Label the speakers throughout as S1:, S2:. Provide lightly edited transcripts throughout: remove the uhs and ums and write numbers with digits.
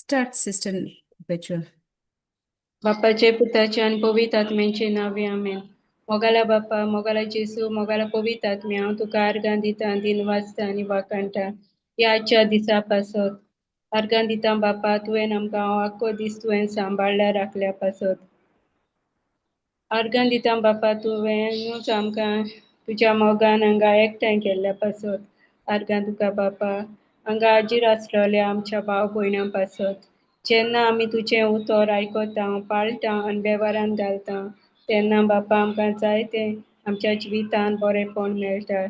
S1: Start, Sister Perpetua.
S2: बापाचे, पुताचे आनी पवित्र आत्म्याचे नांवे, आमेन. मोगाला बापा, मोगाला जेसू, मोगाला पवित्र आत्म्या, हांव तुका आर्गां दिता, दिनवासता आनी वाखाणटा ह्या आजच्या दिसा पासत. आर्गां दिता बापा, तुवें आमकां आख्खो दीस तुवें सांबाळ्ळ्या, राखल्या पासत. आर्गां दिता बापा, तुवेंनूच आमकां तुज्या मोगान हांगा एकठांय केल्ल्या पासत. आर्गां तुका बापा, हांगा हाजीर आसलेल्या आमच्या भाव भयणां पासत. जेन्ना आमी तुजें उतर आयकता, पाळटा आनी वेव्हारान घालता, तेन्ना बापा आमकां जायतें आमच्या जिवितान बरेंपण मेळटा.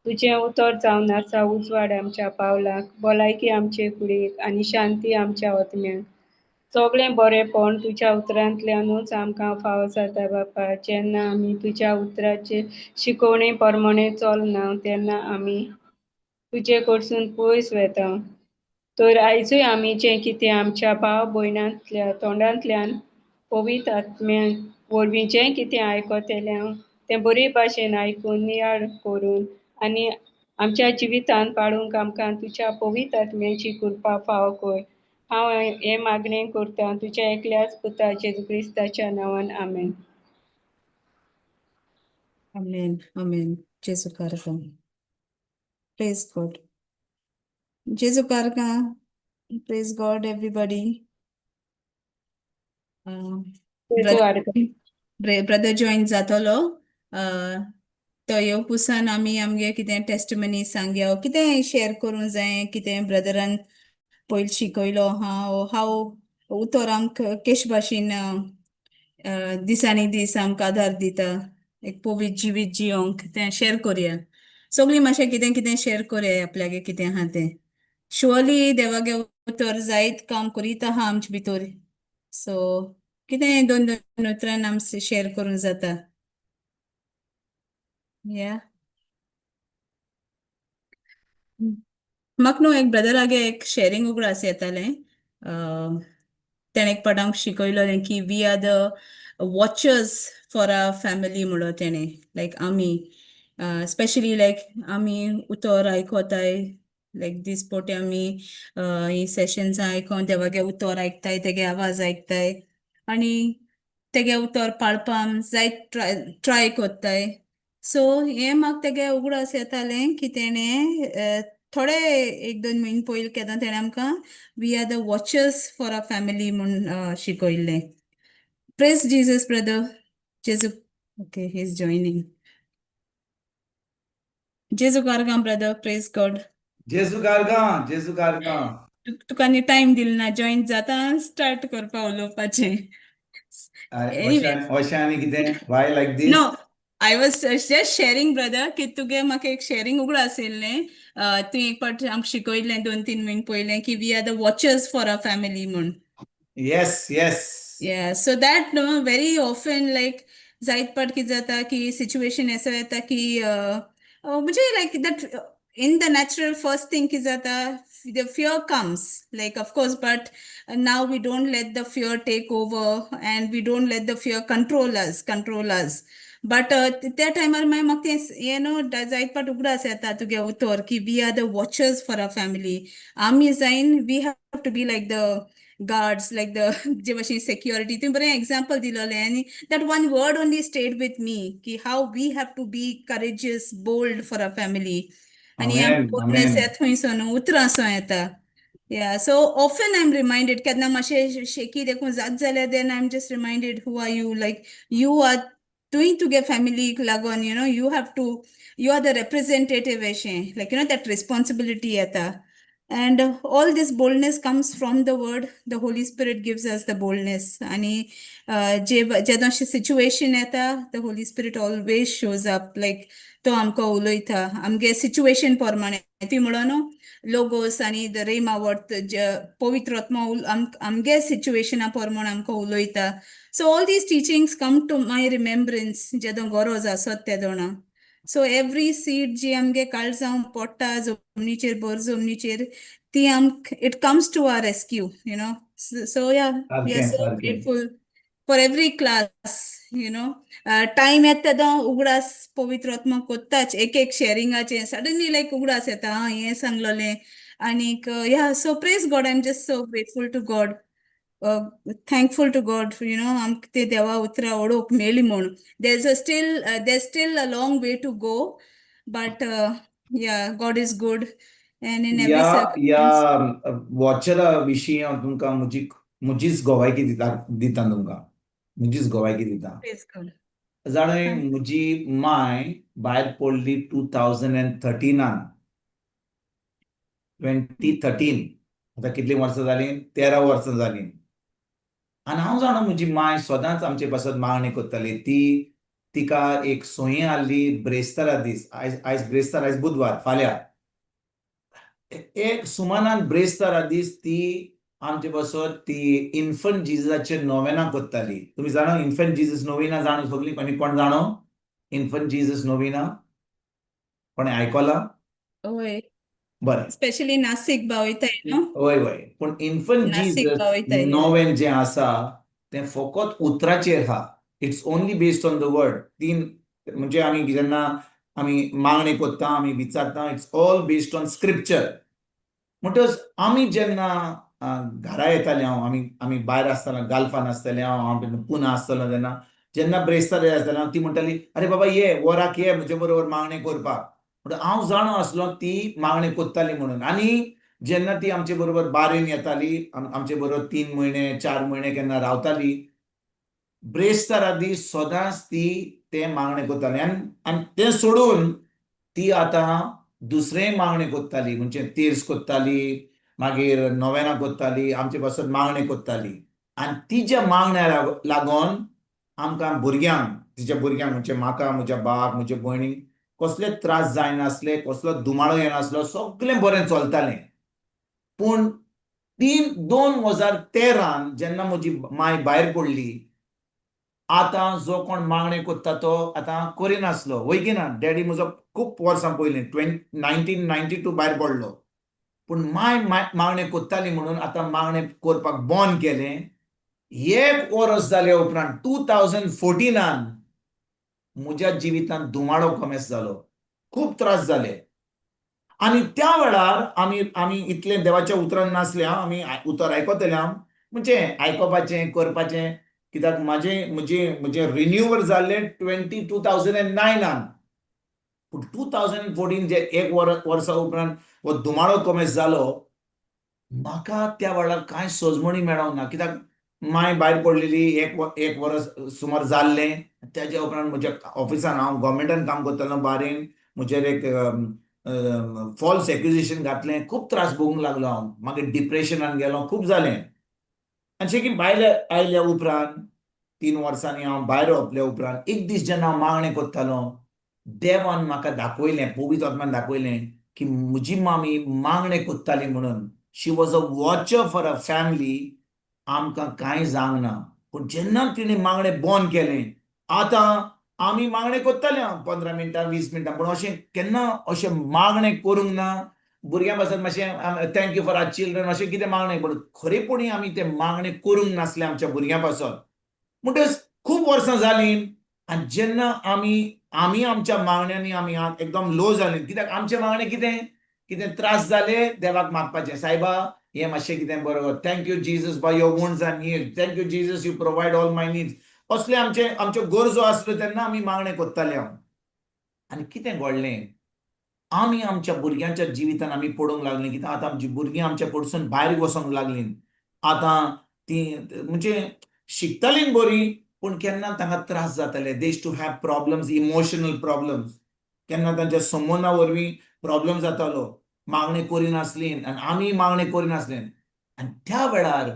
S2: तुजें उतर जावन आसा उजवाड आमच्या पावलाक, भलायकी आमचे कुडीक आनी शांती आमच्या आत्म्याक. सगळें बरेंपण तुज्या उतरांतल्यानूच आमकां फावो जाता बापा. जेन्ना आमी तुज्या उतराचे शिकोवणे प्रमाणे चलना, तेन्ना आमी तुजे कडसून पयस वेता. तर आयजूय आमी जें कितें आमच्या भाव भयणांतल्या तोंडांतल्यान पवित्र आत्म्या वरवीं जें कितें आयकतलें, तें बरे भाशेन आयकून, नियाळ करून आनी आमच्या जिवितांत पाळूंक आमकां तुज्या पवित्र आत्म्याची कृपा फावो कर. हांव हें मागणें करता तुज्या एकल्याच पुता जेजू क्रिस्ताच्या नांवान, आमेन.
S1: Amen. Amen. जेजू कारगां. Praise God. जेजू कारगां. Praise God, everybody.
S2: जेजू आर्गां.
S1: ब्रदर जॉईन जातलो. तो येव पुसान आमी आमगे कितें टेस्टिमनी सांगया, कितें शेअर करूंक जाय, कितें ब्रदरान पयलीं शिकयलो आहा, हांव उतर आमकां केश भाशेन दिसांनी दीस आमकां आदार दिता एक पवित्र जिवीत जियोंक, तें शेअर करुया. सगळीं मातशें कितें कितें शेअर करुया, आपल्यागे कितें आहा तें. शुअरली देवागे उतर जायत काम करीत आहा आमचे भितर. सो कितें दोन दोन उतरान आमी शेअर करूंक जाता. या, म्हाका न्हू एक ब्रदरागे एक शेअरिंग उगडास येतालें. तेणें एक पाट आमकां शिकयलोलें की we are the watchers for our family म्हणलो तेणें. लायक आमी स्पेशली लायक आमी उतर आयकोताय, लायक दिसपोटे आमी ही सेशन्स आयकोन देवागे उतर आयकताय, तेगे आवाज आयकताय आनी तेगे उतर पाळपाक जायत ट्राय कोत्ताय. सो हें म्हाका तेगे उगडास येतालें की तेणें थोडे एक दोन म्हयने पयलीं केन्ना तेणें आमकां we are the watchers for our family म्हूण शिकयल्लें. Praise Jesus, brother. जेजू. Okay, he is joining. जेजू कारगां ब्रदर. Praise God.
S3: जेजू कारगां, जेजू कारगां.
S1: तुका आनी टायम दिल ना, जॉईन जाता स्टार्ट करपा उलोवपाचें.
S3: अरे, अशें आनी कितें? Why like this?
S1: No, I was just sharing, brother, की तुगे म्हाका एक शेअरिंग उगडास येयल्लें. तुवें एक पाट आमकां शिकयल्लें दोन तीन म्हयने पयलें की we are the watchers for our family म्हूण.
S3: Yes.
S1: Yeah, so that, no, very often like जायत पाट कितें जाता की सिच्युएशन असो येता की म्हणजे like that in the natural first thing कितें जाता, the fear comes, like, of course, but now we don't let the fear take over and we don't let the fear control us. But त्या टायमार मागीर म्हाका तें हें न्हू जायत पाट उगडास येता तुगे उतर की we are the watchers for our family. आमी जायन we have to be like the guards, like the जे भाशेन security. तुवें बरें एग्जाम्पल दिलोलें आनी that one word only stayed with me की how we have to be courageous, bold for our family. आनी
S3: Amen,
S1: boldness
S3: amen.
S1: येता थंयसोन, उतरां येता. Yeah, so often I'm reminded, केन्ना मातशें शेकी देखून जात जाल्यार then I'm just reminded, who are you? Like, you are तुवें तुगे फॅमिलीक लागून, you have to, you are the representative अशें, like, that responsibility येता. And all this boldness comes from the word. The Holy Spirit gives us the boldness. आणि जे जेन्ना अशें situation येता, the Holy Spirit always shows up, like तो आमकां उलयता आमगे सिच्युएशन प्रमाणे. तुवें म्हणलो न्हू लोगोस आनी the Rhema word, पवित्र आत्मा आमगे सिच्युएशना प्रमाणे आमकां उलयता. So all these teachings come to my remembrance जेदों गरज आसत तेदोणा. सो एवरी सीड जी आमगे काळजां पडटा जमनीचेर, बर जमनीचेर, ती आमक it comes to our rescue. So yeah, we are
S3: सारकें
S1: so
S3: सारकें.
S1: Grateful for every class. Time येता तेदो उगडास पवित्र आत्मा कोत्ताच एक एक शेअरिंगाचे. सडनली लायक उगडास येता, आं, हें सांगलोलें. आनीक yeah, so praise God, I am just so grateful to God, thankful to God, आमकां ते देवा उतरां ओडोवंक मेळ्ळी म्हूण. There's still a long way to go, but yeah, God is good and in every
S3: ह्या
S1: circumstance.
S3: ह्या वॉचरा विशीं हांव तुमकां म्हजी म्हजीच गोवायकी दिता दिता तुमकां म्हजीच गोवायकी दिता.
S1: Praise God.
S3: जाणें, म्हजी माय भायर पडली 2013नान, 2013. आतां कितलीं वर्सां जालीं? 13 वर्सां जालीं. आनी हांव जाणा, म्हजी माय सदांच आमचे पासत मागणी करताली. ती तिका एक सोयी आहली ब्रेस्तारा दीस. आयज आयज ब्रेस्तार, आयज बुधवार, फाल्यां एक सुमानान ब्रेस्तारा दीस ती आमचे पासत ती इन्फंट जिजसाचेर नोवेना करताली. तुमी जाणा इन्फंट जिजस नोविना? जाणा सगळीं? आनी कोण जाणो इन्फंट जिजस नोविना? कोणें आयकलां?
S1: वय.
S3: बरें.
S1: स्पेशली नासीक भाव वयताय न्हू.
S3: वय वय, पूण इन्फंट
S1: नासीक
S3: जिजस
S1: भाव वयताय.
S3: नोवेन जें आसा तें फकत उतराचेर आहा. It's only based on the word. तीन म्हणजे आमी जेन्ना आमी मागणी करता, आमी विचारता, it's all based on scripture. म्हणटच आमी जेन्ना घरा येताले, हांव आमी आमी भायर आसतना, गाल्फान आसताले हांव, हांव पुना आसतलो तेन्ना, जेन्ना ब्रेस्तार आसताले, ती म्हणटाली, "अरे बाबा, ये वराक, ये म्हजे बरोबर मागणी करपाक." म्हणटा हांव जाणो आसलो ती मागणी करताली म्हणून. आनी जेन्ना ती आमचे बरोबर बारीन येताली, आमचे बरोबर 3 म्हयने, 4 म्हयने केन्ना रावताली, ब्रेस्तारा दीस सदांच ती ते मागणें करताली. आनी आनी तें सोडून ती आतां दुसरेंय मागणें करताली, म्हणजे तेर्स करताली, मागीर नोवेनां करताली, आमचे पासत मागणें करताली. आनी तिच्या मागण्या लागून आमकां भुरग्यांक, तिच्या भुरग्यांक म्हणजे म्हाका, म्हज्या बाबाक, म्हज्या भयणीक कसले त्रास जायनासले, कसलो दुमाळो येनासलो, सगळें बरें चलतालें. पूण 2013न जेन्ना म्हजी माय भायर पडली, आतां जो कोण मागणें करता तो आतां करिनासलो. वय की ना? डॅडी म्हजो खूब वर्सां पयलीं 1992 भायर पडलो, पूण माय मागणें करताली म्हणून आतां मागणें करपाक बंद केलें. एक वर्स जाले उपरांत 2014नान म्हज्या जिवितांत धुमाडो कमेस जालो, खूब त्रास जाले. आनी त्या वेळार आमी आमी इतलें देवाच्या उतरान नासले. आमी उतर आयकतले, हांव म्हणजे आयकोपाचें करपाचें, कित्याक म्हाजें म्हजें म्हजें रिन्युअल जाल्लें 2009नान. पूण 2014 जे एक वर्सा उपरांत हो धुमाळो कमेस जालो, म्हाका त्या वेळार कांय सजमणी मेळोंक ना, कित्याक माय भायर पडलेली एक वर्स सुमार जाल्लें. त्याच्या उपरांत म्हज्या ऑफिसान, हांव गव्हर्मेंटान काम करतालो बारीन, म्हजेर एक फॉल्स एक्युजेशन घातलें. खूब त्रास भोगूंक लागलो हांव. मागीर डिप्रेशनान गेलो, खूब जालें. आनी शेकी भायर आयल्या उपरांत, 3 वर्सांनी हांव भायर वपल्या उपरांत, एक दीस जेन्ना हांव मागणें करतालो, देवान म्हाका दाखयलें, पवित्र आत्मान दाखयलें की म्हजी मामी मागणें करताली म्हणून. She was a watcher for a family. आमकां कांय जावंक ना. पूण जेन्ना तिणें मागणें बंद केलें, आतां आमी मागणें करताले 15 मिनटां, 20 मिनटां, पूण अशें केन्ना अशें मागणें करूंक ना. भुरग्यां पासत मातशें "Thank you for our children" अशें कितें मागणें, पूण खरेपणी आमी तें मागणें करूंक नासलें आमच्या भुरग्यां पासत. म्हणटच खूब वर्सां जालीं आनी जेन्ना आमी आमी आमच्या मागण्यांनी आमी एकदम लो जालीं, कित्याक आमचें मागणें कितें? कितें त्रास जाले, देवाक मागपाचें, "सायबा, हें मातशें कितें बरोबर. Thank you Jesus, by your wounds I healed. Thank you Jesus, you provide all my needs." असले आमचे आमच्यो गरजो आसल्यो तेन्ना आमी मागणें करताले हांव. आनी कितें घडलें, आमी आमच्या भुरग्यांच्या जिवितान आमी पडूंक लागलीं, कित्याक आतां आमची भुरगीं आमच्या कडसून भायर वचोंक लागलीं. आतां ती म्हणजे शिकतालीं बरीं, पूण केन्ना तांकां त्रास जाताले. They used to have problems, emotional problems. केन्ना तांच्या संबंदा वरवीं प्रॉब्लम जातालो. मागणी करिनासली आनी आमी मागणी करिनासले. आनी त्या वेळार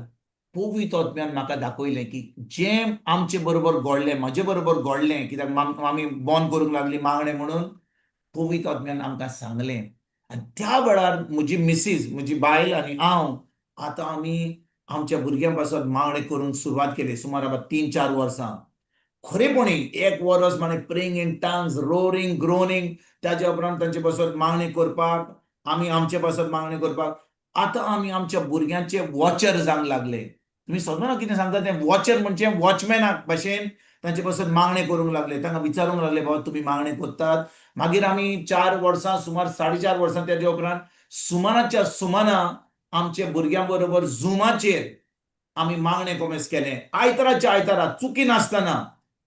S3: पवित्र आत्म्यान म्हाका दाखयलें की जें आमचे बरोबर घडलें, म्हजे बरोबर घडलें, कित्याक आमी बंद करूंक लागली मागणें म्हणून पवित्र आत्म्यान आमकां सांगलें. आनी त्या वेळार म्हजी मिसीस, म्हजी बायल आनी हांव आतां आमी आमच्या भुरग्यां पासत मागणें करूंक सुरवात केली. सुमार आतां 3-4 वर्सां खरेपणी एक वर्स मागीर praying in tongues, roaring, groaning. ताच्या उपरांत तांचे पासत मागणी करपाक, आमी आमचे पासत मागणी करपाक, आतां आमी आमच्या भुरग्यांचे वॉचर जावंक लागले. तुमी समजना कितें सांगता तें. वॉचर म्हणजे वॉचमॅनाक भशेन तांचे पासत मागणें करूंक लागले, तांकां विचारूंक लागले, "बाबा, तुमी मागणें करतात?" मागीर आमी 4 वर्सां, सुमार 4.5 वर्सां, तेच्या उपरांत सुमानाच्या सुमाना आमच्या भुरग्यां बरोबर झुमाचेर आमी मागणें कोमेस केलें. आयताराच्या आयतारा चुकी नासतना,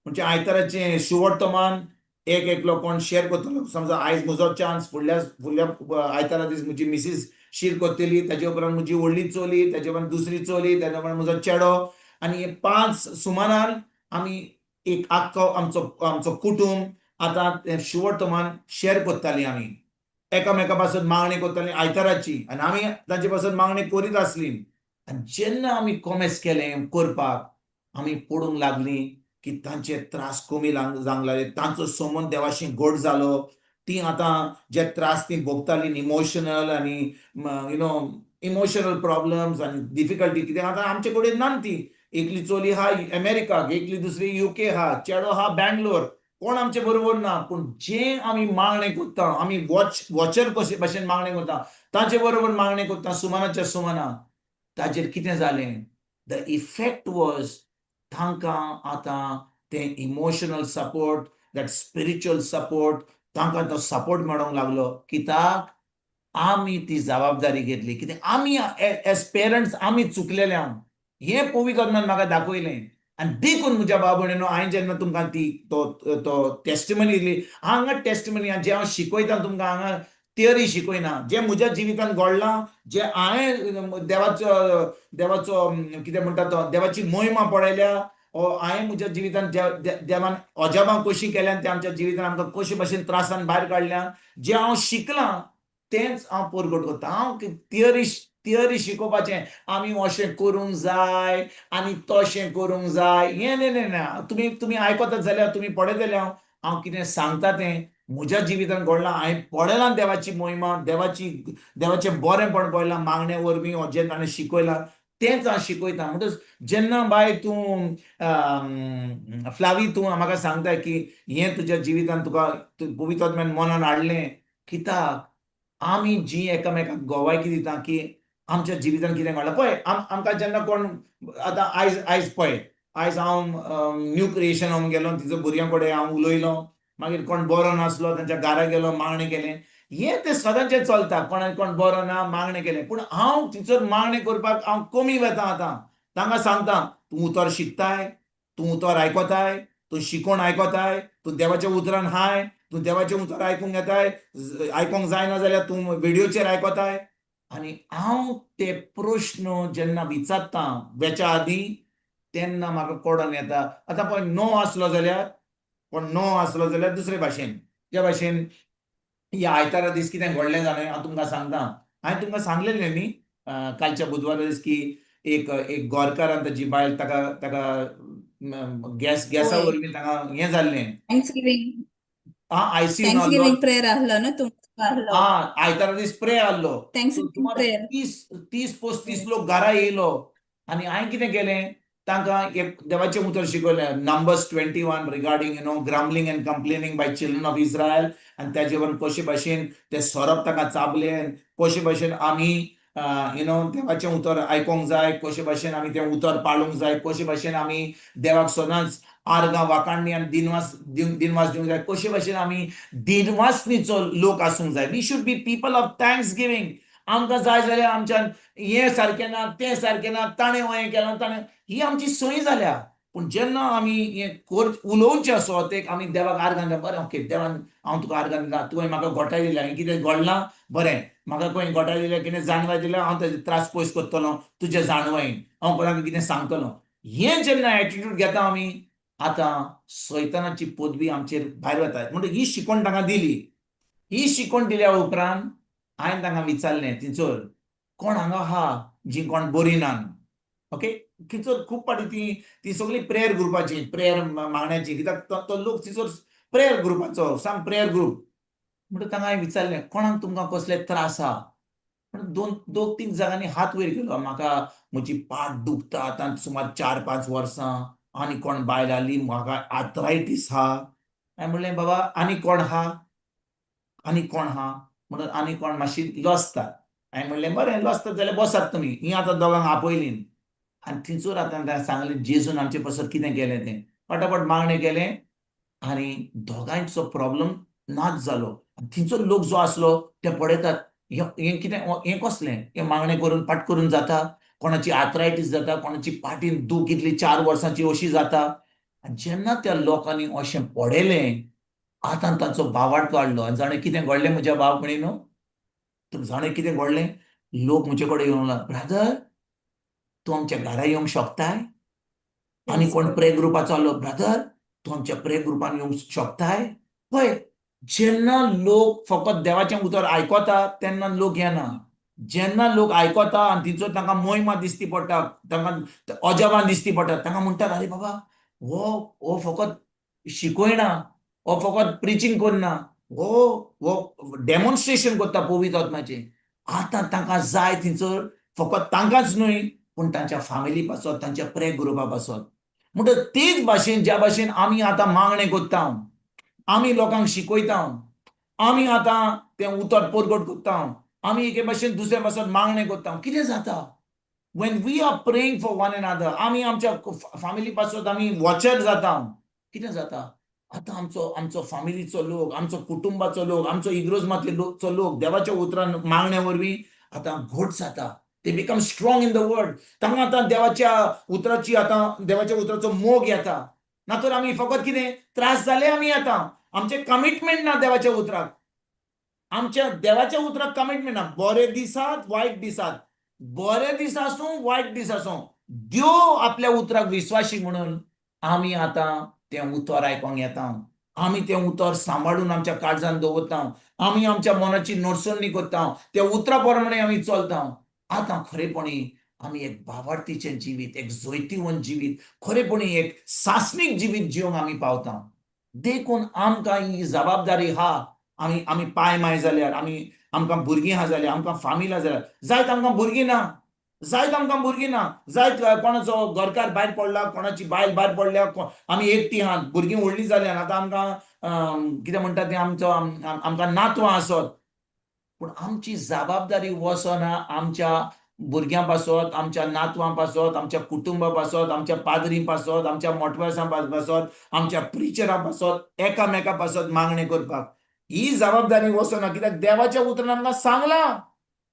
S3: म्हणजे आयताराचें शिवोर्तमान एक एकलो कोण शेर करतलो. समजा आयज म्हजो चान्स, फुडल्या फुडल्या आयतारा दीस म्हजी मिसीस शेर करतली, ताजे उपरांत म्हजी व्हडली चली, ताजे उपरांत दुसरी चली, ताजे उपरांत म्हजो चेडो, आनी हे 5 सुमानान आमी एक आख्खो आमचो आमचो कुटूंब आतां शिवोर्तमान शेर करतालीं. आमी एकामेका पासून मागणी करतालीं आयताराची आनी आमी तांचे पासून मागणी करीत आसली. आनी जेन्ना आमी कोमेस केलें करपाक, आमी पडूंक लागलीं की तांचे त्रास कमी जावंक लागले, तांचो संबंद देवाशी घट जालो. ती आतां जे त्रास ती भोगतालीं इमोशनल आनी इमोशनल प्रॉब्लम्स आनी डिफिकल्टी कितें आतां आमचे कडेन ना. ती एकली चली आहा अमेरिकाक, एकली दुसरी युके आहा, चेडो आहा बँगलोर, कोण आमचे बरोबर ना. पूण जे आमी मागणें करता, आमी वॉचर कशे भाशेन मागणें करता, तांचे बरोबर मागणें करता सुमानाच्या सुमाना, ताजेर कितें जालें, the effect was तांकां आतां तें emotional support, that spiritual support, तांकां तो सपोर्ट मेळोंक लागलो. कित्याक आमी ती जबाबदारी घेतली. कित्याक आमी एज पेरंट्स आमी चुकलेले आम, हें पवित्र आत्म्यान म्हाका दाखयलें. आनी देखून म्हज्या भाव भयणीनो, हांवें जेन्ना तुमकां ती तो तो टेस्टिमनी दिली, हांगा टेस्टिमनी जें हांव शिकयता तुमकां, हांगा थियरी शिकयना, जें म्हज्या जिवितान घडलां, जें हांवें देवाचो देवाचो कितें म्हणटा तो देवाची मोहिमा पळयल्या, ओ हांवें म्हज्या जिवितान देवान अजाबां कशीं केल्यान, ते आमच्या जिवितान आमकां कशे भशेन त्रासान भायर काडल्या, जें हांव शिकलां तेंच हांव परगट करता. हांव थियरी शिकोवपाचें आमी अशें करूंक जाय आनी तशें करूंक जाय हें न्ही ना. तुमी तुमी आयकतात जाल्यार, तुमी पळयतले हांव हांव कितें सांगता तें म्हज्या जिवितान घडलां. हांवें पळयलां देवाची मोहिमा, देवाची देवाचें बरेंपण पळयलां मागणे वरवीं, जें ताणें शिकयलां तेंच हांव शिकयता. म्हणटच जेन्ना बाय तूं फ्लावी, तूं म्हाका सांगता की हें तुज्या जिवितान तुका पवित्र आत्म्यान मनान हाडलें, कित्याक आमी जी एकामेकाक गवायकी दिता की आमच्या जिवितान कितें घडलां. पळय आमकां जेन्ना कोण आतां आयज आयज पळय आयज हांव न्यू क्रिएशन होम गेलो, तिचो भुरग्यां कडेन हांव उलयलो, मागीर कोण बरो नासलो तांच्या घरा गेलो, मागणें केलें, हें तें सदांचें चलता. कोणाक कोण बरो ना, मागणें केलें, पूण हांव थंयसर मागणें करपाक हांव कमी वता. आतां तांकां सांगता, तूं उतर शिकताय, तूं उतर आयकोताय, तूं शिकोवन आयकोताय, तूं देवाच्या उतरान हाय, तूं देवाचें उतर आयकूंक येताय, आयकोंक जायना जाल्यार तूं व्हिडियोचेर आयकोताय. आनी हांव ते प्रश्न जेन्ना विचारता वेच्या आदीं तेन्ना म्हाका कळोन येता. आतां पळय नो आसलो जाल्यार, पण नो आसलो जाल्यार दुसरे भाशेन, ज्या भाशेन ह्या आयतारा दीस कितें घडलें जालें हांव तुमकां सांगता. हांवें तुमकां सांगलेलें न्ही कालच्या बुधवारा दीस की एक एक गोरकारान ताजी बायल ताका ताका गॅसा वरवीं ताका हें जाल्लें.
S1: थँक्सगिवींग.
S3: आं, आयसीयू.
S1: थँक्सगिवींग प्रेयर आहलो न्हू तुमचो आहलो.
S3: आं, आयतारा दीस प्रेयर आहलो.
S1: थँक्सगिवींग
S3: सुमार
S1: प्रेयर.
S3: 30-35 लोक घरा येयलो आनी हांवें कितें केलें, तांकां एक देवाचें उतर शिकयलें, Numbers 21 regarding grumbling and complaining by children of Israel, आनी ताजे वयर कशे भाशेन ते सोरोप ताका चाबले, कशे भाशेन आमी देवाचें उतर आयकोंक जाय, कशे भाशेन आमी तें उतर पाळूंक जाय, कशे भाशेन आमी देवाक सदांच आर्गां वाखाणणी आनी दिनवास दिनवास दिवंक जाय, कशे भाशेन आमी दिनवासनीचो लोक आसूंक जाय. We should be people of thanksgiving. आमकां जाय जाल्यार आमच्यान हें सारकें ना, तें सारकें ना, ताणें हें केलां, ताणें, ही आमची संय जाल्या. पूण जेन्ना आमी हें कर उलोवचें आसो ते आमी देवाक आर्गां दिता, बरें ओके देवान हांव तुका आर्गां दिता, तुवें म्हाका घोटाय दिल्या, हांवें कितें घडलां बरें, म्हाका खंय घोटाय दिल्या, कितें जाणवाय दिल्या, हांव ताजे त्रास पयस करतलो तुज्या जाणवायेन, हांव कोणाक कितें सांगतलो. हें जेन्ना एटिट्यूड घेता आमी, आतां सैतानाची पदवी आमचेर भायर वता. म्हणटकीर ही शिकवण तांकां दिली. ही शिकवण दिल्या उपरांत हांवें तांकां विचारलें, थंयसर कोण हांगा आहा जी कोण बरी ना? ओके, थंयसर खूब फावटी ती ती सगळी प्रेयर ग्रुपाची, प्रेयर मागण्याची, कित्याक तो लोक थंयसर प्रेयर ग्रुपाचो, साम प्रेयर ग्रुप. म्हणटकीर तांकां हांवें विचारलें, कोणाक तुमकां कसले त्रास आहा? म्हणून दोन दोग तीन जागांनी हात वयर केलो. म्हाका म्हजी पाट दुखता आतां सुमार 4-5 वर्सां, आनी कोण बायल आसली, म्हाका आर्थरायटीस आहा. हांवें म्हणलें, बाबा आनी कोण आहा, आनी कोण आहा? म्हणून आनी कोण मातशी लजतात. हांवें म्हणलें, बरें लजतात जाल्यार बसात तुमी. ही आतां दोगांक आपयलीं आनी थंयसर आतां तांकां सांगलें जेजून आमचे पासत कितें केलें तें. फटाफट मागणें केलें आनी दोगांयचो प्रॉब्लम नाच जालो. आनी थंयचो लोक जो आसलो ते पळयतात. हें कितें, हें कसलें, हें मागणें करून पाट करून जाता? कोणाची आर्थरायटीस जाता, कोणाची पाटीन दूख इतली 4 वर्सांची अशी जाता. आनी जेन्ना त्या लोकांनी अशें पळयलें, आतां तांचो भावार्थ वाडलो. आनी जाणें कितें घडलें म्हज्या भाव भयणीनो, जाणें कितें घडलें, लोक म्हजे कडेन येवंक लागले, ब्रादर तूं आमच्या घरा येवंक शकताय? आनी कोण प्रे ग्रुपाचो आसलो, ब्रादर तूं आमच्या प्रे ग्रुपान येवंक शकताय? पळय, जेन्ना लोक फकत देवाचें उतर आयकता तेन्ना लोक येना. जेन्ना लोक आयकता आनी तिचो तांकां मोहिमा दिसती पडटा, तांकां अजाबां दिसती पडटा, तांकां म्हणटात आरे बाबा हो हो फकत शिकयना, हो फकत प्रिचींग करना, हो हो डेमॉन्स्ट्रेशन करता पवित्र आत्माचें. आतां तांकां जाय थंयसर फकत तांकांच न्हय पूण तांच्या फामिली पासत, तांच्या प्रे ग्रुपा पासत. म्हणटच तेच भाशेन ज्या भाशेन आमी आतां मागणें करता, आमी लोकांक शिकयता, आमी आतां तें उतर परगट करता, आमी एके भाशेन दुसऱ्या पासत मागणें करता, कितें जाता when we are praying for one another, आमी आमच्या फामिली पासत आमी वॉचर जाता, कितें जाता आतां आमचो आमचो फामिलीचो लोक, आमचो कुटुंबाचो लोक, आमचो इग्रोज मातयेचो लोक देवाच्या उतरान मागण्या वरवीं आतां घट जाता. They become strong in the word. तांकां आतां देवाच्या उतराची, आतां देवाच्या उतराचो मोग येता. ना तर आमी फकत कितें त्रास जाले आमी आतां आमचें कमिटमेंट ना देवाच्या उतराक, आमच्या देवाच्या उतराक कमिटमेंट ना. बरे दिसात वायट दिसात, बरे दीस आसूं वायट दीस आसूं, देव आपल्या उतराक विश्वासी म्हणून आमी आतां तें उतर आयकोंक येता, आमी तें उतर सांबाळून आमच्या काळजान दवरता, आमी आमच्या मनाची नडसणी करता, त्या उतरा प्रमाणे आमी चलता. आतां खरेपणी आमी एक भावार्थीचें जिवीत, एक जैतिवंत जिवीत, खरेपणी एक सासणीक जिवीत जिवंक आमी पावता. देखून आमकां ही जबाबदारी आहा. आमी आमी पाय माय जाल्यार, आमी आमकां भुरगीं आहा जाल्यार, आमकां फामील आहा जाल्यार, जायत आमकां भुरगीं ना, जायत आमकां भुरगीं ना, जायत कोणाचो घरकार भायर पडला, कोणाची बायल भायर पडल्या, आमी एकटी आहात, भुरगीं व्हडलीं जाल्यान आतां आमकां कितें म्हणटा तें आमचो आमकां नातवां आसत, पूण आमची जबाबदारी वचना आमच्या भुरग्यां पासत, आमच्या नातवां पासत, आमच्या कुटुंबा पासत, आमच्या पाद्री पासत, आमच्या मोटवेसां पासत, आमच्या प्रिचरा पासत, एकामेका पासत मागणें करपाक ही जबाबदारी वचना. कित्याक देवाच्या उतरान आमकां सांगलां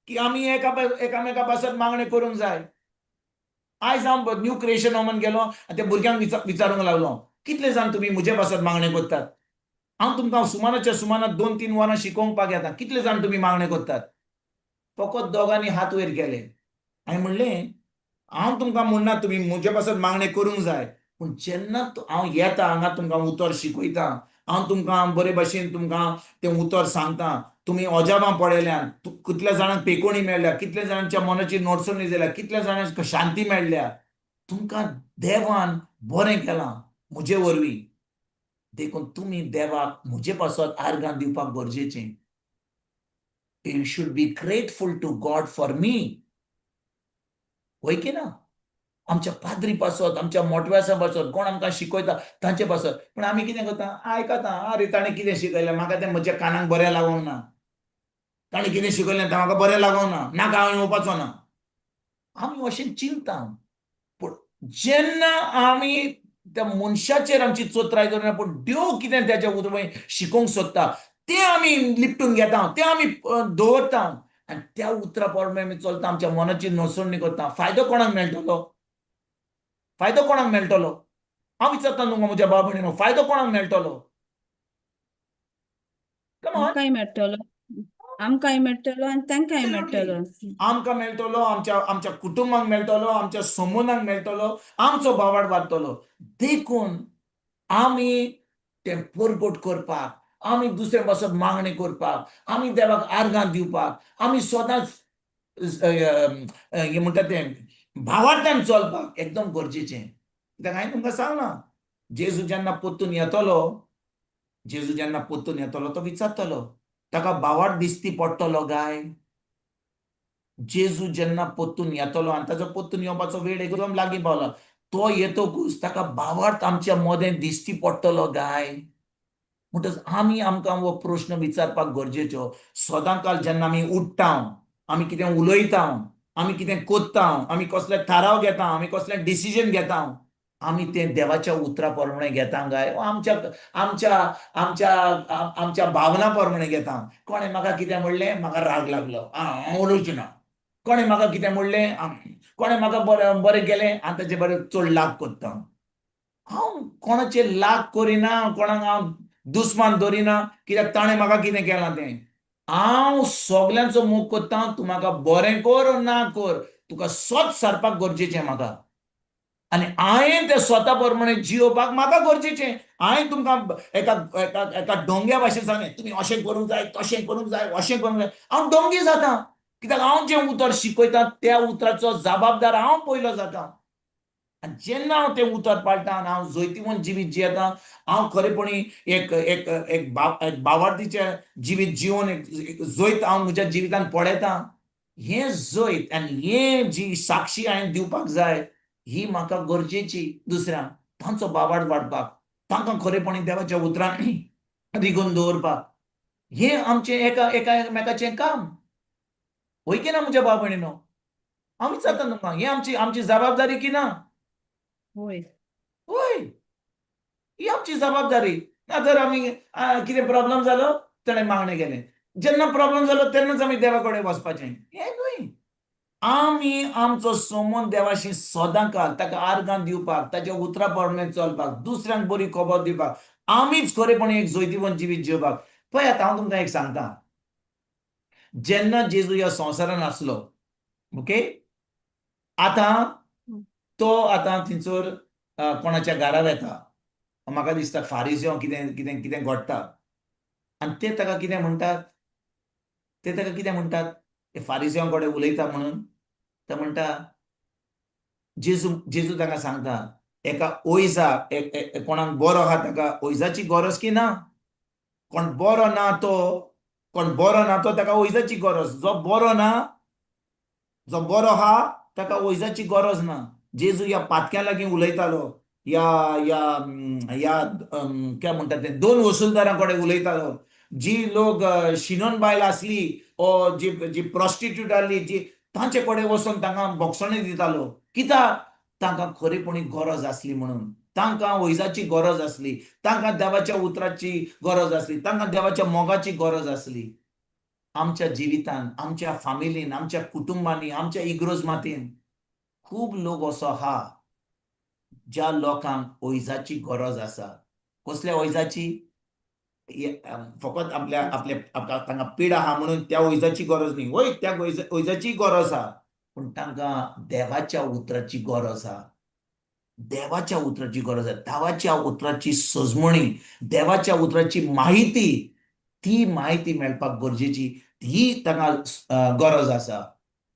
S3: की आमी एकामेका पासत मागणें करूंक जाय. आयज हांव न्यू क्रिएशन होमान गेलो आनी त्या भुरग्यांक विचारूंक लागलो, कितले जाण तुमी म्हजे पासत मागणें करतात? हांव तुमकां सुमानाच्या सुमानात 2-3 वरां शिकोवपाक येता, कितले जाण तुमी मागणें करतात? फकत दोगांनी हात वयर केले. हांवें म्हणलें, हांव तुमकां म्हणना तुमी म्हजे पासत मागणें करूंक जाय, पूण जेन्ना हांव येता हांगा तुमकां उतर शिकयता, हांव तुमकां बरे भाशेन तुमकां तें उतर सांगता, तुमी अजाबां पळयल्यान, कितल्या जाणांक पेकोणी मेळ्ळ्या, कितल्या जाणांच्या मनाची नडसणी जाल्या, कितल्या जाणांक शांती मेळ्ळ्या, तुमकां देवान बरें केलां म्हजे वरवीं, देखून तुमी देवाक म्हजे पासत आर्गां दिवपाक गरजेचें. You should be grateful to God for me, वय की ना? आमच्या पाद्री पासत, आमच्या मोटव्यासां पासत, कोण आमकां शिकयता तांचे पासत. पूण आमी कितें करता, आयकता, आरे ताणें कितें शिकयलें म्हाका तें म्हज्या कानाक बरें लागोंक ना, ताणें कितें शिकयलें तें म्हाका बरें लागोंक ना, नाका हांव येवपाचो ना, आमी अशें चिंता. पूण जेन्ना आमी त्या मनशाचेर आमची चोत्राय दवरिना, पूण देव कितें त्याच्या उतर शिकोवंक सोदता तें आमी लिपटून घेता, तें आमी दवरता आनी त्या उतरा प्रमाणे आमी चलता, आमच्या मनाची नसवणी करता. फायदो कोणाक मेळटलो? फायदो कोणाक मेळटलो? हांव विचारता तुमकां म्हज्या भाव भयणीनो, फायदो कोणाक मेळटलो?
S1: आमकांय मेळटलो, आमकांय मेळटलो आनी तांकांय मेळटलो.
S3: आमकां मेळटलो, आमच्या आमच्या कुटुंबाक मेळटलो, आमच्या समूनाक मेळटलो, आमचो बावाड वाडटलो. देखून आमी तें परगट करपाक, आमी दुसऱ्या पासत मागणें करपाक, आमी देवाक आर्गां दिवपाक, आमी सदांच हें म्हणटा तें भावार्थान चलपाक एकदम गरजेचें. कित्याक हांवें तुमकां सांगलां, जेजू जेन्ना परतून येतलो, जेजू जेन्ना परतून येतलो तो विचारतलो, ताका भावार्थ दिसती पडटलो काय? जेजू जेन्ना परतून येतलो आनी ताजो परतून येवपाचो वेळ एकदम लागीं पावला, तो येतकूच ताका भावार्थ आमच्या मदें दिसती पडटलो काय? म्हणटच आमी आमकां हो प्रश्न विचारपाक गरजेचो. सदां काल जेन्ना आमी उठ्ठा, आमी कितें उलयता, आमी कितें कोत्ता, आमी कसले थाराव घेता, आमी कसले डिसिजन घेता, आमी तें देवाच्या उतरा प्रमाणे घेता काय आमच्या आमच्या आमच्या आमच्या भावना प्रमाणे घेता? कोणें म्हाका कितें म्हणलें, म्हाका राग लागलो, हांव उलोवचें ना. कोणें म्हाका कितें म्हणलें, कोणें म्हाका बरें बरें केलें, हांव ताचे बरें चड लाग करता. हांव कोणाचेर लाग करिना, कोणाक हांव दुस्मान दवरिना, कित्याक ताणें म्हाका कितें केलां तें. हांव सगल्यांचो मोग करता. तूं म्हाका बरें कर ना कर, तुका सत सारपाक गरजेचें म्हाका, आनी हांवें तें स्वता प्रमाणे जियोवपाक म्हाका गरजेचें. हांवें तुमकां एका एका एका डोंग्या भाशेन सांगलें, तुमी अशें करूंक जाय, तशें करूंक जाय, अशें करूंक जाय. हांव डोंगी जाता, कित्याक हांव जें उतर शिकयता त्या उतराचो जबाबदार हांव पयलो जाता. आनी जेन्ना हांव तें उतर पाळटा आनी हांव जैतिवंत जिवीत जियेता, हांव खरेपणी एक एक एक बावार्थीचें जिवीत जिवन एक जैत हांव म्हज्या जिवितान पळयता. हें जैत आनी हें जी साक्षी हांवें दिवपाक जाय ही म्हाका गरजेची, दुसऱ्यांक तांचो बावाड वाडपाक, तांकां खरेपणी देवाच्या उतरान रिगोवन दवरपाक. हें आमचें एका एका एकामेकाचें काम, वय की ना म्हज्या भाव भयणीनो? हांव विचारता तुमकां, हें आमची आमची जबाबदारी की ना?
S1: वय.
S3: वय, ही आमची जबाबदारी. ना तर आमी कितें प्रॉब्लम जालो ताणें मागणें केलें, जेन्ना प्रॉब्लम जालो तेन्नाच आमी देवा कडेन वचपाचें, हें न्हय. आमी आमचो समोन देवाशी सदां काल ताका आर्गां दिवपाक, ताच्या उतरा प्रमाणे चलपाक, दुसऱ्यांक बरी खबर दिवपाक, आमीच खरेपणी एक जैतिवंत जिवीत जिवपाक. पळयात, हांव तुमकां एक सांगता, जेन्ना जेजू ह्या संवसारान आसलो, ओके, आतां तो आतां थंयसर कोणाच्या घरा वेता, म्हाका दिसता फारिज्यो कितें कितें कितें घडटा, आनी ते ताका कितें म्हणटात, ते ताका कितें म्हणटात, ते फारिज्यां कडेन उलयता म्हणून ते म्हणटा, जेजू जेजू ताका सांगता, एका ओयजा कोणाक बरो आहा ताका ओयजाची गरज की ना? कोण बरो ना तो, कोण बरो ना तो ताका वैजाची गरज. जो बरो ना, जो बरो आहा ताका वैजाची गरज ना. जेजू ह्या पातक्यां लागीं उलयतालो, ह्या ह्या ह्या काय म्हणटात ते दोन वसुलदारां कडेन उलयतालो, जी लोक शिनोन बायल आसली ओ जी जी प्रोस्टिट्यूट आसली जी, तांचे कडेन वचून तांकां बोगसणी दितालो. कित्याक? तांकां खरेपणी गरज आसली म्हणून, तांकां वैजाची गरज आसली, तांकां देवाच्या उतराची गरज आसली, तांकां देवाच्या मोगाची गरज आसली. आमच्या जिवितान, आमच्या फामिलीन, आमच्या कुटुंबांनी, आमच्या इग्रोज मातेन खूब लोक असो आहा ज्या लोकांक वैजाची गरज आसा. कसल्या वैजाची? फकत आपल्या आपल्या तांकां पिडा आहा म्हणून त्या वैजाची गरज न्ही, वय त्या वैजाची गरज आहा, पूण तांकां देवाच्या उतराची गरज आहा. देवाच्या उतराची गरज आहा, देवाच्या उतराची सजमणी, देवाच्या उतराची माहिती, ती माहिती मेळपाक गरजेची, ही तांकां गरज आसा.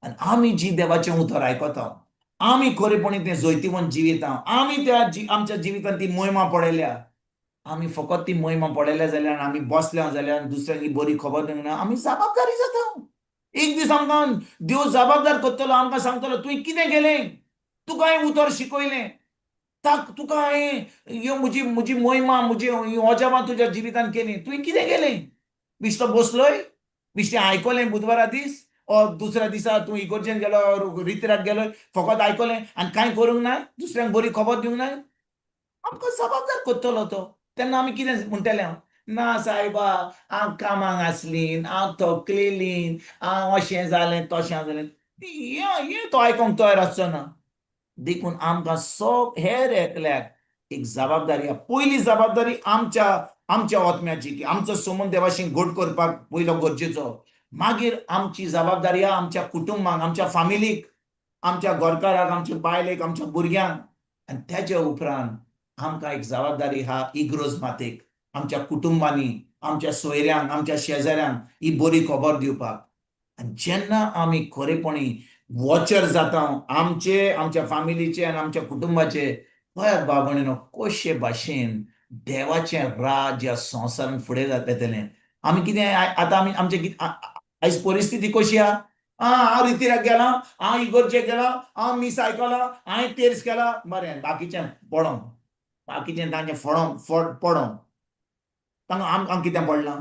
S3: आनी आमी जी देवाचें उतर आयकता, आमी खरेपणी तें जैतिवंत जिविता, आमी त्या आमच्या जिवितांत ती मोहिमा पळयल्या. आमी फकत ती मोहिमा पळयल्या जाल्यार, आमी बसल्या जाल्यार दुसऱ्यांक ही बरी खबर दिवंक ना, आमी जबाबदारी जाता. एक दीस आमकां देव जबाबदार करतलो, आमकां सांगतलो, तुवें कितें केलें, तुका हांवें उतर शिकयलें, तुका हांवें ह्यो म्हजी म्हजी मोहिमा, म्हजी अजापां तुज्या जिवितान केली, तुवें कितें केलें? बेश्टो बसलोय, बेश्टें आयकलें बुधवारा दीस, ओ दुसऱ्या दिसा तूं इगोर्जेन गेलो, रित्राक गेलो, फकत आयकलें आनी कांय करूंक ना, दुसऱ्यांक बरी खबर दिवंक ना, आमकां जबाबदार करतलो तो. तेन्ना आमी कितें म्हणटले? हांव ना सायबा, हांव कामाक आसली, हांव थकलेली, हांव अशें जालें तशें जालें, हें तो आयकोंक तयार आसचो ना. देखून आमकां सग हेर एकल्याक एक जबाबदारी आहा. पयली जबाबदारी आमच्या आमच्या आत्म्याची, की आमचो समून देवाशी घट करपाक पयलो गरजेचो. मागीर आमची जबाबदारी आहा आमच्या कुटुंबाक, आमच्या फामिलीक, आमच्या घरकाराक, आमच्या बायलेक, आमच्या भुरग्यांक. आनी तेच्या उपरांत आमकां एक जबाबदारी आहा इग्रोज मातेक, आमच्या कुटुंबांनी, आमच्या सोयऱ्यांक, आमच्या शेजाऱ्यांक ही बरी खबर दिवपाक. आनी जेन्ना आमी खरेपणी वॉचर जाता आमचे, आमच्या फामिलीचे आनी आमच्या कुटुंबाचे, पळयात भाव भयणीनो, कशे भाशेन देवाचें राज्य ह्या संवसारान फुडें येतलें. आमी कितें आतां आमी आमचे आयज परिस्थिती कशी आहा? आं, हांव रितीराक गेलां, हांव इगोर्जेक गेलां, हांव मीस आयकलां, हांवें तेर्स केला, बरें, बाकीचें पडों, बाकीचें तांचें फडों पडों, तांकां आमकां कितें पडलां,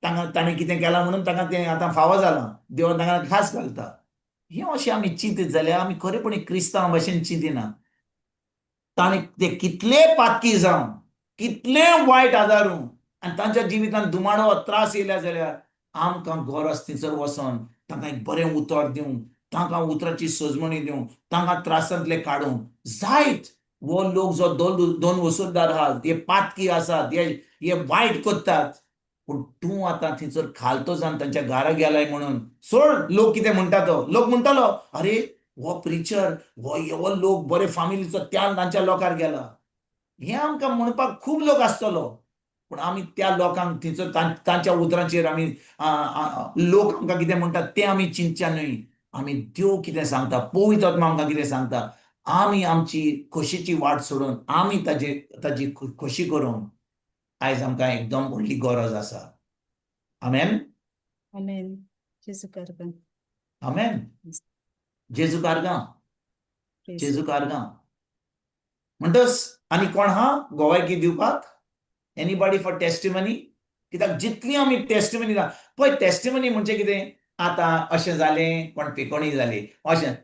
S3: तांकां ताणें कितें केलां म्हणून तांकां तें आतां फावो जालां, देवान तांकां खास घालता. हें अशें आमी चिंतीत जाल्यार आमी खरेपणी क्रिस्तांव भाशेन चिंतिना. ताणें ते कितले पातकी जावं, कितले वायट आदारूं आनी तांच्या जिवितांत दुमाडो त्रास येयल्या जाल्यार आमकां गरज थंयसर वचोन तांकां एक बरें उतर दिवंक, तांकां उतराची सजमणी दिवंक, तांकां त्रासांतले काडूंक जायत. हो लोक जो दोन दोन वसुरदार आहात, हे पातकी आसात, हे हे वायट करतात, पूण तूं आतां थंयसर खालतो जावन तांच्या घरा गेलाय म्हणून सोड लोक कितें म्हणटा तो. लोक म्हणटलो अरे हो प्रिचर, हो हो लोक बरे फामिलीचो त्या तांच्या लोकार गेला. हें आमकां म्हणपाक खूब लोक आसतलो, पूण आमी त्या लोकांक थंयसर तांच्या उतरांचेर आमी लोक आमकां कितें म्हणटात तें आमी चिंतच्या न्हय. आमी देव कितें सांगता, पवित्र आत्मा आमकां कितें सांगता, आमी आमची खोशीची वाट सोडून आमी ताजी ताजी खोशी करूंक आयज आमकां एकदम व्हडली गरज आसा. आमेन.
S1: आमेन. जेजू कारगां.
S3: आमेन. जेजू कारगां, जेजू कारगां. म्हणटच आनी कोण हा गोवायकी दिवपाक? Anybody for testimony? कित्याक जितली आमी टेस्टिमनी पळय, टेस्टिमनी म्हणजे कितें, आतां अशें जालें, कोण पिकोणी जाली, अशें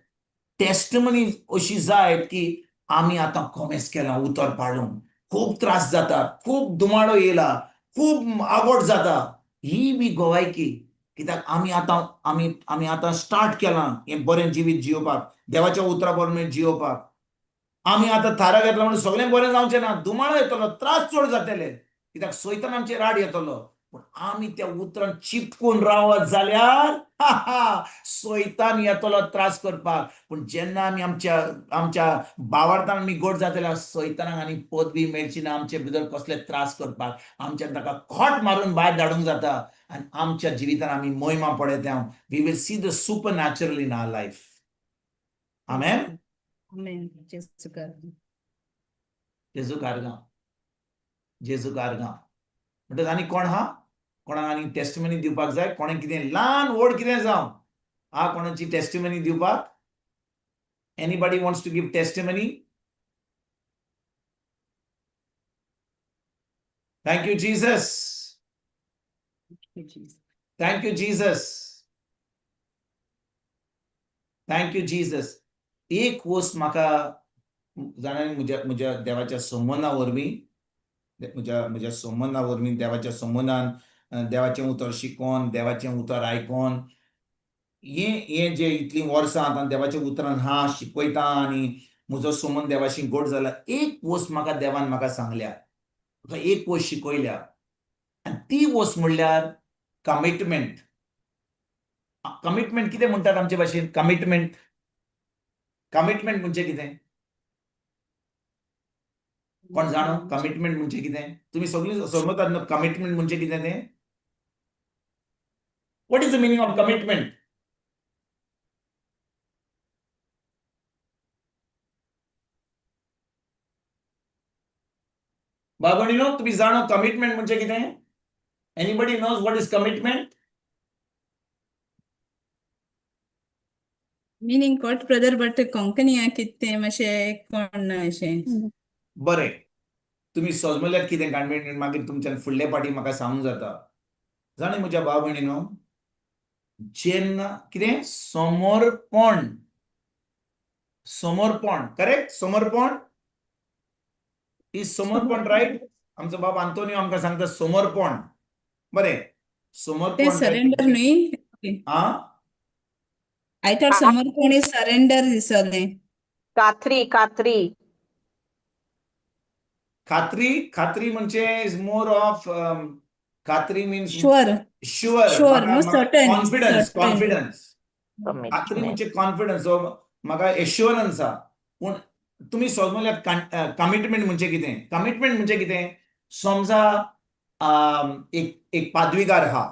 S3: टेस्टिमनी अशी जायत की आमी आतां कोमेस केलां उतर पाळूंक, खूब त्रास जाता, खूब दुमाडो येयला, खूब आवड जाता, ही बी गोवायकी. कित्याक आमी आतां आमी आमी आतां स्टार्ट केलां हें बरें जिवीत जियोवपाक, देवाच्या उतरा प्रमाणे जियोवपाक. आमी आतां थारा घेतला म्हणून सगळें बरें जावचें ना, दुमाळो येतलो, त्रास चड जातले, कित्याक सैतान आमचेर आड येतलो. पूण आमी त्या उतरान चिपकून रावत जाल्यार सैतान येतलो त्रास करपाक. पूण जेन्ना आमी आमच्या आमच्या बावार्थान आमी गोड जातले, सैतानाक आनी पदवी मेळची ना आमचे भितर कसले त्रास करपाक. आमच्यान ताका खोट मारून भायर धाडूंक जाता आनी आमच्या जिवितान आमी मोहिमा पळयता. We will see the supernatural in our life. Amen.
S1: Amen. जेजू कारगां.
S3: जेजू कारगां, जेजू कारगां. म्हणटच आनी कोण हा, कोणाक आनी टेस्टिमनी दिवपाक जाय? कोणें कितें ल्हान व्हड कितें जावं हा, कोणाची टेस्टिमनी दिवपाक? Anybody wants to give testimony? Thank you Jesus. Thank you Jesus. Thank you Jesus. एक वस्त म्हाका जाणा, म्हज्या म्हज्या देवाच्या संबंदा वरवीं, म्हज्या म्हज्या संबंदा वरवीं, देवाच्या संबंदान, देवाचें उतर शिकोन, देवाचें उतर आयकोन, हें हें जे इतलीं वर्सां आतां देवाच्या उतरान हा शिकयता आनी म्हजो संबंद देवाशी गोड जाला. एक वस्त म्हाका देवान म्हाका सांगल्या, म्हाका एक वस्त शिकयल्या, आनी ती वस्त म्हणल्यार कमिटमेंट. कमिटमेंट कितें म्हणटात आमचे भाशेन? कमिटमेंट, कमिटमेंट म्हणजे कितें? कोण जाणो कमिटमेंट म्हणजे कितें? तुमी सगळीं समजतात न्हू कमिटमेंट म्हणजे कितें तें? What is the meaning of commitment? बाबणीनो, तुमी जाणो कमिटमेंट म्हणजे कितें? Anybody knows what is commitment?
S1: Meaning quote brother, but Konkani कितें मातशें कोण ना अशें.
S3: बरें, तुमी सजमल्यात कितें कमिटमेंट, मागीर तुमच्यान फुडले पाटी म्हाका सांगूंक जाता. जाणा म्हज्या भाव भयणीनो, जेन्ना कितें समर्पण, समर्पण, करेक्ट? समर्पण is समर्पण, रायट? आमचो बाब आंतोनियो आमकां सांगता समर्पण. बरें,
S1: तें
S3: समर्पण.
S1: सरेंडर न्हय?
S3: आ
S1: I thought समर्पण is surrender दिसलें.
S4: कात्री, कात्री.
S3: खात्री. खात्री म्हणजे is more of, खात्री means
S1: sure.
S3: Sure.
S1: Sure, no, certain,
S3: confidence.
S1: Certain.
S3: Confidence. खात्री
S4: कमिटमेंट.
S3: म्हणजे कॉन्फिडन्स, हो म्हाका एश्युरन्स आहा. पूण तुमी समजल्यात कमिटमेंट म्हणजे कितें? कमिटमेंट म्हणजे कितें? समजा एक एक पादविगार आहा,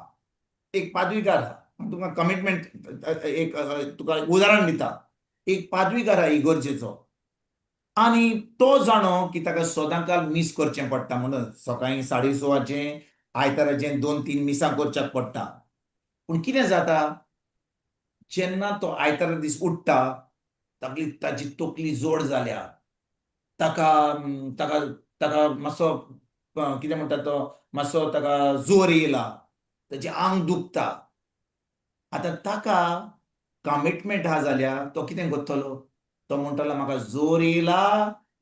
S3: एक पादविगार आहा, तुका कमिटमेंट एक तुका उदाहरण दिता. एक पादविगार आहा इगर्जेचो आनी तो जाणो की ताका सदांकाल मीस करचें पडटा, म्हणून सकाळीं 6:30चें, आयताराचें 2-3 मिसां करच्याक पडटा. पूण कितें जाता, जेन्ना तो आयतारा दीस उठ्ठा, ताकली ताजी तकली जोड जाल्या, ताका ताका ताका मातसो कितें म्हणटा तो, मातसो ताका जोर येयला, ताजें आंग दुखता. आतां ताका कमिटमेंट आहा जाल्यार तो कितें करतलो? तो म्हणटलो म्हाका जोर येयला,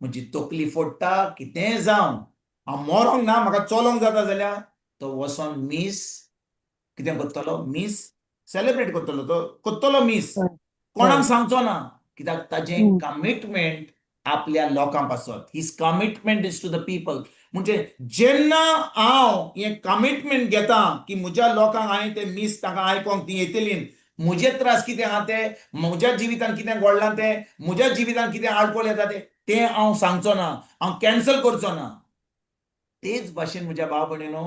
S3: म्हजी तकली फोडटा, कितेंय जावं, हांव मरोंक ना, म्हाका चलोंक जाता जाल्यार तो वचोन मीस कितें करतलो? मीस सेलिब्रेट करतलो, तो करतलो मीस. कोणाक सांगचो ना, कित्याक ताजें कमिटमेंट आपल्या लोकां पासत. His commitment is to the people. म्हणजे जेन्ना हांव हें कमिटमेंट घेता की म्हज्या लोकांक हांवें तें मीस तांकां आयकोंक ती येतली, म्हजे त्रास कितें आहा ते, म्हज्या जिवितान कितें घडलां तें, म्हज्या जिवितान कितें आडखळ येता तें, तें हांव सांगचो ना, हांव कॅन्सल करचो ना. तेच भाशेन म्हज्या भाव भयणीनो,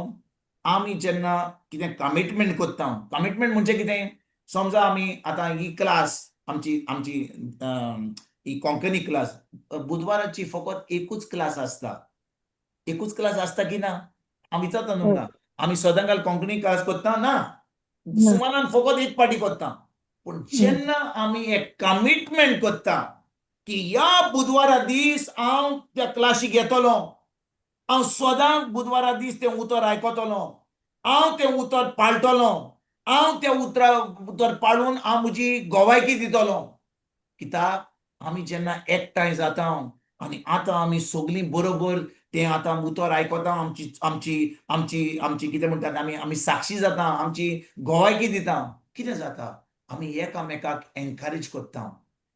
S3: आमी जेन्ना कितें कमिटमेंट करता, कमिटमेंट म्हणजे कितें? समजा आमी आतां ही क्लास आमची आमची ही कोंकणी क्लास बुधवाराची फकत एकूच क्लास आसता. एकूच क्लास आसता की ना? हांव विचारता तुमकां, आमी सदांकाल कोंकणी क्लास करता ना? सुमारान फकत एक पाटी करता. पूण जेन्ना आमी एक कमिटमेंट करता की ह्या बुधवारा दीस हांव त्या क्लासीक येतलो, हांव सदांच बुधवारा दीस तें उतर आयकतलो, हांव तें उतर पाळटलो, हांव त्या उतरा उतर पाळून हांव म्हजी गोवायकी दितलो. कित्याक आमी जेन्ना एकठांय जाता आनी आतां आमी सगळीं बरोबर तें आतां उतर आयकता, आमची आमची आमची आमची कितें म्हणटात, आमी आमी साक्षी जाता, आमची गोवायकी दिता. कितें जाता? आमी एकामेकाक एनकरेज करता.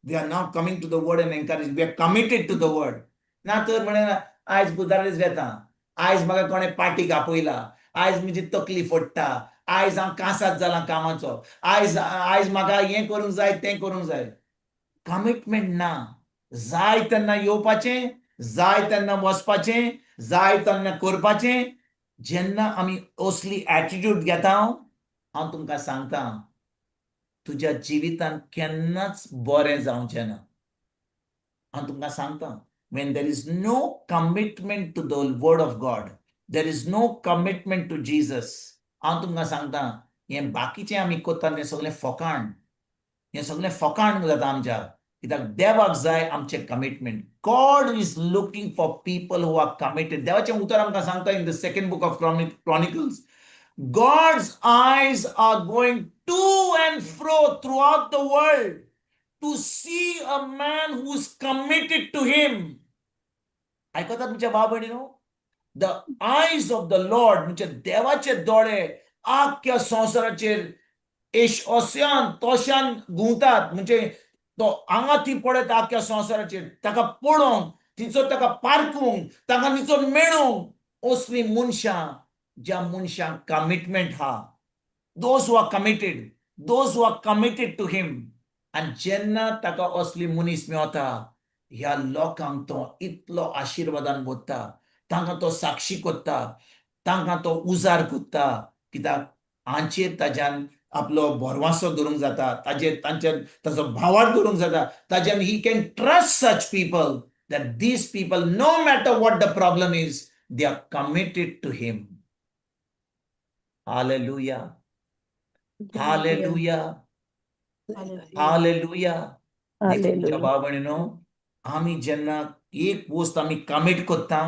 S3: We are now coming to the word and encourage. We are committed to the word. ना तर म्हणे आयज बुधवारीच वेता, आयज म्हाका कोणें पार्टीक आपयला, आयज म्हजी तकली फोडटा, आयज हांव कासाद जालां कामाचो, आयज आयज म्हाका हें करूंक जाय, तें करूंक जाय. कमिटमेंट ना. जाय तेन्ना येवपाचें, जाय तेन्ना वचपाचें, जाय तेन्ना करपाचें. जेन्ना आमी असली एटिट्यूड घेता, हांव तुमकां सांगता, तुज्या जिवितान केन्नाच बरें जावचें ना. हांव तुमकां सांगता, when there is no commitment to the word of God, there is no commitment to Jesus, हांव तुमकां सांगता, हें बाकीचें आमी करता तें सगळें फकाण. हें सगळें फकाण जाता आमच्या, कित्याक देवाक जाय आमचें commitment. God is looking for people who are committed. देवाचें उतर आमकां सांगता in the second book of Chronicles, God's eyes are going to and fro throughout the world to see a man who's committed to him. आयकतात तुमच्या भाव भयणीनो? The eyes of the Lord, म्हणजे देवाचे दोळे आख्या संवसाराचेर एश अश्यान तश्यान घुंवतात. म्हणजे तो हांगा ती पळयता आख्या संवसाराचेर, ताका पळोवंक, तिचो ताका पारखूंक, ताका तिचो मेळूंक असली मनशां, ज्या मनशांक कमिटमेंट हा. Those who are committed, those who are committed to him. आनी जेन्ना ताका असली मनीस मेवता, ह्या लोकांक तो इतलो आशिर्वादान भरता, तांकां तो साक्षी करता, तांकां तो उजार करता. कित्याक हांचेर ताज्यान आपलो भरवासो दवरूंक जाता, ताजेर तांचेर ताजो भावार्थ दवरूंक जाता. ताज्यान he can trust such people, that these people, no matter what the problem is, they are committed to him. Hallelujah, hallelujah, hallelujah. तुमच्या भाव भयणीनो, आमी जेन्ना एक वस्त आमी कमीट करता,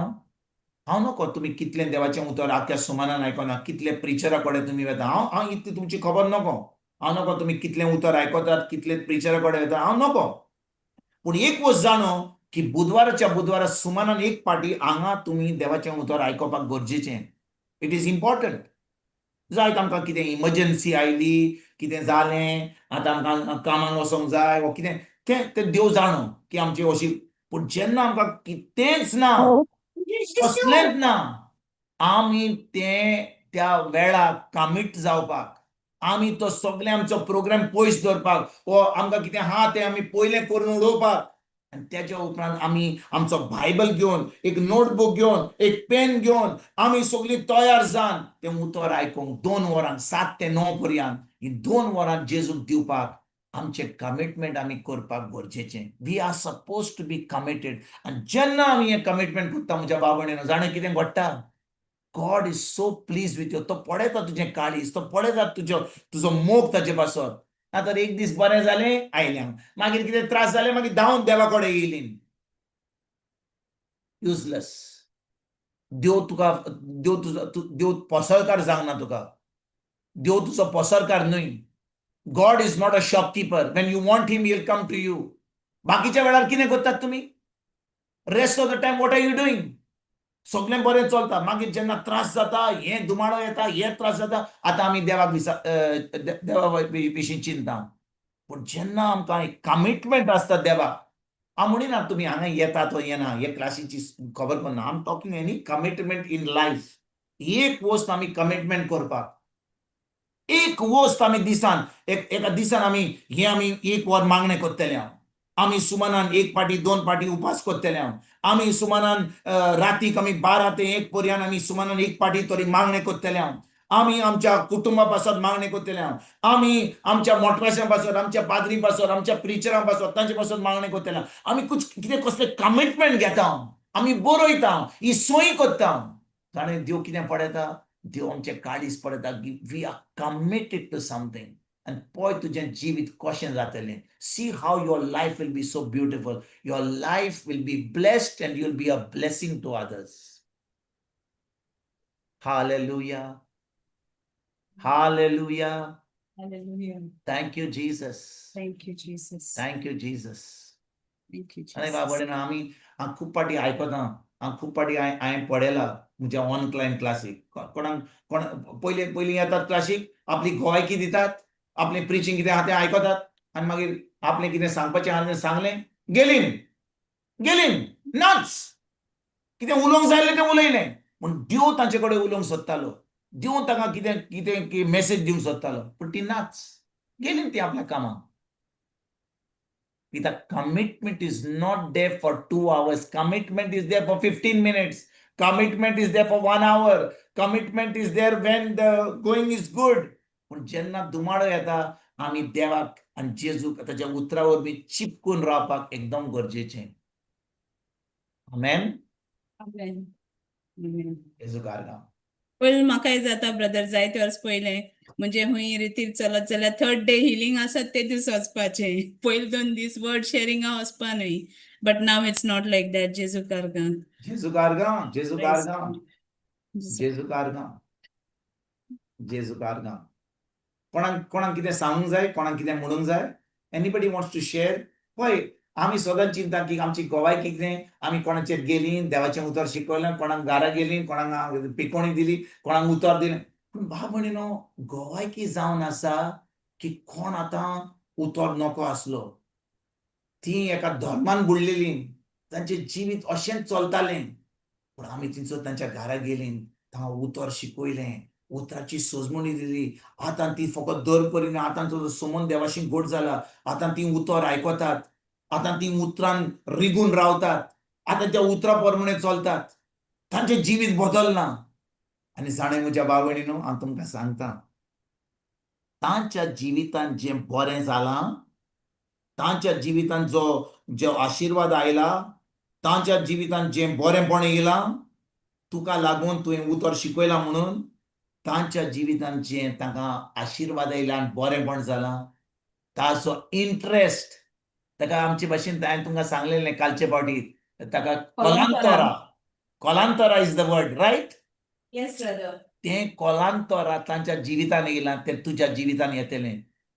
S3: हांव नको तुमी कितलें देवाचें उतर आख्या सुमानान आयकना, कितले प्रिचरा कडेन तुमी वता, हांव हांव इतली तुमची खबर नको. हांव नको तुमी कितलें उतर आयकतात, कितले प्रिचरा कडेन वता, हांव नको. पूण एक वस्त जाणो की बुधवाराच्या बुधवारा सुमानान एक पाटी हांगा तुमी देवाचें उतर आयकोपाक गरजेचें. It is important. जायत आमकां कितें इमर्जन्सी आयली, कितें जालें, आतां आमकां कामाक वचोंक जाय वो कितें, तें तें देव जाणो की आमची अशी. पूण जेन्ना आमकां कितेंच ना, कसलेंच ना, आमी तें त्या वेळार कमीट जावपाक, आमी तो सगळें आमचो प्रोग्राम पयस दवरपाक वो आमकां कितें आहा तें आमी पयलें करून उडोवपाक आनी तेच्या उपरांत आमी आमचो बायबल घेवन, एक नोटबूक घेवन, एक पेन घेवन आमी सगळीं तयार जावन तें उतर आयकूंक 2 वरां, 7 ते 9 पर्यंत ही 2 वरां जेजूक दिवपाक आमचें कमिटमेंट आमी करपाक गरजेचें. We are suppose to be committed. आनी जेन्ना आमी हें कमिटमेंट करता, म्हज्या भाव भयणीनो, जाणा कितें घडटा? God is so pleased with you. तो पळयता तुजें काळीज, तो पळयता तुजो तुजो मोग ताजे पासत. ना तर एक दीस बरें जालें, आयलें, मागीर कितें त्रास जाले, मागीर धांवन देवा कडेन येयली. युजलेस. देव तुका, देव तुजो देव पसरकार जावंक ना तुका. देव तुजो पसरकार न्हय. God is not a shopkeeper. When you want him, he'll come to you. बाकीच्या वेळार कितें करतात तुमी? Rest of the time what are you doing? सगळें बरें चलता, मागीर जेन्ना त्रास जाता, हे दुमाडो येता, हे त्रास जाता, आतां आमी देवाक विसा देवा विशीं चिंता. पूण जेन्ना आमकां एक कमिटमेंट आसता देवाक, हांव म्हणिना तुमी हांगा येता तो येना, हे क्लासीची खबर करना. I am talking any commitment in life. एक वस्त आमी कमिटमेंट करपाक, एक वस्त आमी दिसान एक एका दिसान आमी हे आमी एक वर मागणें करतले. हांव आमी सुमानान एक पाटी दोन पाटी उपास करतले. हांव आमी सुमानान रातीक आमी 12 ते 1 पर्यंत आमी सुमानान एक पाटी तरी मागणें करतले. हांव आमी आमच्या कुटुंबा पासत मागणें करतले. हांव आमी आमच्या मोटरासां पासत, आमच्या पाद्री पासत, आमच्या प्रिचरां पासत, तांचे पासत मागणें करतले. आमी कुछ कितें कसलें कमिटमेंट घेता, आमी बरयता, ही सोय करता. जाणें देव कितें पळयता? देव आमचें काळीज पळयता. We are committed to something. आनी पळय तुजें जिवीत कशें जातलें. See how your life will be so beautiful. Your life will be blessed and you'll be a blessing to others. Hallelujah. Hallelujah.
S1: Hallelujah.
S3: Thank you, Jesus.
S1: Thank you, Jesus.
S3: Thank you, Jesus.
S1: Thank you,
S3: आनी
S1: Jesus.
S3: बाबा, आमी हांव खूब फावटी आयकता, हांव खूब फावटी हांवें पळयला म्हज्या ऑनलायन क्लासीक, कोणाक कोण पयलीं पयलीं येतात क्लासीक, आपली गोवायकी दितात, आपलें प्रिचींग कितें आहा तें आयकतात आनी मागीर आपलें कितें सांगपाचें आहा तें सांगलें, गेलीं गेलीं, नाच कितें उलोवंक जाय जाल्यार तें उलयलें. पूण देव तांचे कडेन उलोवंक सोदतालो, देव तांकां कितें कितें मेसेज दिवंक सोदतालो, पूण ती नाच गेलीं ती आपल्या कामाक. The commitment is not there for 2 hours. Commitment is there for 15 minutes. Commitment is there for one hour. Commitment is there when the going is good. पूण जेन्ना दुमाडो येता, आमी देवाक आनी जेजूक ताच्या उतरा वरवीं चिपकून रावपाक एकदम गरजेचें. आमेन.
S1: Amen. Amen.
S3: जेजूक आर्गां.
S1: पयलीं म्हाकाय जाता ब्रदर, जायते वर्स पयलें म्हणजे हुंय रितीर चलत जाल्यार थर्ड डे हिलींग आसत ते दीस वचपाचें, पयले 2 दीस वर्ड शेरिंगा वचपा न्हय. But now it's not like that. जेजूक आर्गां.
S3: जेजूक आर्गां, जेजूक आर्गां, जेजूक आर्गां, जेजूक आर्गां. कोणाक कोणाक कितें सांगूंक जाय? कोणाक कितें म्हणूंक जाय? Anybody wants to share? पळय, आमी सदांच चिंता की आमची गोवायकी कितें, आमी कोणाचेर गेलीं, देवाचें उतर शिकवलें, कोणाक घरा गेलीं, कोणाक पिकोणी दिली, कोणाक उतर दिलें. पूण भाव भयणीनो, गोवायकी जावन आसा की कोण आतां उतर नको आसलो. ती एका धर्मान बुडलेली, तांचें जिवीत अशेंच चलतालें. पूण आमी थंयसर तांच्या घरा गेलीं, तांकां उतर शिकयलें, उतराची सजमणी दिली. आतां ती फकत दर करिना. आतां तो समन देवाशी गोड जाला. आतां ती उतर आयकतात, आतां ती उतरान रिगून रावतात, आतां त्या उतरा प्रमाणे चलतात, तांचें जिवीत बदलना. आनी जाणें म्हज्या भाव भयणीनो, हांव तुमकां सांगता, तांच्या जिवितान जें बरें जालां, तांच्या जिवितान जो जो आशिर्वाद आयला, तांच्या जिवितान जें बरेंपण येयलां तुका लागून, तुवें उतर शिकयलां म्हणून तांच्या जिवितान जें तांकां आशिर्वाद आयला आनी बरेंपण जालां, ताचो इंट्रस्ट ताका आमचे भाशेन हांवें तुमकां सांगलेलें कालचे फावटी, ताका कोलांतोरा. कोलांतोरा is the word, right?
S1: Yes, brother.
S3: तें कोलांतोरा तांच्या जिवितान येयलां, तें तुज्या जिवितान येतलें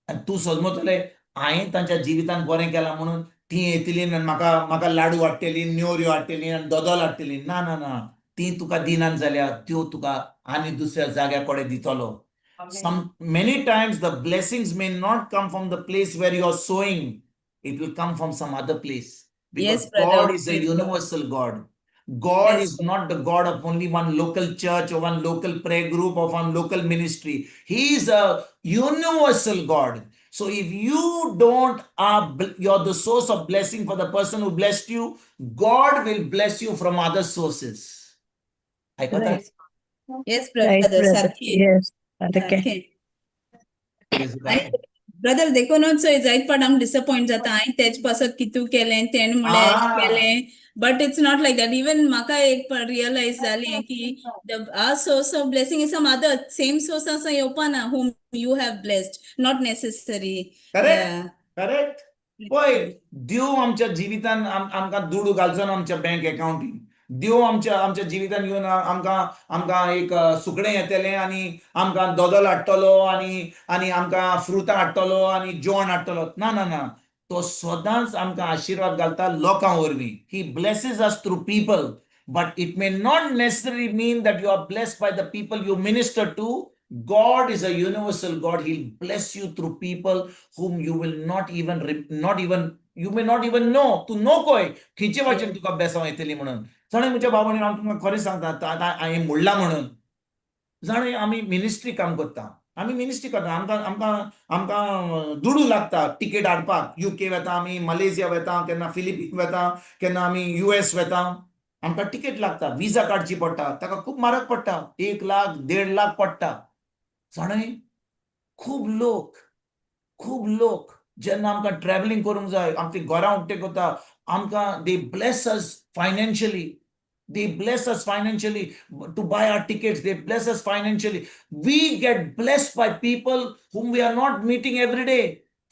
S3: आनी तूं समजतलें, हांवें तांच्या जिवितान बरें केलां म्हणून ती येतली आनी म्हाका म्हाका लाडू हाडटली, नेवऱ्यो हाडटली आनी दोदोल हाडटली. ना ना ना, ती तुका दिनात जाल्यार त्यो तुका आनी दुसऱ्या जाग्या कडेन दितलो. Some many times the blessings may not come from the place where you are sowing. It will come from some other place because
S1: Yes, brother.
S3: God is a
S1: Praise God.
S3: universal God. God is not the God of only one local church or one local prayer group or one local ministry. He is a universal God. So if you don't are you're the source of blessing for the person who blessed you, God will bless you from other sources. आयकता?
S4: Right.
S1: Yes,
S2: Right,
S1: brother.
S2: brother.
S1: सारकें.
S2: Yes. सारकें.
S1: सारकें.
S3: Yes, God.
S1: Brother, देखूनच चोय जायत पाट आमी डिसअपॉयंट जाता. हांवें तेज पासत कितू केलें, तेणें म्हणलें अशें केलें, but it's not like that. Even म्हाका एक रियलायज जालें की the our source of blessing is some other, same source आसा येवपा ना whom you have blessed, not necessary.
S3: Correct. Correct. पळय, देव आमच्या जिवितान आमकां दुडू घालचो ना आमच्या बँक अकाउंटीन. देव आमच्या आमच्या जिवितान येवन आमकां आमकां एक सुकणें येतलें आनी आमकां दोदोल हाडटलो आनी आनी आमकां फ्रुतां हाडटलो आनी जेवण हाडटलो. ना ना ना. तो सदांच आमकां आशिर्वाद घालता लोकां वरवीं. He blesses us through people, but it may not necessarily mean that you are blessed by the people you minister to. God is a universal God. He'll bless you through people whom you will not even not even you may not even know. तूं नकोय खंयचे भाशेन तुका बेसांव येतली म्हणून. जाणा, म्हज्या भाव भयणी, हांव तुमकां खरें सांगता, आतां हांवें म्हणलां म्हणून. जाणा, आमी मिनिस्ट्री काम करता, आमी मिनिस्ट्री करता, आमकां दुडू लागता टिकेट हाडपाक. युके वता आमी, मलेशिया वता, केन्ना फिलिपीन वता, केन्ना आमी युएस वता. आमकां टिकेट लागता, विजा काडची पडटा, ताका खूब म्हारग पडटा, 1 लाख, 1.5 लाख पडटा. जाणा, खूब लोक जेन्ना आमकां ट्रॅव्हलिंग करूंक जाय, आमची घरां उक्ते करता आमकां. They bless us financially. They bless us financially to buy our tickets. They bless us financially. We get blessed by people whom we are not meeting every day.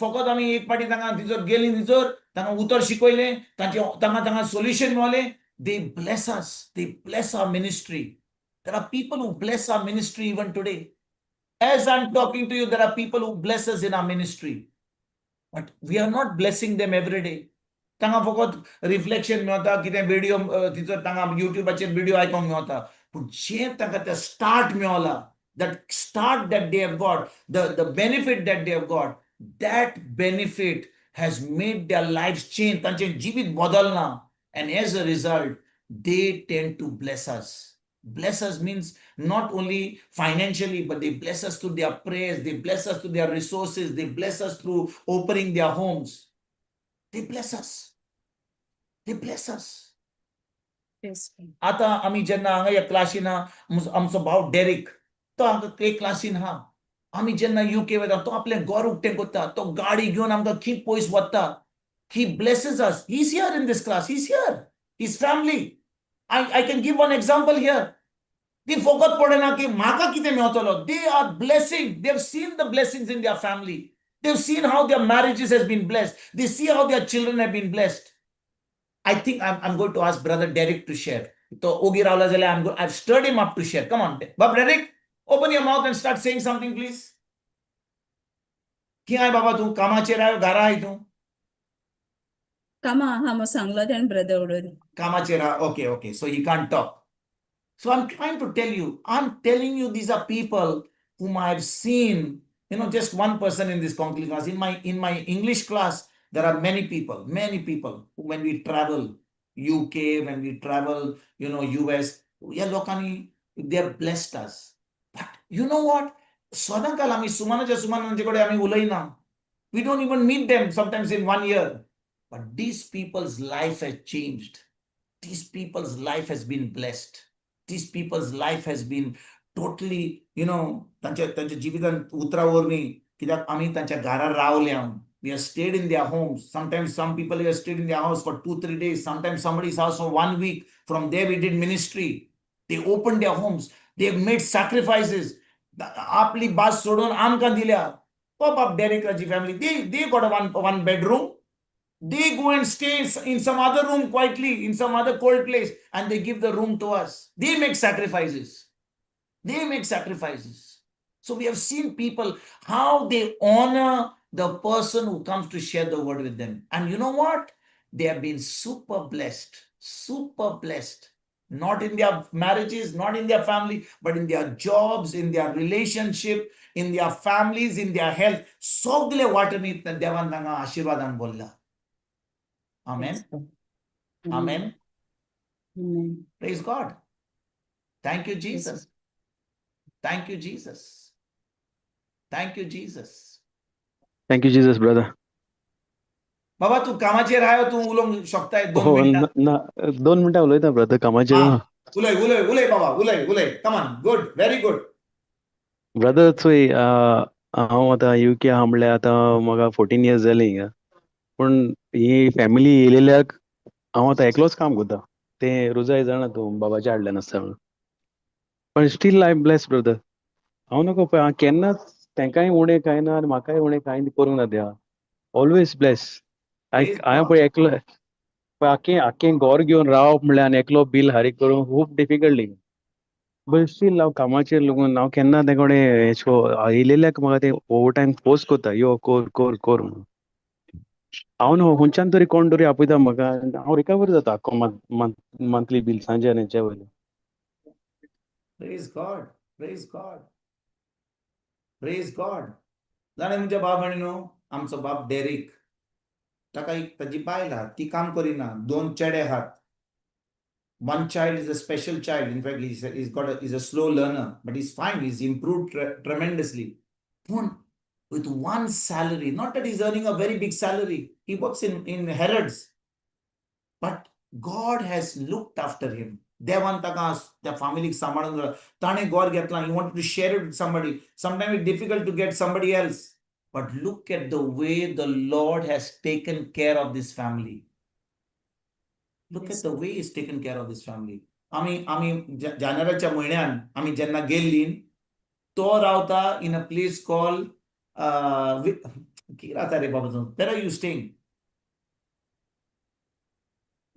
S3: फकत आमी एक पाटी तांकां थंयसर गेलीं, थंयसर तांकां उतर शिकयलें, तांचे तांकां सोल्युशन मेळलें. They bless us. They bless our ministry. There are people who bless our ministry even today. As I'm talking to you, there are people who bless us in our ministry, but we are not blessing them every day. तांकां फकत reflection मेळता, कितें video थंयसर तांकां युट्यूबाचेर video आयकोंक मेळता, पूण जें तांकां तें start Mewla, that start that they have got, the benefit that they have got, that benefit has made their life change. तांचें जिवीत बदलना and as a result they tend to bless us. Bless us means not only financially, but they bless us through their prayers, they bless us through their resources, they bless us through opening their homes. They bless us. They bless us. आतां आमी जेन्ना हांगा ह्या क्लासीन आमचो भाव Derrick, तो हांगा एक क्लासीन आहा. आमी जेन्ना युके वता, तो आपलें घर उक्तें करता, तो गाडी घेवन आमकां खंय पयस वता. He blesses us. He is here in this class. He is here, his family. I can give one example here. ती फकत पडना की म्हाका कितें मेवतलो. They are blessing. They have seen the blessings in their family. They have seen how their marriages has been blessed. They see how their children have been blessed. I think I'm going to ask Brother Derek to share. तो ओगी रावला जाल्यार I've stirred him up to share. Come on, Bab Derek, open your mouth and start saying something, please. कितें बाबा, तूं कामाचेर आयो, घरा आय तूं?
S1: कामा आहा मग सांगलो तेणें ब्रदर उडोवन.
S3: कामाचेर. Okay. So he can't talk. So I'm trying to tell you, I'm telling you, these are people whom I've seen, just one person in this Konkani class. In my English class, there are many people who, when we travel UK, when we travel, US, ह्या लोकांनी, they have blessed us. But you know what? सदांकाल आमी सुमानाच्या सुमान तांचे कडेन आमी उलयना. We don't even meet them sometimes in one year. But these people's life has changed. These people's life has been blessed. These people's life has been totally, तांच्या जिवितान उतरा वरवीं, कित्याक आमी तांच्या घरा रावल्या. We have stayed in their homes. Sometimes some people have stayed in their house for 2, 3 days. Sometimes somebody's house for one week. From there we did ministry. They opened their homes. They have made sacrifices. आपली बास सोडून आमकां दिल्या. बाब डेरिकाची family, they got a one bedroom. They go and stay in some other room quietly, in some other cold place, and they give the room to us. They make sacrifices. They make sacrifices. So we have seen people, how they honor the person who comes to share the word with them. And you know what? They have been super blessed, super blessed. Not in their marriages, not in their family, but in their jobs, in their relationship, in their families, in their health. सगळे वाटेंनी देवान तांकां आशिर्वादान भरला. Amen. Amen.
S1: Amen.
S3: Praise God. Thank you, Jesus. Thank you, Jesus. Thank you, Jesus.
S5: Thank you, Jesus, brother.
S3: बाबा, तूं कामाचेर आयो, तूं उलोवंक शकताय दोन
S5: हो.
S3: मिनटां.
S5: ना, 2 मिनटां उलयता ब्रदर, कामाचेर.
S3: हा, उलय, उलय, उलय बाबा, उलय, उलय. Come on. Good, very good.
S5: Brother, चोय, हांव आतां युके आहा म्हणल्यार आतां म्हाका 14 इयर्स जाली हिंगा. पूण ही फॅमिली येयलेल्याक हांव आतां एकलोच काम करता. तें रोजाय जाणा तूं, बाबाच्या हाडल्यान आसता म्हणून. पण स्टील I bless, brother. हांव नको पळय, हांव केन्नाच तेंकांय उणें कांय ना आनी म्हाकाय उणें कांय करूंक ना. देवा ऑलवेज ब्लेस.
S3: Praise
S5: हांवें
S3: God.
S5: पळय एकलो पळय आख्खें आख्खें घर घेवन रावप म्हणल्यार आनी एकलो बील फारीक करूंक खूब डिफिकल्टी. बट स्टील हांव कामाचेर लागून हांव केन्ना ते कडेन येयलेल्याक म्हाका ते ओवर टायम फोर्स करता, यो, कोर कोर कोर म्हणून. हांव न्हू खंयच्यान तरी कोण तरी आपयता म्हाका, हांव रिकवर जाता आख्खो मंथली बिल सांजे आनी हेच्या वयलें.
S3: Praise God, praise God, praise God. जाणा म्हज्या भाव भयणीनो, आमचो बाब डेरीक, ताका एक ताजी बायल आहा, ती काम करिना, दोन चेडे आहात. One child is a special child. In fact, he's got a he's a slow learner, but he's fine. He's improved tremendously. But with one salary, not that he's earning a very big salary, he works in Harrods, but God has looked after him. देवान ताका त्या फॅमिलीक सांबाळून ताणें घर घेतला. He want to share it with somebody. Sometime it difficult to get somebody else, but look at the way the Lord has taken care of this family. Look at the way he's taken care of this family. आमी जानेवारीच्या म्हयन्यान आमी जेन्ना गेल्लीं, तो रावता in a place call, कितें रावता रे बाबा तूं? Where are you staying?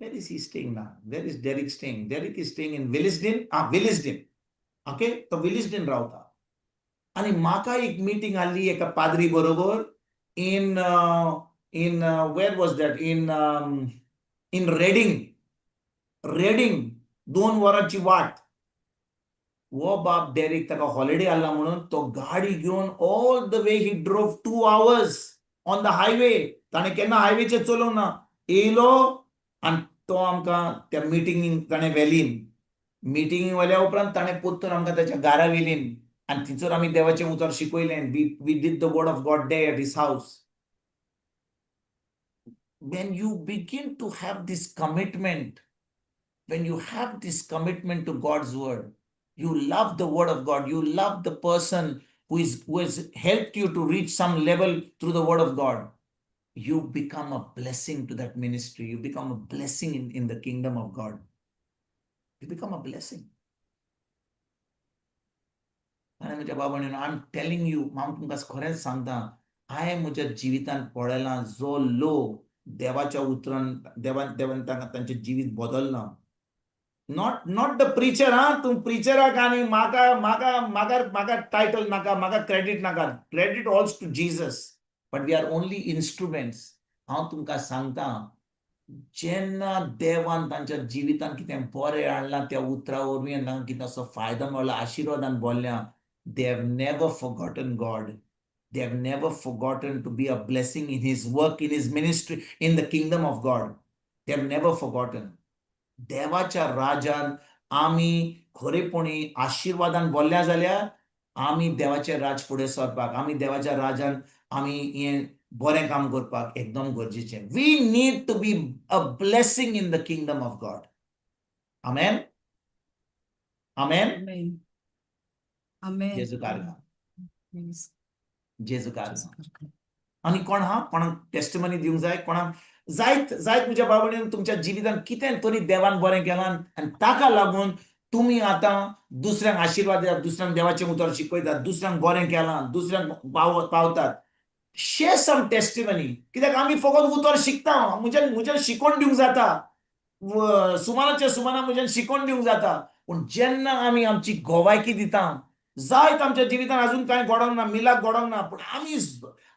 S3: Where is he staying now? Where is Derek staying? Derek is staying in Willesden. Ah, Willesden. Okay, तो Willesden रावता आणि म्हाका एक मीटिंग आहली एका पाद्री बरोबर in where was that? In Reading. Reading, 2 वरांची वाट. हो बाब डेरिक, ताका हॉलिडे आसला म्हणून तो गाडी घेवन all the way he drove 2 hours on the highway. ताणें केन्ना हायवेचेर चलोवंक ना. येयलो आनी तो आमकां त्या मिटिंगीक ताणें व्हेलीन. मिटिंगीक व्हेल्या उपरांत ताणें परतून आमकां ताच्या घरा व्हेलीन आनी थंयसर आमी देवाचें उतर शिकयलें. We did the word of God there at his house. When you begin to have this commitment, when you have this commitment to God's word, you love the word of God, you love the person who has helped you to reach some level through the word of God, you become a blessing to that ministry. You become a blessing in the kingdom of God. You become a blessing. आनी म्हज्या बाबांनी, I am telling you, हांव तुमकां खरेंच सांगता, हांवें म्हज्या जिवितांत पळयलां, जो लोक देवाच्या उतरान देवान तांकां तांचें जिवीत बदललां. Not the preacher. हा, तूं प्रिचराक आनी म्हाका टायटल नाका, म्हाका क्रेडीट नाका. Credit also to Jesus, but we are only instruments. हांव तुमकां सांगता, जेन्ना देवान तांच्या जिवितांत कितें बरें हाडलां, त्या उतरा वरवीं तांकां कितें असो फायदो मेळ्ळो, आशिर्वादान भरल्या, they have never forgotten God. They have never forgotten to be a blessing in His work, in His ministry, in the kingdom of God. They have never forgotten. देवाच्या राजान आमी खरेपणी आशिर्वादान भरल्या जाल्यार आमी देवाचें राज फुडें सरपाक, आमी देवाच्या राजान आमी हें बरें काम करपाक एकदम गरजेचें. We need to be a blessing in the kingdom of God. Amen, amen.
S1: Amen. Amen.
S3: जेजू कारगा.
S1: Yes.
S3: जेजू कारगा.
S1: जेजू कारगा.
S3: आनी कोण हा, कोणाक टेस्टमनी दिवंक जाय? कोणाक जायत जायत, म्हज्या भाव भयणीन, तुमच्या जिवितांत कितें तरी देवान बरें केलां आनी ताका लागून तुमी आतां दुसऱ्यांक आशिर्वाद दितात, दुसऱ्यांक देवाचें उतर शिकयतात, दुसऱ्यांक बरें केलां, दुसऱ्यांक पावतात. Share some testimony. कित्याक आमी फकत उतर शिकता. म्हज्यान शिकोवन दिवंक जाता, सुमाराच्या सुमारा म्हज्यान शिकोवन दिवंक जाता, पूण जेन्ना आमी आमची गोवायकी दिता, जायत आमच्या जिवितांत अजून कांय घडोंक ना, मिलाक घडोंक ना, पूण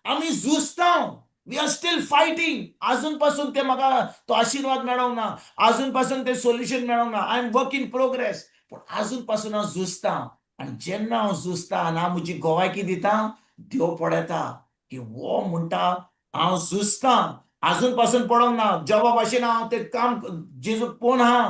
S3: आमी झुजता. We are still fighting. अजून पासून ते म्हाका तो आशिर्वाद मेळोंक ना, अजून पासून ते सोल्युशन मेळोंक ना. I am work in progress, पूण अजून पासून हांव झुजता. आनी जेन्ना हांव झुजता आनी हांव म्हजी गोवायकी दिता, देव पळयता की हो म्हणटा हांव झुजता, अजून पासून पडोंक ना, जॉबा भाशेन हांव तें काम जेजूक पळोवन आहा.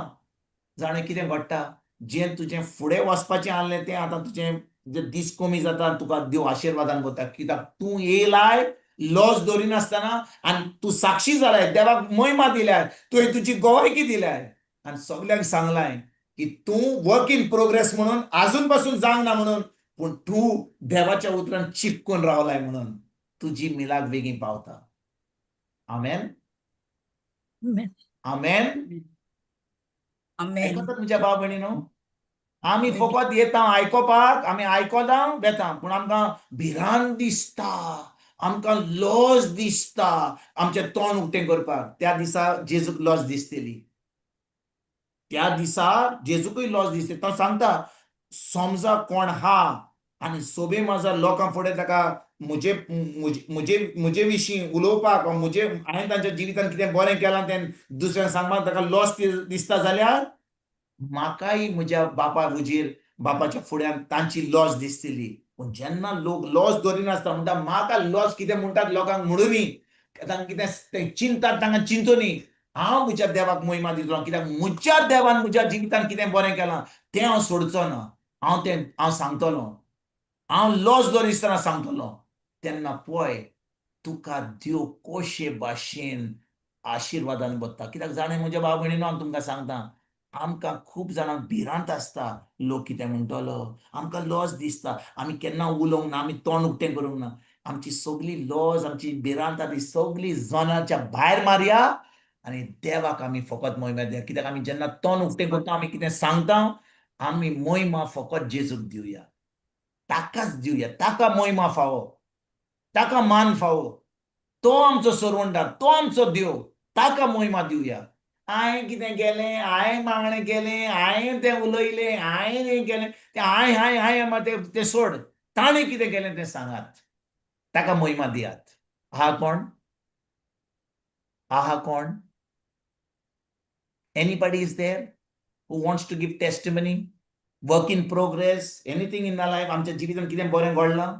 S3: जाणें कितें घडटा, जें तुजें फुडें वचपाचें आहलें तें आतां तुजें जे दीस कमी जाता, तुका देव आशिर्वादान वता, कित्याक तूं येयलाय लॉस दवरिनासतना आनी तूं साक्षी जालाय, देवाक महिमा दिल्याय, तुवें तुजी गोवायकी दिल्याय आनी सगल्यांक सांगलाय की तूं वर्क इन प्रोग्रेस म्हणून, अजून पासून जावंक ना म्हणून, पूण तूं देवाच्या उतरान चिपकून रावलाय म्हणून तुजी मिलाक बेगीन पावता. आमेन.
S4: Amen.
S3: आमेन.
S1: Amen.
S3: आयकतात तुमच्या भाव भयणीनो, आमी फकत येता आयकोपाक, आमी आयकोता, वेता, पूण आमकां भिरांत दिसता, आमकां लॉज दिसता आमचें तोंड उक्तें करपाक. त्या दिसा जेजूक लॉज दिसतली. त्या दिसा जेजूकय लॉज दिसतली. तो सांगता, समजा कोण हा आनी सोबे माझा लोकां फुडें ताका म्हजे म्हजे म्हजे विशीं उलोवपाक, म्हजे हांवें तांच्या जिवितान कितें बरें केलां तें दुसऱ्यांक सांगपाक ताका लॉस दिसता जाल्यार म्हाकाय म्हज्या बापा हुजीर, बापाच्या फुड्यान तांची लॉस दिसतली. पूण जेन्ना लोक लॉस दवरिनासता म्हणटा म्हाका लॉस कितें म्हणटात लोकांक म्हणुनी, तांकां कितें ते चिंतात तांकां चिंतुनी, हांव म्हज्या देवाक महिमा दितलो, कित्याक म्हज्या देवान म्हज्या जिवितान कितें बरें केलां तें हांव सोडचो ना, हांव तें हांव सांगतलो, हांव लॉस दवरिनासतना सांगतलो. तेन्ना पळय तुका देव कशे भाशेन आशिर्वादान भरता. कित्याक जाणें म्हज्या भाव भयणीनो, हांव तुमकां सांगता, आमकां खूब जाणांक भिरांत आसता लोक कितें म्हणटलो, आमकां लॉस दिसता, आमी केन्ना उलोवंक ना, आमी तोंड उक्तें करूंक ना. आमची सगली लॉस, आमची भिरांत ती सगली जनाच्या भायर मारया आनी देवाक आमी फकत महिमा दिया. कित्याक आमी जेन्ना तोंड उक्तें करता, आमी कितें सांगता, आमी महिमा फकत जेजूक दिवया, ताकाच दिवया, ताका महिमा फावो, ताका मान फावो, तो आमचो सरवणदार, तो आमचो देव, ताका महिमा दिवया. हांवें कितें केलें, हांवें मागणें केलें, हांवें तें उलयलें, हांवें हें केलें, तें हांय हांय हांय तें सोड, ताणें कितें केलें तें सांगात, ताका महिमा दियात. आहा कोण? आहा कोण? Anybody is there who wants to give testimony, work in progress, anything in the life? आमच्या जिवितांत कितें बरें घडलां?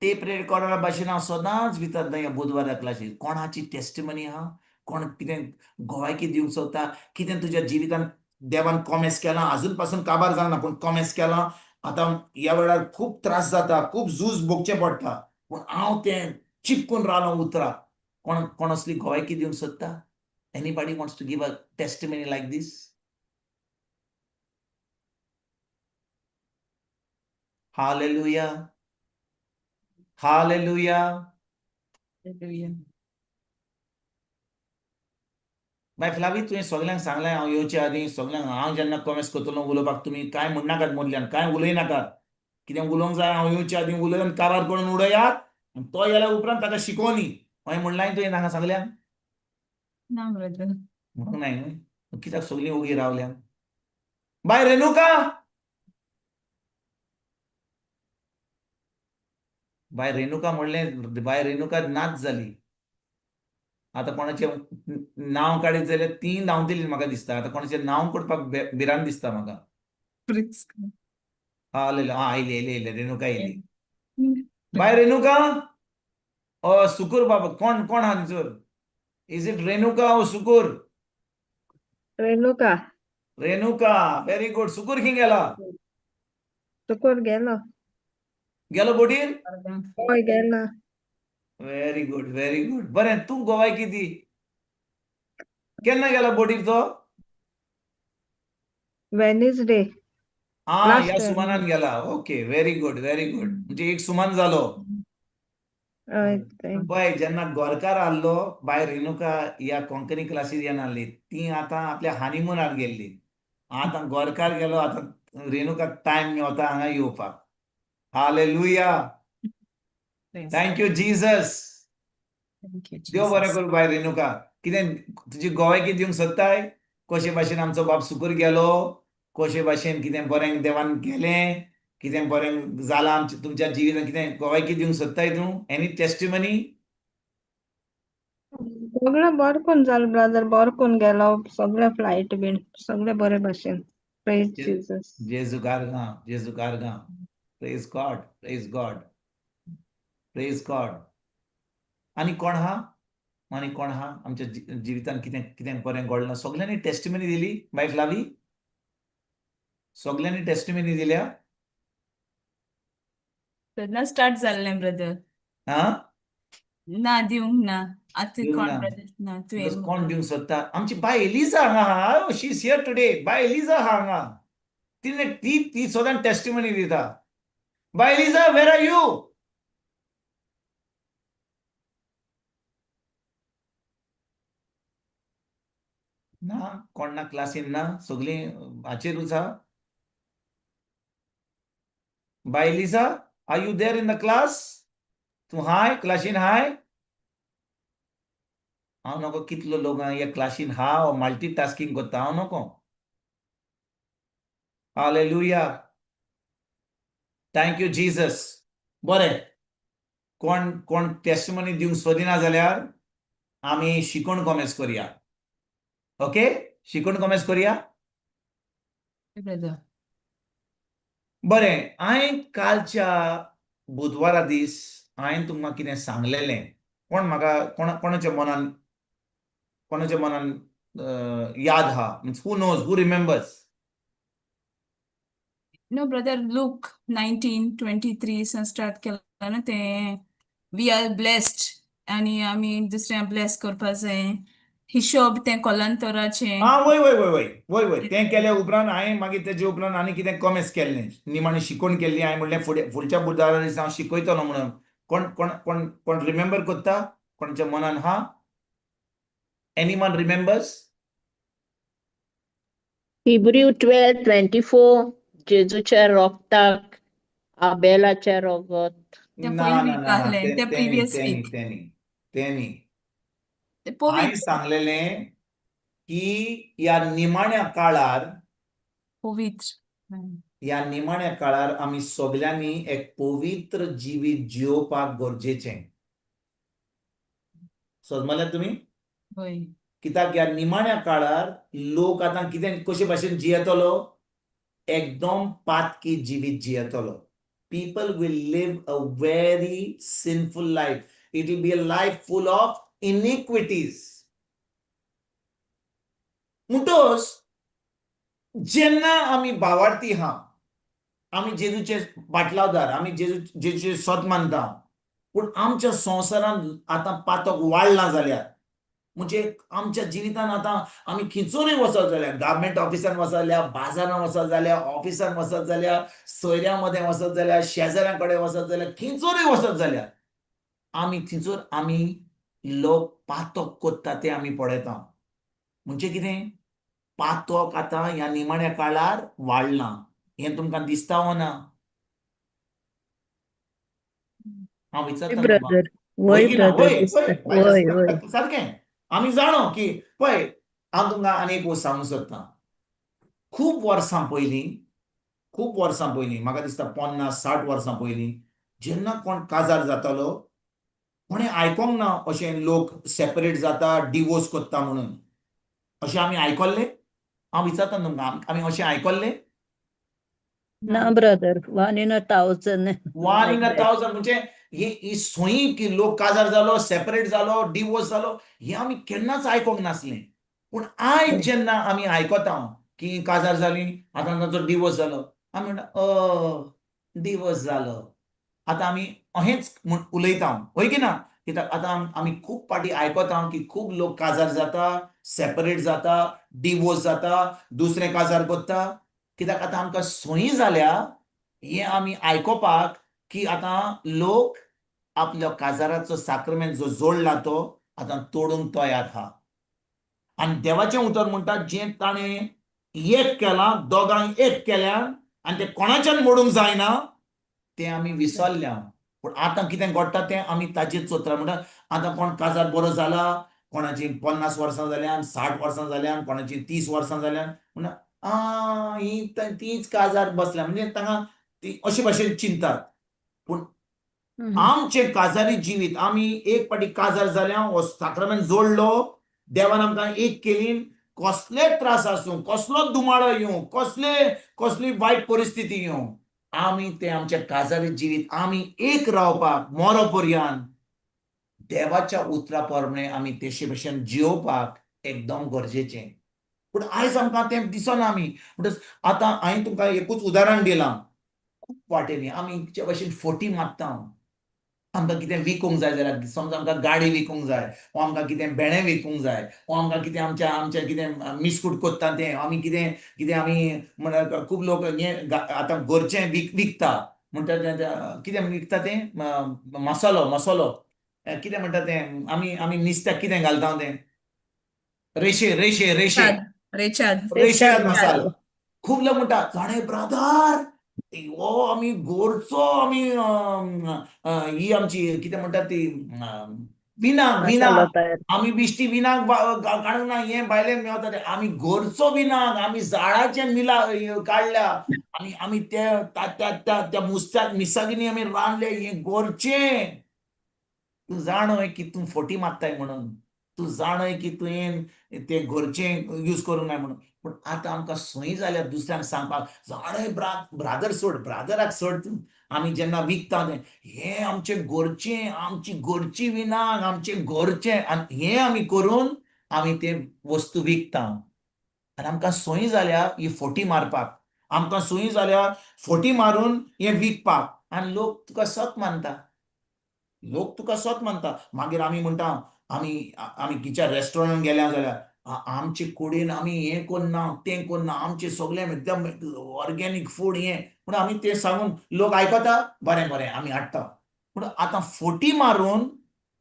S3: टेप रेकॉर्डरा भाशेन हांव सदांच भितर ह्या बुधवारा क्लासीक कोणाची टेस्टिमनी आहा, कोण कितें गोवायकी दिवंक सोदता, कितें तुज्या जिवितांत देवान कॉमेस केलां, अजून पासून काबार जावना पूण कॉमेस केलां, आतां ह्या वेळार खूब त्रास जाता, खूब झूज भोगचें पडटा, पूण हांव तें चिपकून रावलो उतराक. कोण कोण असली गोवायकी दिवंक सोदता? Anybody wants to give a testimony like this? Hallelujah, hallelujah. बाय फ्लावी, तुवें सगल्यांक सांगलें हांव येवचे आदीं सगल्यांक, हांव जेन्ना कॉमेस करतलो उलोवपाक तुमी कांय म्हणनाकात, मदल्यान कांय उलयनाकात, कितें उलोवंक जाय हांव येवचे आदीं उलोवन काबार करून उडयात, तो गेल्या उपरांत ताका शिकोवनी. हांवें म्हणलां तुवें हांगा सगल्यांक?
S1: ना ब्रदर.
S3: म्हणूंक नाय न्हय? कित्याक सगळीं ओगी रावल्या? बाय रेणुका, बाय रेणुका म्हणलें, बाय रेणुका नाच जाली. आतां कोणाचें नांव काडीत जाल्यार ती धांवतली म्हाका दिसता, आतां कोणाचें नांव करपाक भिरांत दिसता म्हाका. हा आयली आयली आयली रेणुका आयली. बाय रेणुका, ओ सुकूर बाबा, कोण कोण हांगसर? Is it Renuka or Sukur?
S4: Renuka.
S3: Renuka, very good. Sukur खंय गेला?
S4: सुकूर गेलो.
S3: गेलो बोटीर?
S4: हय गेला.
S3: Very good, very good. बरें, तूं गोवाय किती? केन्ना गेला बोटीर तो?
S4: वेनसडे.
S3: हा, ह्या सुमानान गेला. Okay, very good, very good. म्हणजे एक सुमान जालो. पळय जेन्ना गोरकार आहलो बाय रेणुका ह्या कोंकणी क्लासीर येनासली, ती आतां आपल्या हनीमुनार गेल्ली. आतां गोरकार गेलो, आतां रेणुकाक टायम मेवता हांगा येवपाक. Hallelujah, thank you Jesus. देव बरें करूं बाय रेणुका. कितें तुजी गोवायकी दिवंक सोदताय? कशे भाशेन आमचो बाप सुकूर गेलो, कशे भाशेन कितें बरें देवान केलें, कितें बरें जालां आमच्या तुमच्या जिवितांत, कितें गोवायकी दिवंक सोदताय तूं? Any testimony?
S4: सगळें बरें करून जालें ब्रदर, बरें करून गेलो, सगळें फ्लायट बीन सगळें बरे भाशेन. प्रेज जीसस.
S3: जेजू कारगांव, जेजू कारगांव. Praise God, praise God, praise God. आनी कोण आहा? आनी कोण आहा आमच्या जिवितांत कितें कितें बरें घडलां? सगल्यांनी टेस्टिमनी दिली बाय फ्लावी? सगल्यांनी टेस्टिमनी दिल्या?
S1: तेन्ना स्टार्ट जाल्लें ब्रदर.
S3: हा,
S1: ना दिवंक ना आतां
S3: दिवंक
S1: कोण
S3: ना.
S1: ब्रदर ना तुवें
S3: कोण दिवंक सोदता? आमची बाय एलिजा हांगा आहा, she is here today. बाय एलिजा आहा हांगा, तिणें ती ती सदांच टेस्टिमनी दिता. बाय एलिजा, where are you? ना कोण ना क्लासीन ना, सगळीं हाचेरूच आहा. बाय Eliza, are you there in the class? तूं हाय क्लासीन हाय? हांव नको कितलो लोक ह्या क्लासीन हा मल्टी टास्किंग करता, हांव नको. Hallelujah, thank you Jesus. बरें, कोण कोण टेस्टमनी दिवंक सोदिना जाल्यार आमी शिकोण कोमेस करया. ओके, शिकोण कोमेस करया.
S1: ब्रदर.
S3: बरें, हांवें कालच्या बुधवारा दीस हांवें तुमकां कितें सांगलेलें? कोण म्हाका कोणाच्या मनान याद हा? Means who knows, who remembers?
S1: No brother, Luke 19:23 सान स्टार्ट केला ना तें, we are blessed आनी आमी दुसऱ्यांक ब्लेस करपा जाय, हिशोब तें कोलांतराचें.
S3: हा, वय वय वय वय वय वय तें केल्या उपरांत हांवें मागीर तेजे उपरांत आनी कितें कॉमेस केल्लें? निमाणें शिकोवन केल्ली. हांवें म्हणलें, फुडें फुडच्या बुधवारा दिसा हांव शिकयतलो म्हणून. कोण कोण कोण कोण रिमेंबर करता? कोणाच्या मनान हा? Anyone remembers?
S6: Hebrew 12:24, जेजूच्या रोगताक आबेलाच्या रोगत.
S1: तें
S3: ना.
S1: पयलीं
S3: ना ना
S1: वीक
S3: ना.
S1: आहलें तें.
S3: तें न्ही.
S1: प्रिवियस
S3: तें न्ही.
S1: वीक.
S3: तें न्ही, तें न्ही.
S1: तें
S3: हांवें
S1: पवित्र.
S3: सांगलेलें की ह्या निमाण्या काळार
S1: पवित्र.
S3: ह्या निमाण्या काळार आमी सगल्यांनी एक पवित्र जिवीत जियोवपाक गरजेचें. समजले तुमी?
S1: वय.
S3: कित्याक ह्या निमाण्या काळार लोक आतां कितें, कशे भाशेन जियेतलो? एकदम पातकी जिवीत जियेतलो. People will live a very sinful life. It will be a life full of iniquities. म्हणटोच जेन्ना आमी भावार्थी हा, आमी जेजूचे पाटलावदार, आमी जेजूचे सत मानता, पूण आमच्या संवसारांत आतां पातक वाडलां जाल्यार, म्हणजे आमच्या जिवितान आतां आमी खंयसरूय वचत जाल्यार, गव्हर्मेंट ऑफिसान वचत जाल्यार, बाजारान वचत जाल्यार, ऑफिसान वचत जाल्यार, सोयऱ्यां मदें वचत जाल्यार, शेजाऱ्यां कडेन वचत जाल्यार, खंयसरूय वचत जाल्यार आमी थंयसर आमी लोक पातक करता ते आमी पळयता. म्हणजे कितें, पातक आतां ह्या निमाण्या काळार वाडलां हें तुमकां दिसता वो ना? हांव विचारता तुमकां.
S7: ब्रदर.
S3: वय
S7: वय.
S3: की ना?
S7: ब्रदर.
S3: वय.
S7: दिसता.
S3: वय.
S7: वय वय.
S3: सारकें, आमी जाणो की पळय, हांव तुमकां आनी एक वस्त सांगूंक सोदतां. खूब वर्सां पयलीं, खूब वर्सां पयलीं, म्हाका दिसता 50-60 वर्सां पयलीं, जेन्ना कोण काजार जातालो, कोणें आयकोंक ना अशें लोक सेपरेट जाता, डिवोर्स करता म्हणून. अशें आमी आयकल्लें? हांव विचारता तुमकां, आमी अशें आयकल्लें?
S7: ना brother, one in a thousand.
S3: One in a thousand. म्हणजे ही ही सोयी की लोक काजार जालो, सेपरेट जालो, डिवोर्स जालो, हे आमी केन्नाच आयकोंक नासलें. पूण आयज जेन्ना आमी आयकता की काजार जाली, आतां तांचो डिवोर्स जालो, आमी म्हणटा, अ डिवोर्स जालो. आतां आमी अहेंच म्हूण उलयता, हय की ना? कित्याक आतां आमी खूब फावटी आयकता की खूब लोक काजार जाता, सेपरेट जाता, डिवोर्स जाता, दुसरें काजार करता. कित्याक आतां आमकां सोयी जाल्या हें आमी आयकोपाक की आतां लोक आपल्या काजाराचो साक्रमेंत जो जोडला तो आतां तोडूंक तयार आहा. आनी देवाचें उतर म्हणटा, जें ताणें एक केलां, दोगांक एक केल्यान आनी तें कोणाच्यान मोडूंक जायना, तें आमी विसरल्या. पूण आतां कितें घडटा तें आमी ताचेर चोतरा. म्हणटा आतां कोण काजार बरो जाला, कोणाची 50 वर्सां जाल्यान, 60 वर्सां जाल्यान, कोणाची 30 वर्सां जाल्यान, म्हणटा आ ही तीच काजार बसल्या. म्हणजे तांकां ती अशे भाशेन चिंतात. पूण आमचें काजारी जिवीत, आमी एक फावटी काजार जाल्या, हो साक्रामेंत जोडलो, देवान आमकां एक केली, कसले त्रास आसूं, कसलो दुमाळो येवं, कसले कसली वायट परिस्थिती येवं, आमी ते आमच्या काजारी जिवीत आमी एक रावपाक, मरो पर्यंत देवाच्या उतरा प्रमाणे आमी तेशे भशेन जियोवपाक एकदम गरजेचें. पूण आयज आमकां तें दिसना आमी. म्हणटच आतां हांवें तुमकां एकूच उदाहरण दिलां. खूब वाटेनी आमी जे भशेन फटी मारता. आमकां कितें विकूंक जाय जाल्यार, समज आमकां गाडी विकूंक जाय वो आमकां कितें भेणे विकूंक जाय वो आमकां कितें आमच्या कितें मिस्कूट कोत्ता तें आमी कितें कितें आमी म्हणल्यार खूब लोक हें आतां घरचें विकता म्हणटा तें, कितें विकता तें, मसालो मसालो कितें म्हणटा तें, आमी आमी नुस्त्याक कितें घालता तें, रेशे रेशे रेशे.
S1: रेचाद.
S3: रेशाद मसालो. खूब लोक म्हणटा, जाणे ब्रदर, हो आमी गोरचो, आमी ही आमची कितें म्हणटात ती विनाक
S7: मसालो
S3: विनाक
S7: तयार.
S3: आमी बिश्टी विनाक काडूंक ना. हें भायल्यान मेवता तें. आमी घरचो विनाक, आमी झाडाचे मिला काडल्या आनी आमी ते त्या त्या त्या त्या मुस्त्याक मिसागिनी आमी रांदले. हें गोरचें. तूं जाणय की तूं फोटी मारताय म्हणून, तूं जाणय की तुवें तें घरचें यूज करूंक नाय म्हणून. पूण आतां आमकां संय जाल्या दुसऱ्यांक सांगपाक. जाणय ब्रादर, सोड, ब्रादराक सोड तूं. आमी जेन्ना विकता तें हें आमचें घरचें, आमची घरची विनाक, आमचें घरचें. आनी हें आमी करून आमी तें वस्तू विकता आनी आमकां संय जाल्या ही फोटी मारपाक. आमकां संय जाल्या फोटी मारून हें विकपाक. आनी लोक तुका सत मानता, लोक तुका सत मानता. मागीर आमी म्हणटा, आमी खंयच्या रेस्टॉरंट गेल्या जाल्यार, आमचे कुडीन आमी हें करना, तें करना, आमचें सगळें एकदम ऑर्गेनीक फूड हें. पूण आमी तें सांगून लोक आयकता, बरें बरें, आमी हाडटा. पूण आतां फोटी मारून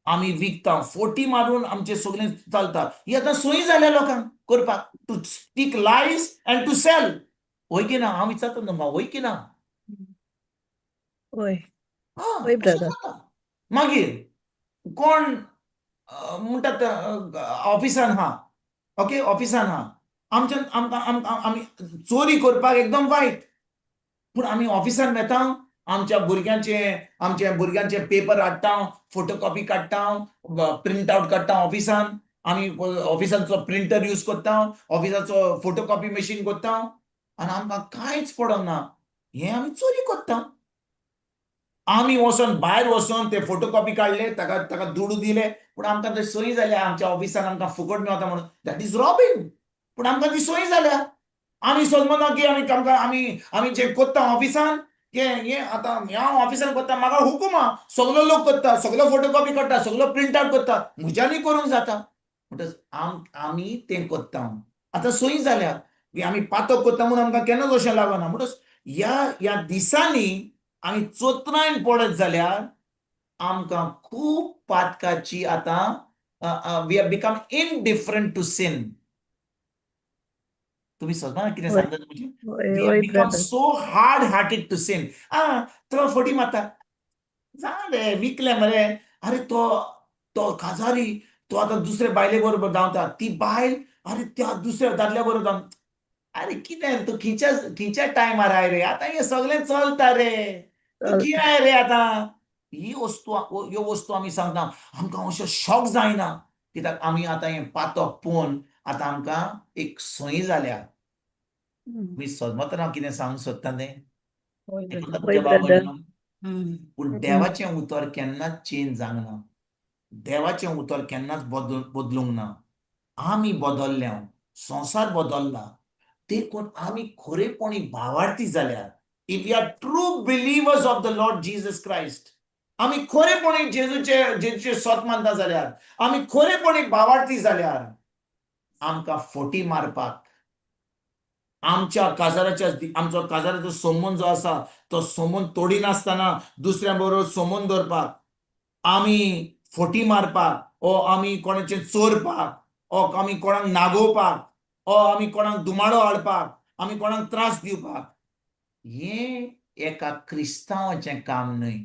S3: आमी विकता, फोटी मारून आमचें सगळें चलता. ही आतां सोयी जाल्या लोकांक करपाक, to speak lies and to sell. वय की ना? हांव विचारता तुमकां, वय की ना?
S7: वय.
S3: हा.
S7: वय
S3: अशें
S7: ब्रदर.
S3: जाता. मागीर कोण म्हणटात, ऑफिसान हा, ओके, ऑफिसान हा, आमच्यान आमकां आमकां आमी चोरी करपाक एकदम वायट. पूण आमी ऑफिसान वेता, आमच्या भुरग्यांचे पेपर हाडटा, फोटोकॉपी काडटा, प्रिंट आउट काडटा ऑफिसान. आमी ऑफिसाचो प्रिंटर यूज करता, ऑफिसाचो फोटोकॉपी मशीन करता आनी आमकां कांयच पडना. हें आमी चोरी करता. आमी वचोन, भायर वचोन ते फोटोकॉपी काडले, ताका दुडू दिले. पूण आमकां ते सोयी जाल्या, आमच्या ऑफिसान आमकां फुकट मेवता म्हणून. That is robbing. पूण आमकां ती सोयी जाल्या. आमी समजना की आमी आमकां आमी आमी जे करता ऑफिसान हें हें आतां हांव ऑफिसान करता, म्हाका हुकूम आहा. सगलो लोक करता, सगलो फोटोकॉपी काडटा, सगलो प्रिंट आउट करता, म्हज्यानूय करूंक जाता. म्हणटच आमी तें करता. आतां सोयी जाल्या की आमी पातक करता म्हणून आमकां केन्नाच अशें लागना. म्हणटच ह्या ह्या दिसांनी आमी चोत्रायन पडत जाल्यार आमकां खूब पातकाची, आतां we have become indifferent to sin. तुमी समजना कितें सांगता तुमचें?
S7: वय.
S3: We have
S7: वय
S3: become
S7: brother.
S3: so hard hearted to sin. आ, तो फटी मारता, जावं रे, विकले मरे. अरे, तो तो काजारी, तो आतां दुसरे बायले बरोबर धांवता. ती बायल, अरे, त्या दुसऱ्या दादल्या बरोबर धांव. अरे, कितें तूं खंयच्या खंयच्या टायमार I रे? आतां हें सगळें चलता रे. तूं
S7: चलता.
S3: कितें I रे? आतां ही वस्तू, ह्यो वस्तू आमी सांगता, आमकां अशें शॉक जायना. कित्याक आमी आतां हें पातक पळोवन आतां आमकां एक संय जाल्या. मी समजतना कितें सांगूंक सोदता तें?
S1: वय
S3: आयकता
S1: ब्रदर.
S7: वय
S3: तुमच्या भाव
S7: ब्रदर.
S3: भयणीनो? पूण देवाचें उतर केन्नाच चेंज जावंक ना. देवाचें उतर केन्नाच बदलूंक ना. आमी बदलल्या, संवसार बदलला. देखून आमी खरेपणी भावार्थी जाल्यार, if you are true believers of the Lord Jesus Christ, आमी खरेपणी जेजूचे सत मानता जाल्यार, आमी खरेपणी भावार्थी जाल्यार, आमकां फोटी मारपाक, आमच्या काजाराच्या, आमचो काजाराचो संबंद जो आसा तो संबंद तोडिनासतना दुसऱ्या बरोबर संबंद दवरपाक, आमी फोटी मारपाक, ओ आमी कोणाचें चोरपाक, ओ आमी कोणाक नागोवपाक, ओ आमी कोणाक दुमाडो हाडपाक, आमी कोणाक त्रास दिवपाक, हें एका क्रिस्तांवाचें काम न्हय.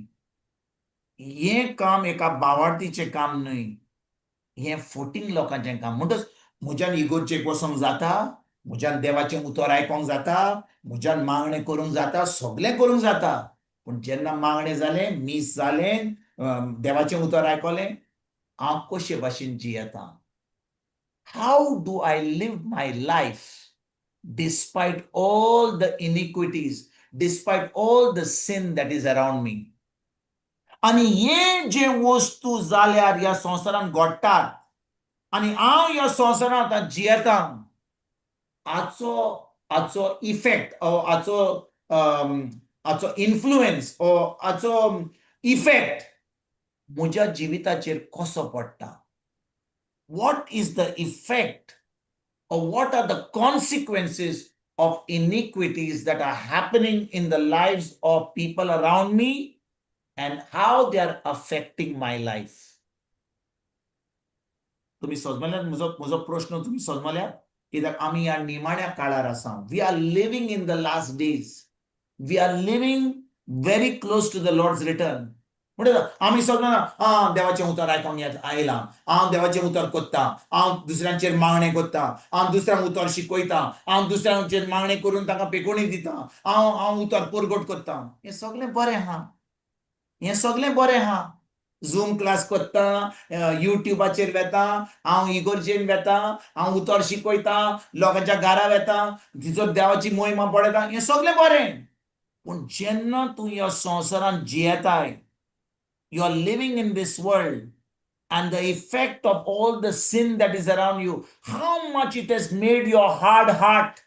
S3: हें काम एका भावार्थीचें काम न्हय. हें फोटींग लोकांचें काम. म्हणटच म्हज्यान इगोर्जेक वचोंक जाता, म्हज्यान देवाचें उतर आयकोंक जाता, म्हज्यान मागणें करूंक जाता, सगळें करूंक जाता. पूण जेन्ना मागणें जालें, मीस जालें, देवाचें उतर आयकलें, हांव कशे भाशेन जियेता? How do I live my life despite all the iniquities, despite all the sin that is around me? आनी हे जे वस्तू जाल्यार ह्या संवसारांत घडटात आनी हांव ह्या संवसारांत आतां जियेता, हाचो इफेक्ट, हाचो इन्फ्लुएन्स, हाचो इफेक्ट म्हज्या जिविताचेर कसो पडटा? What is the effect or what are the consequences of iniquities that are happening in the lives of people around me and how they are affecting my life? तुम्ही समजल्यात म्हजो म्हजो प्रश्न? तुम्ही समजल्यात? कित्याक आमी ह्या निमाण्या काळार आसा. We are living in the last days. We are living very close to the Lord's return. म्हणटा आमी सगळ्यां आं देवाचें उतर आयकोंक येता आयलां, हांव देवाचें उतर कोत्ता, हांव दुसऱ्यांचेर मागणें कोत्ता, हांव दुसऱ्यांक उतर शिकयता, हांव दुसऱ्यांचेर मागणें करून तांकां पेकोणी दिता, हांव हांव उतर परगट कोत्ता. हें सगळें बरें आहा, हें सगळें बरें आहा. झूम क्लास कोत्ता, युट्यूबाचेर वेता, हांव इगोर्जेन वेता, हांव उतर शिकयता, लोकांच्या घरा वेता, तिचो देवाची मोहिमा पळयता, हें सगळें बरें. पूण जेन्ना तूं ह्या संवसारांत जियेताय, you are living in this world and the effect of all the sin that is around you, how much it has made your hard heart.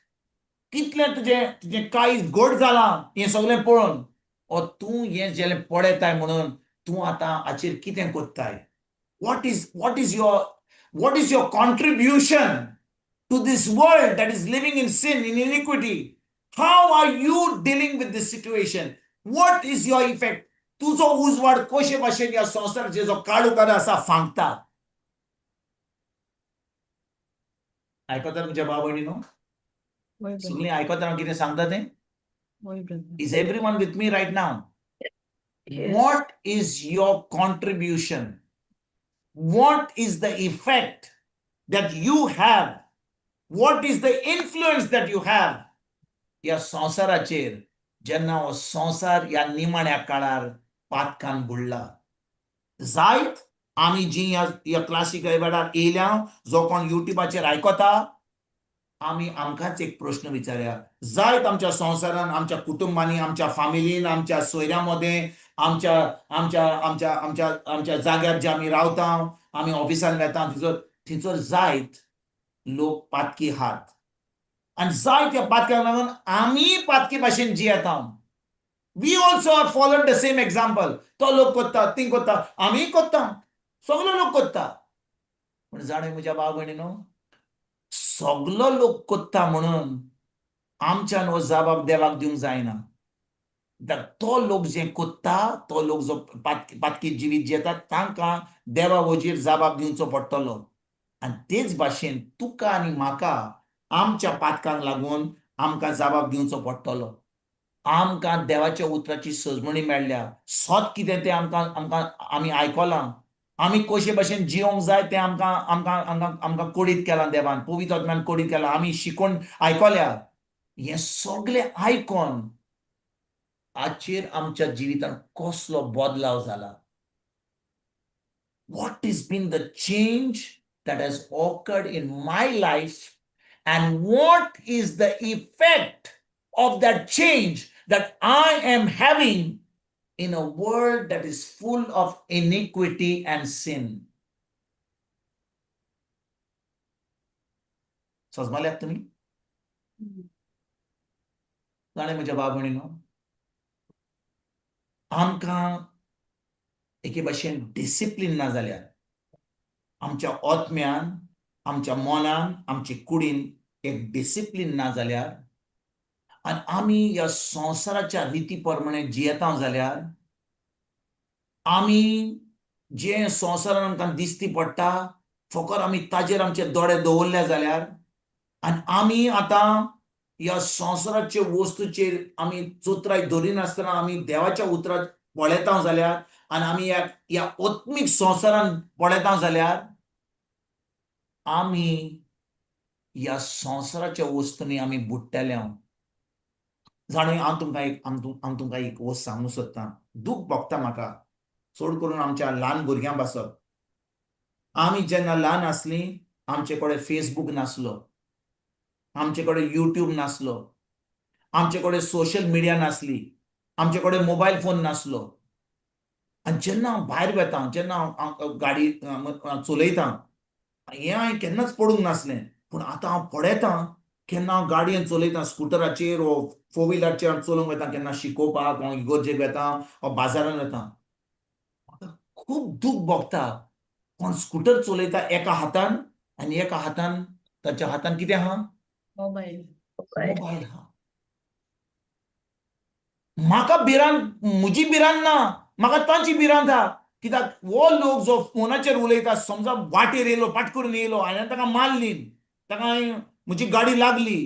S3: कितलें तुजें तुजें काळीज घट जालां हें सगळें पळोवन, ओ तूं हें जेलें पळयताय म्हणून तूं आतां हाचेर कितें कोत्ताय? What is your contribution to this world that is living in sin, in iniquity? How are you dealing with this situation? What is your effect? तुजो उजवाड कशे भाशेन ह्या संवसाराचेर जो काळोख आसा फांकता. आयकतात म्हज्या भाव भयणीनो?
S7: वय ब्रदर.
S3: सगळीं आयकता हांव कितें सांगता तें?
S7: वय brother.
S3: Is everyone with me right now?
S4: Yes.
S3: What is your contribution? What is the effect that you have? What is the influence that you have? ह्या संवसाराचेर जेन्ना हो संवसार ह्या निमाण्या काळार पातकान बुडला जायत, आमी जी ह्या ह्या क्लासीक वेळार येयल्या, जो कोण युट्यूबाचेर आयकता, आमी आमकांच एक प्रश्न विचारया. जायत आमच्या संवसारान, आमच्या कुटुंबांनी, आमच्या फामिलीन, आमच्या सोयऱ्यां मदें, आमच्या आमच्या आमच्या आमच्या आमच्या जाग्यार जे आमी रावता, आमी ऑफिसान वेता, थंयसर थंयसर जायत लोक पातकी आहात आनी जायत त्या पातक्यांक लागून आमी पातकी भाशेन जियेता. We also are followed the same example. तो लोक कोत्ता, ती कोत्ता, आमीय कोत्ता, सगलो लोक कोत्ता. पूण जाणा म्हज्या भाव भयणीनो, सगलो लोक कोत्ता म्हणून आमच्यान हो जबाब देवाक दिवंक जायना. कित्याक तो लोक जे कोत्ता, तो लोक जो पातकी जिवीत जियेता, तांकां देवा वजीर जबाब दिवचो पडटलो. आनी तेच भाशेन तुका आनी म्हाका आमच्या पातकांक लागून आमकां जबाब दिवचो पडटलो. आमकां देवाच्या उतराची सजमणी मेळ्ळ्या, सत कितें तें आमकां आमकां आमी आयकलां, आमी कशे भाशेन जियोंक जाय तें आमकां आमकां आमकां आमकां कोडीत केलां देवान, पवित्र आत्म्यान कोडीत केलां, आमी शिकोवन आयकल्या. हें सगळें आयकोन हाचेर आमच्या जिवितांत कसलो बदलाव जाला? What is been the change that has occurred in my life and what is the effect of that change that I am having in a world that is full of iniquity and sin? सजमाल्यात तुमी? जाणें म्हज्या भाव भयणीनो, आमकां एके भाशेन discipline ना जाल्यार आमच्या आत्म्यान, आमच्या मनान, आमची कुडीन एक डिसिप्लीन ना जाल्यार आनी आमी ह्या संवसाराच्या रिती प्रमाणे जियेता जाल्यार, आमी जे संवसारान आमकां दिसती पडटा फकत आमी ताजेर आमचे दोळे दवरले जाल्यार, आनी आमी आतां ह्या संवसाराचे वस्तूचेर आमी चोत्राय दवरिनासतना आमी देवाच्या उतराक पळयता जाल्यार, आनी आमी ह्या ह्या आत्मीक संवसारान पळयता जाल्यार, आमी ह्या संवसाराच्या वस्तूंनी आमी बुडटले. जाणा, हांव तुमकां एक वस्त सांगूंक सोदतां. दूख भोगता म्हाका, चड करून आमच्या ल्हान भुरग्यां पासत. आमी जेन्ना ल्हान आसलीं, आमचे कडेन फेसबूक नासलो, आमचे कडेन युट्यूब नासलो, आमचे कडेन सोशल मिडिया नासली, आमचे कडेन मोबायल फोन नासलो. आनी जेन्ना हांव भायर वेता, जेन्ना हांव गाडी चलयतां, हें हांवें केन्नाच पडूंक नासलें, पूण आतां हांव पळयतां. केन्ना हांव गाडयेन चलयता, स्कुटराचेर वो फोर व्हिलराचेर चलोवंक वता, केन्ना शिकोवपाक हांव इगर्जेक वता वो बाजारान वता, म्हाका खूब दूख भोगता. कोण स्कुटर चलयता एका हातान आनी एका हातान, ताच्या हातान कितें आहा?
S7: मोबायल.
S3: मोबायल आहा. म्हाका भिरांत, म्हजी भिरांत ना, म्हाका तांची भिरांत आहा. कित्याक हो लोक जो फोनाचेर उलयता, समजा वाटेर येयलो, पाट करून येयलो आनी ताका मारली, ताका म्हजी गाडी लागली,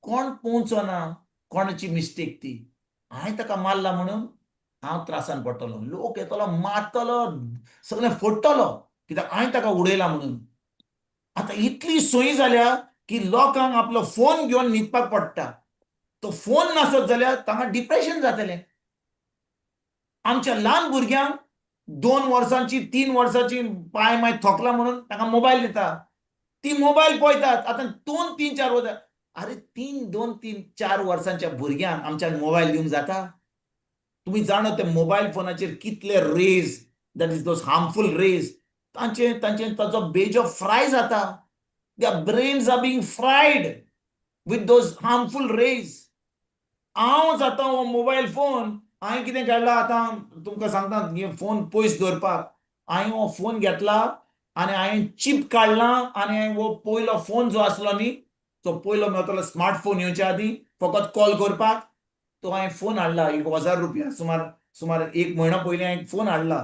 S3: कोण पोवचो ना कोणाची मिस्टेक ती. हांवें ताका मारला म्हणून? हांव त्रासान पडटलो, लोक येतलो, मारतलो, सगळें फोडटलो, कित्याक हांवें ताका उडयला म्हणून. आतां इतली सोयी जाल्या की लोकांक आपलो फोन घेवन न्हिदपाक पडटा. तो फोन नासत जाल्यार तांकां डिप्रेशन जातलें. आमच्या ल्हान भुरग्यांक 2 वर्सांची, 3 वर्सांची, पांय माय थोकला म्हणून तांकां मोबायल दिता. ती मोबायल पळयतात आतां 2, 3, 4 वर्सां. अरे, 3, 2, 3, 4 वर्सांच्या भुरग्यांक आमच्यान मोबायल दिवंक जाता? तुमी जाणा ते मोबायल फोनाचेर कितले rays, that is those harmful rays, तांचे तांचे ताचो बेजो फ्राय जाता. Their brains are being fried with those harmful rays. हांव जाता हो मोबायल फोन हांवें कितें काडला, आतां तुमकां सांगता, फोन पयस दवरपाक हांवें हो फोन घेतला आनी हांवें चीप काडला आनी हांवें हो पयलो फोन जो आसलो न्ही, तो पयलो मेवतलो स्मार्ट फोन येवच्या आदीं, फकत कॉल करपाक, तो हांवें फोन हाडला 1000 रुपया. सुमार सुमार एक म्हयनो पयलीं हांवें फोन हाडला.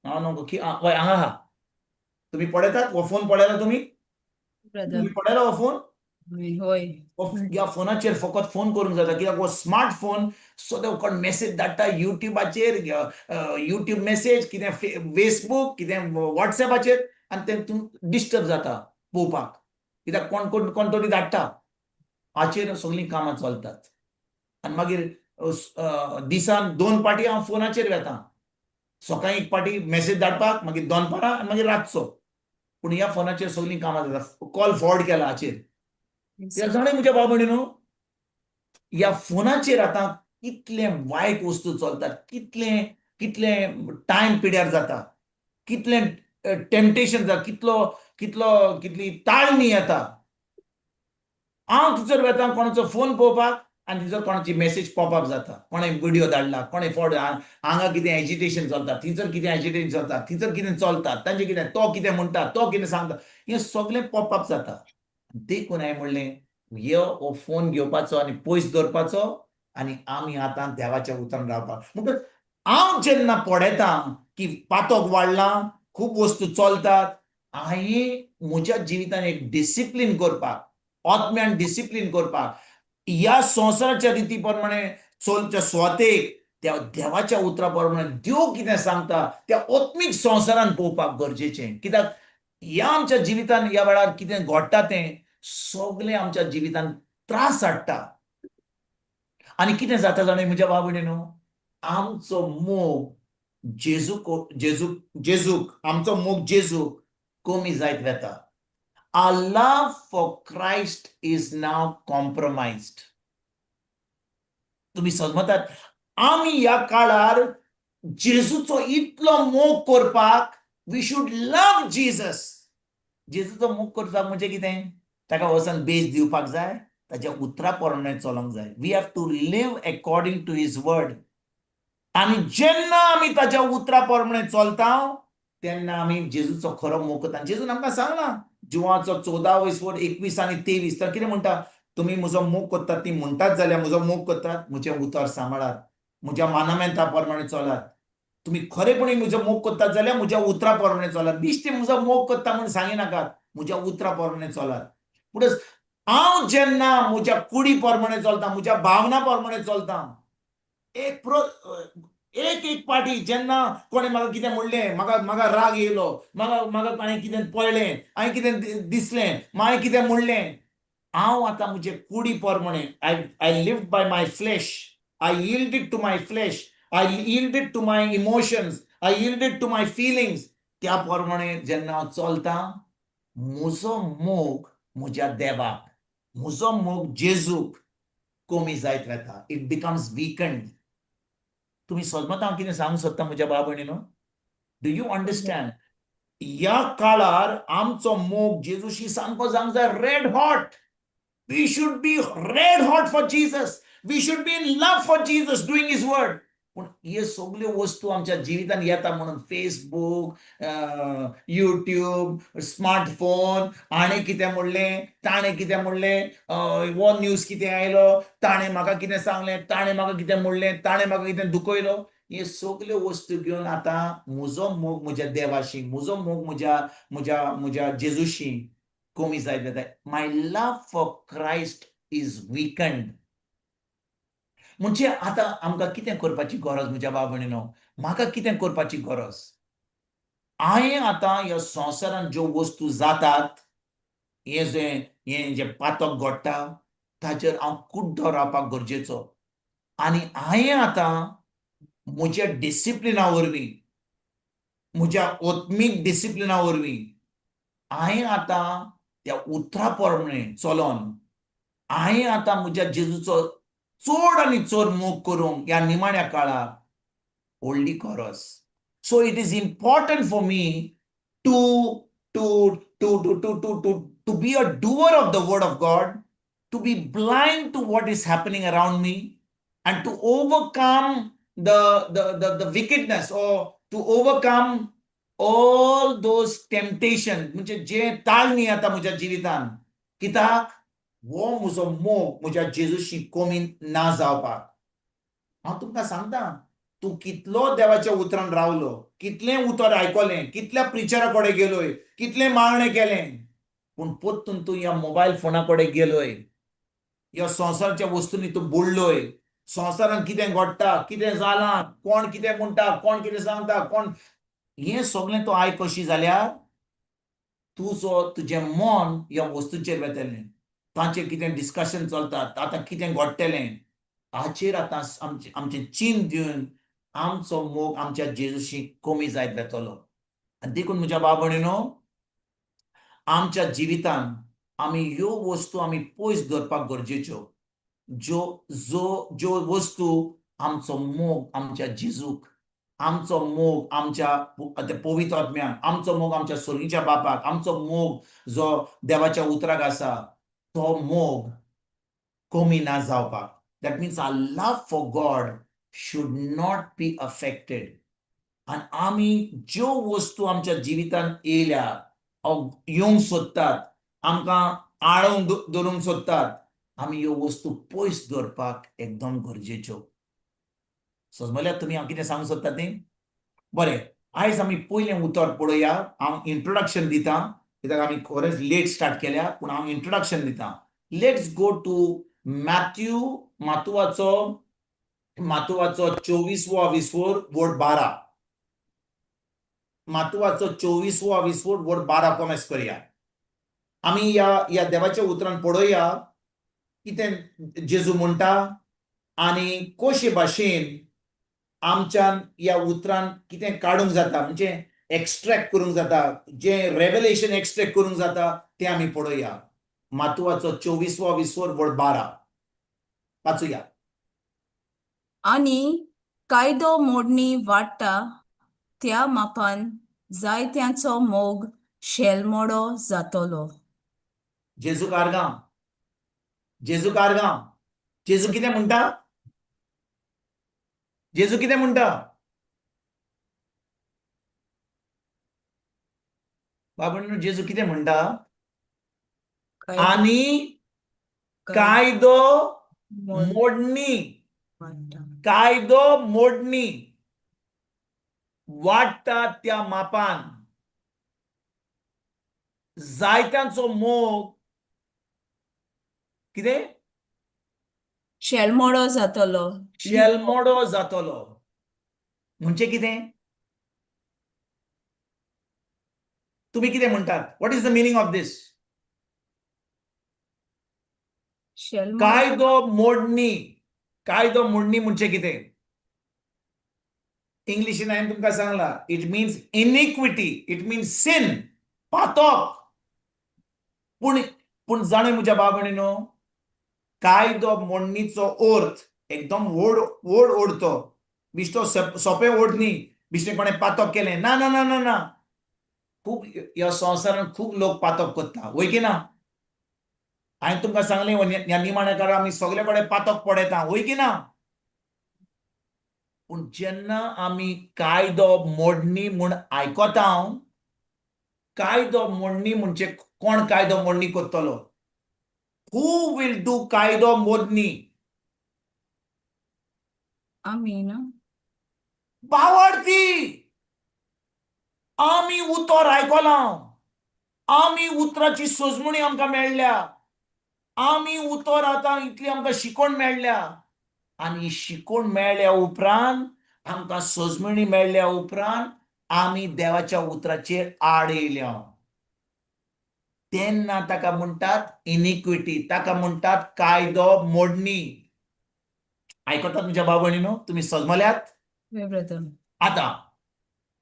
S3: हांव नको की हय, हांगा आहा. तुमी पळयतात हो फोन? पळयला तुमी?
S1: ब्रदर.
S3: तुमी पळयला हो फोन?
S1: होय.
S3: ह्या फोनाचेर फकत फोन करूंक जाता, कित्याक हो स्मार्ट फोन. सो कोण मेसेज धाडटा युट्यूबाचेर, युट्यूब मेसेज कितें, फेसबूक कितें, वॉट्सएपाचेर, आनी ते तूं डिस्टर्ब जाता पळोवपाक, कित्याक कोण कोण कोण तरी धाडटा. हाचेर सगळीं कामां चलतात. आनी मागीर दिसान दोन पाटी हांव फोनाचेर वेता. सकाळी एक पाटी मेसेज धाडपाक, मागीर दनपारां आनी मागीर रातचो. पूण ह्या फोनाचेर सगळीं कामां जाता. कॉल फॉरवर्ड केला हाचेर. कित्याक जाणा म्हज्या भाव भयणीनो, ह्या फोनाचेर आतां कितले वायट वस्तू चलतात, कितले कितले टायम पिड्यार जाता, कितलें टेम्पटेशन जाता, कितलो कितलो कितली ताळणी येता. हांव थंयसर वेता कोणाचो फोन पळोवपाक आनी थंयसर कोणाची मेसेज पॉपअप जाता, कोणें व्हिडियो धाडला, कोणें फॉरवर्ड. हांगा कितें एजिटेशन चलता, थंयसर कितें एजिटेशन चलता, थंयसर कितें चलता, तांचें कितें, तो कितें म्हणटा, तो कितें सांगता, हें सगळें पॉपअप जाता. देखून हांवें म्हणलें, यो हो फोन घेवपाचो आनी पयस दवरपाचो आनी आमी आतां देवाच्या उतरान रावपाक. म्हणटकच हांव जेन्ना पळयतां की पातक वाडलां, खूब वस्तू चलतात, हांवें म्हज्या जिवितान एक डिसिप्लीन करपाक, आत्म्यान डिसिप्लीन करपाक, ह्या संवसाराच्या रिती प्रमाणे चलच्या सुवातेक त्या देवाच्या उतरा प्रमाणे देव कितें सांगता त्या आत्मीक संवसारान पळोवपाक गरजेचें. कित्याक ह्या आमच्या जिवितान ह्या वेळार कितें घडटा तें सगळें आमच्या जिवितान त्रास हाडटा. आनी कितें जाता जाणा म्हज्या भाव भयणीनो, आमचो मोग जेजूक जेजूक जेजूक आमचो मोग जेजूक कमी जायत वेता. Our love for Christ is now compromised. तुम्ही समजतात, आमी ह्या काळार जेजूचो इतलो मोग करपाक, we should love Jesus. जेजूचो मोग करपाक म्हणजे कितें? ताका वचून बेज दिवपाक जाय, ताच्या उतरा प्रमाणे चलोंक जाय. We have to live according to his word. आनी जेन्ना आमी ताच्या उतरा प्रमाणे चलता तेन्ना आमी जेजूचो खरो मोग करता. जेजून आमकां सांगला जुवाचो 14 वयस 21 आनी 23, तर कितें म्हणटा? तुमी म्हजो मोग करतात ती म्हणटात जाल्यार, म्हजो मोग करतात, म्हजें उतर सांबाळात, म्हज्या मानामेंता प्रमाणे चलात. तुमी खरेपणी म्हजो मोग करतात जाल्यार म्हज्या उतरा प्रमाणे चलात. बेश्टे म्हजो मोग करता म्हूण सांगिनाकात, म्हज्या उतरा प्रमाणे चलात. पूण हांव जेन्ना म्हज्या कुडी प्रमाणे चलता, म्हज्या भावना प्रमाणे चलता, एक एक पाटी जेन्ना कोणें म्हाका कितें म्हणलें, म्हाका म्हाका राग येयलो, म्हाका म्हाका हांवें कितें पळयलें, हांवें कितें दिसलें, हांवें कितें म्हणलें, हांव आतां म्हजे कुडी प्रमाणे, I live by my flesh, I yielded to my flesh, I yielded to my emotions, I yielded to my feelings. त्या प्रमाणे जेन्ना हांव चलतां, म्हजो मोग म्हज्या देवाक, म्हजो मोग जेजूक कमी जायत वता. It becomes weakened. तुमी समजता हांव कितें सांगूंक सोदता म्हज्या भाव भयणीनो? Do you understand? ह्या काळार आमचो मोग जेजूशी सामको जावंक जाय red hot. We should be red hot for Jesus. We should be in love for Jesus, doing his word. पूण हे सगल्यो वस्तू आमच्या जिवितान येता म्हणून, फेसबूक, युट्यूब, स्मार्टफोन, हाणें कितें म्हणलें, ताणें कितें म्हणलें, हो न्यूज कितें आयलो, ताणें म्हाका कितें सांगलें, ताणें म्हाका कितें म्हणलें, ताणें म्हाका कितें दुखयलो, हे सगल्यो वस्तू घेवन आतां म्हजो मोग म्हज्या देवाशी, म्हजो मोग म्हज्या म्हज्या म्हज्या जेजूशी कमी जायत वता. My love for Christ is weakened. म्हणजे आतां आमकां कितें करपाची गरज म्हज्या भाव भयणीनो, म्हाका कितें करपाची गरज? हांवें आतां ह्या संवसारांत ज्यो वस्तू जातात, हें जें हें जें पातक घडटा ताचेर हांव कुड्डो रावपाक गरजेचो. आनी हांवें आतां म्हज्या डिसिप्लिना वरवीं, म्हज्या आत्मीक डिसिप्लिना वरवीं हांवें आतां त्या उतरा प्रमाणे चलोन हांवें आतां म्हज्या जेजूचो चड आनी चड मोग करूंक ह्या निमाण्या काळाक व्हडली गरज. So it is important for me to to to to to to to to be a doer of the word of God, to be blind to what is happening around me, and to overcome the wickedness, or to overcome all those temptation, म्हणजे जे ताळणी येता म्हज्या जिवितान, कित्याक हो म्हजो मोग म्हज्या जेजूशी कमी ना जावपाक. हांव तुमकां सांगता, तूं कितलो देवाच्या उतरान रावलो, कितलें उतर आयकलें, कितल्या प्रिचरा कडेन गेलोय, कितलें मागणें केलें, पूण परतून तूं ह्या मोबायल फोना कडेन गेलोय, ह्या संवसाराच्या वस्तूंनी तूं बुडलोय, संवसारान कितें घडटा, कितें जालां, कोण कितें म्हणटा, कोण कितें सांगता, कोण हें सगळें तूं आयकशी जाल्यार तुजो तुजें मन ह्या वस्तूचेर वेतलें. तांचेर कितें डिस्कशन चलता, आतां कितें घडटलें हाचेर आतां आमचें आमचें चिंत दिवन आमचो मोग आमच्या जेजूशी कमी जायत वेतलो. आनी देखून म्हज्या भाव भयणीनो, आमच्या जिवितान आमी ह्यो वस्तू आमी पयस दवरपाक गरजेच्यो, ज्यो जो ज्यो वस्तू आमचो मोग आमच्या जेजूक, आमचो मोग आमच्या पवित्र आत्म्याक, आमचो मोग आमच्या सोर्गीच्या बापाक, आमचो मोग जो देवाच्या उतराक आसा तो मोग कमी ना जावपाक. That means our love for God should not be affected. आनी आमी ज्यो वस्तू आमच्या जिवितांत येयल्या, येवंक सोदतात, आमकां आळोवंक दवरूंक सोदतात, आमी ह्यो वस्तू पयस दवरपाक एकदम गरजेच्यो. समजल्यात तुमी हांव कितें सांगूंक सोदता तें? बरें, आयज आमी पयलें उतर पळोवया. हांव इंट्रोडक्शन दिता, कित्याक आमी खरेंच लेट स्टार्ट केल्या, पूण हांव इंट्रोडक्शन दिता. Let's go to Matthew, मातुवाचो मातुवाचो 24वो विस्वोर वोर्ड 12. मातुवाचो 24वो विस्वोर वोर्ड 12 कोमेस करया. आमी ह्या ह्या देवाच्या उतरान पळोवया कितें जेजू म्हणटा आनी कशे भाशेन आमच्यान ह्या उतरान कितें काडूंक जाता, म्हणजे एक्स्ट्रॅक्ट करूंक जाता, जें रेवलेशन एक्स्ट्रॅक्ट करूंक जाता तें आमी पळोवया. मातुवाचो 24वो विस्वोर वोर्ड 12 वाचुया.
S1: आनी कायदो मोडणी वाडटा त्या मापान जायत्यांचो मोग शेलमोडो जातलो.
S3: जेजू कारगांव, जेजू कारगांव, जेजू कितें म्हणटा? जेजू कितें म्हणटा? बाबा, जेजू कितें म्हणटा? आनी कायदो मोडणी, कायदो मोडणी वाडटा त्या मापान जायत्यांचो मोग कितें
S1: शेलमोडो जातलो.
S3: शेलमोडो जातलो म्हणजे कितें? तुमी कितें म्हणटात? What is the meaning of this? कायदो मोडणी, कायदो मोडणी म्हणजे कितें? इंग्लिशीन हांवें तुमकां सांगला, it means iniquity, it means sin, पातक. पूण पूण जाणा म्हज्या भाव भयणीनो, कायदो मोडणीचो अर्थ एकदम व्हड व्हड अर्थ, बिश्टो सोंपें अर्थ न्ही, बिश्टें कोणें पातक केलें ना ना ना ना ना. खूब ह्या संवसारांत खूब लोक पातक करता, वय की ना? हांवें तुमकां सांगलें, ह्या निमाण्या काळार आमी सगळे कडेन पातक पळयता, वय की ना? पूण जेन्ना आमी कायदो मोडणी म्हूण आयकता, कायदो मोडणी म्हणजे कोण कायदो मोडणी करतलो? Who will do कायदो मोडणी?
S1: आमी न्हू.
S3: बावडती, आमी उतर आयकलां, आमी उतराची सजमणी आमकां मेळ्ळ्या, आमी उतर आतां इतली आमकां शिकोवण मेळ्ळ्या, आनी शिकवण मेळ्ळ्या उपरांत, आमकां सजमणी मेळ्ळ्या उपरांत आमी देवाच्या उतराचेर आड येयल्या, तेन्ना ताका म्हणटात इनिक्विटी, ताका म्हणटात कायदो मोडणी. आयकतात तुमच्या भाव भयणीनो, तुमी सजमल्यात?
S1: हय ब्रदर.
S3: आतां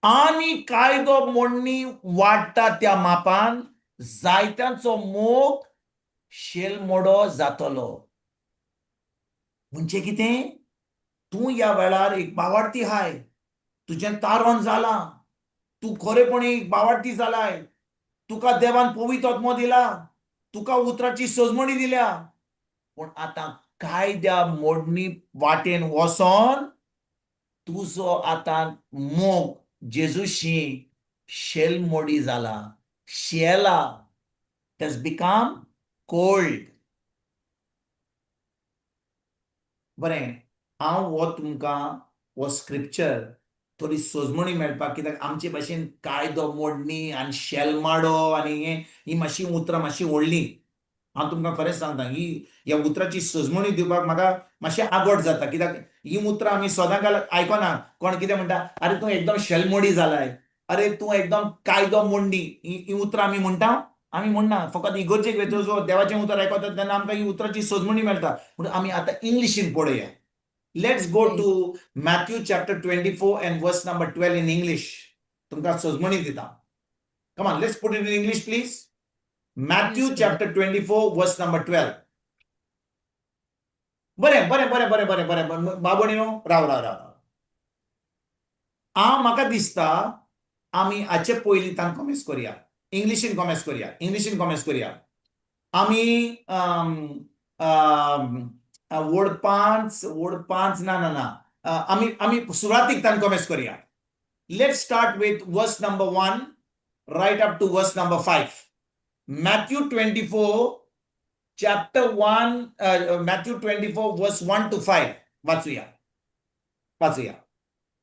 S3: आनी कायदो मोडणी वाडटा त्या मापान जायत्यांचो मोग शेलमोडो जातलो. म्हणजे कितें? तूं ह्या वेळार एक बावार्थी हाय, तुजें तारण जालां, तूं खरेपणी एक बावार्थी जालाय, तुका देवान पवित्र आत्मो दिला, तुका उतराची सजमणी दिल्या, पूण आतां कायद्या मोडणी वाटेन वचोन तुजो आतां मोग जेजूशी शेलमोडी जाला, शेला, has become cold. बरें, हांव हो तुमकां हो स्क्रिप्चर थोडी सजमणी मेळपाक, कित्याक आमचे भाशेन कायदो मोडणी आनी शेलमाडो आनी हें ही मातशी उतरां मातशी व्हडलीं. हांव तुमकां खरेंच सांगता, ही ह्या उतराची सजमणी दिवपाक म्हाका मातशें आगोट जाता, कित्याक ही उतरां आमी सदां काल आयकना. कोण कितें म्हणटा, अरे तूं एकदम शेलमोडी जालाय, अरे तूं एकदम कायदो मोडणी, ही उतरां आमी म्हणटा? आमी म्हणना. फकत इगर्जेक वयता, जो देवाचें उतर आयकता तेन्ना आमकां ही उतराची सजमणी मेळटा. म्हणून आमी आतां इंग्लिशीन पळोवया. Let's go to Matthew chapter 24 and verse number 12 in English. तुमकां सजमणी दिता. Come on, let's put it in English, please. Matthew
S1: Yes,
S3: chapter 24, verse number 12. बरें बरें बरें बरें बरें बरें, बाबणयो, राव राव राव राव. हांव म्हाका दिसता आमी हाचे पयलीं तांकां कॉमेस करया, इंग्लिशीन कॉमेस करया, इंग्लिशीन कॉमेस करया आमी. वड पांच, वड पांच, ना ना ना, आमी सुरवातीक तांकां कॉमेस करया. Let's start with verse number 1 right up to verse number 5. Matthew 24 chapter 1, Matthew 24 verse 1 to 5 वाचूया, वाचूया.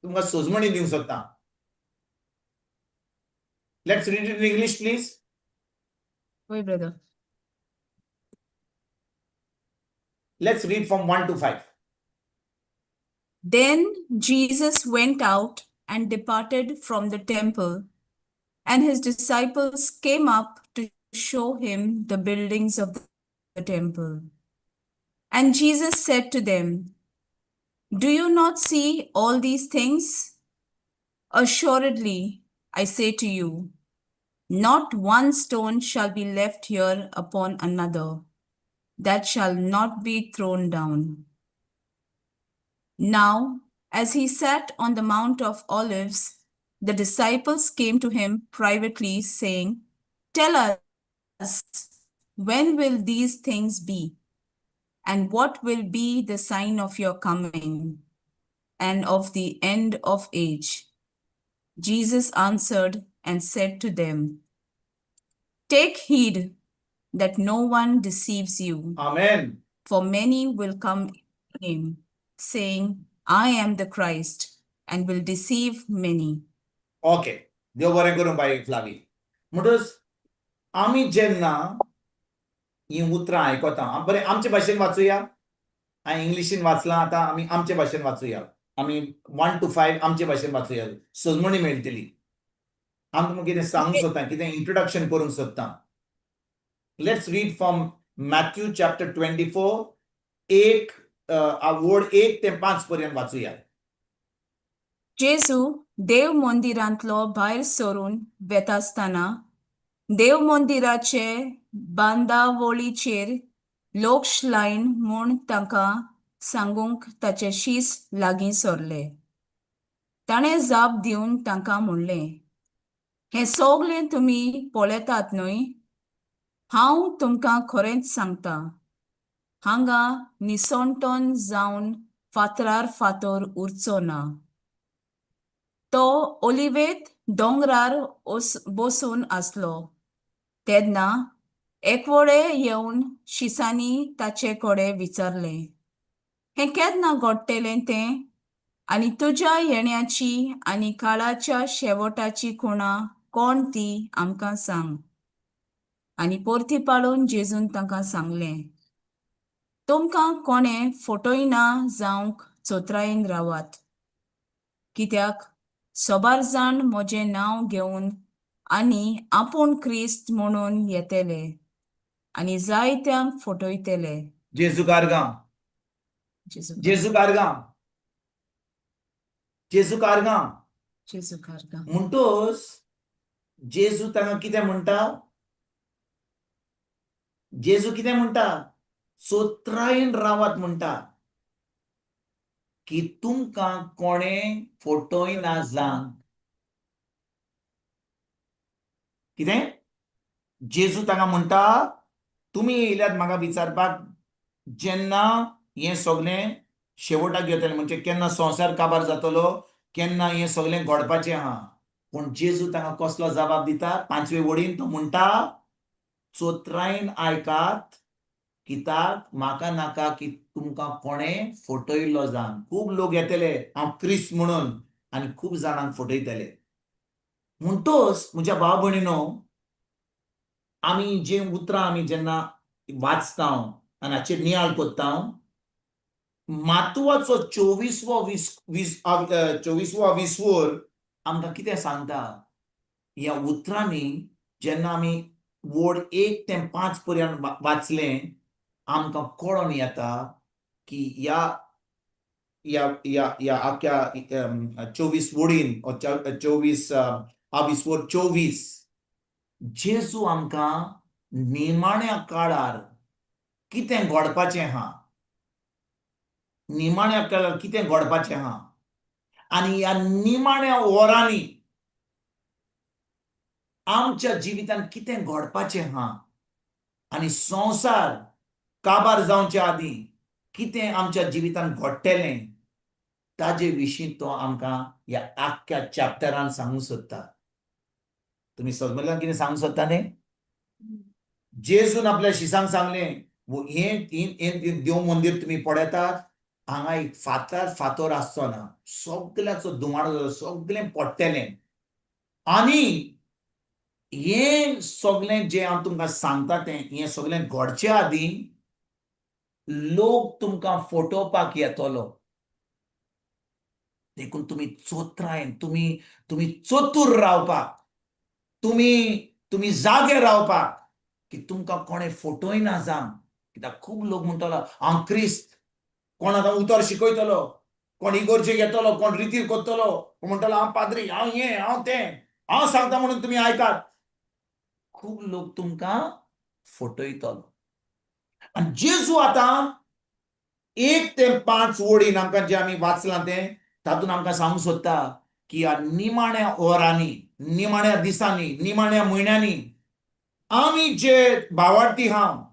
S3: तुमकां सजमणी दिवंक सोदता. Let's read it in English, please.
S1: हय brother.
S3: Let's read from 1 to 5.
S1: Then Jesus went out and departed from the temple, and his disciples came up to show him the buildings of the temple. And Jesus said to them, "Do you not see all these things? Assuredly, I say to you, not one stone shall be left here upon another that shall not be thrown down." Now, as he sat on the Mount of Olives, the disciples came to him privately, saying, "Tell us, when will these things be? And what will be the sign of your coming and of the end of age?" Jesus answered and said to them, "Take heed that no one deceives you.
S3: Amen.
S1: For many will come in my name, saying, 'I am the Christ,' and will deceive many."
S3: Okay, देव बरें करूं बाई फ्लावी. म्हणटच आमी जेन्ना ही उतरां आयकता, बरें, आमचे भाशेन वाचुया. हांवें इंग्लिशीन वाचलां, आतां आमी आमचे भाशेन वाचुया. आमी 1 टू 5 आमचे भाशेन वाचुया, सजमणी मेळटली. हांव तुमकां कितें सांगूंक सोदता, कितें इंट्रोडक्शन करूंक सोदता. Let's read from Matthew chapter 24, एक वड 1 ते 5 पर्यंत वाचुया.
S1: जेजू देव मंदिरांतलो भायर सरून वेतासतना देव मंदिराचे बांदावळीचेर लक्ष लायन म्हूण तांकां सांगूंक ताचे शीस लागीं सरले. ताणें जाप दिवन तांकां म्हणलें, हें सगळें तुमी पळयतात न्हय? हांव तुमकां खरेंच सांगता, हांगा निसणटोन जावन फातरार फातर उरचो ना. तो ओलिवेत दोंगरार बसून आसलो तेन्ना एकवडे येवन शिसांनी ताचे कडेन विचारलें, हें केन्ना घडटलें तें आनी तुज्या येण्याची आनी काळाच्या शेवटाची खुणा कोण ती आमकां सांग. आनी परती पाळून जेजून तांकां सांगलें, तुमकां कोणें फटयना जावंक चोत्रायेन रावात, कित्याक सोबार जाण म्हजें नांव घेवन आनी आपूण क्रिस्त म्हणून येतले आनी जायत्यांक फटयतले.
S3: जेजू कारगांव,
S1: जेजू
S3: जेजू कारगांव, जेजू कारगांव.
S1: जेजू कारगांव.
S3: म्हणटोच जेजू तांकां कितें म्हणटा? जेजू कितें म्हणटा? चोत्रायेन रावात म्हणटा की तुमकां कोणें फटयना जावंक. कितें जेजू तांकां म्हणटा? तुमी येयल्यात म्हाका विचारपाक जेन्ना हें सगळें शेवटाक येतलें, म्हणजे केन्ना संवसार काबार जातलो, केन्ना हें सगळें घडपाचें आहा. पूण जेजू तांकां कसलो जबाब दिता? पांचवे वडीन तो म्हणटा, चोत्रायेन आयकात, कित्याक म्हाका नाका की तुमकां कोणें फटयल्लो जावन. खूब लोक येतले हांव क्रिस्त म्हणून आनी खूब जाणांक फटयतले. म्हणटोच म्हज्या भाव भयणीनो, आमी जे उतरां आमी जेन्ना वाचता आनी हाचेर नियाळ करता, मातुवाचो चोवीसवो वीस वीस चोवीसवो विसवोर आमकां कितें सांगता? ह्या उतरांनी जेन्ना आमी वड 1 ते 5 पर्यंत वाचलें, आमकां कळोन येता की ह्या ह्या ह्या ह्या आख्या 24 वडीन, 24 विसवोर 24, जेजू आमकां निमाण्या काळार कितें घडपाचें आहा, निमाण्या काळार कितें घडपाचें आहा आनी ह्या निमाण्या वरांनी आमच्या जिवितांत कितें घडपाचें आहा आनी संवसार काबार जावचे आदीं कितें आमच्या जिवितांत घडटलें ताजे विशीं तो आमकां ह्या आख्ख्या चॅप्टरान सांगूंक सोदता. तुमी समजल्यान कितें सांगूंक सोदता न्ही? जेजून आपल्या शिसांक सांगलें, हें देव मंदीर तुमी पळयतात, हांगा एक फातर फातोर आसचो ना, सगल्याचो धुमाडो सगळें पडटलें. आनी हें सगळें जें हांव तुमकां सांगता तें हें सगळें घडचे आदीं लोक तुमकां फटोवपाक येतलो. देखून तुमी चोत्रायेन, तुमी तुमी चतूर रावपाक, तुमी तुमी जागे रावपाक की तुमकां कोणें फटयना जावं. कित्याक खूब लोक म्हणटलो हांव क्रिस्त, कोण आतां उतर शिकयतलो, कोण इगोर्जेक येतलो, कोण रितीर करतलो, कोण म्हणटलो हांव पाद्री, हांव हें, हांव तें, हांव सांगता म्हणून तुमी आयकात. खूब लोक तुमकां फटयतलो. आनी जेजू आतां 1 ते 5 वडीन आमकां जें आमी वाचलां तें तातूंत आमकां सांगूंक सोदता की ह्या निमाण्या वरांनी, निमाण्या दिसांनी, निमाण्या म्हयन्यांनी आमी जे भावार्थी हांव,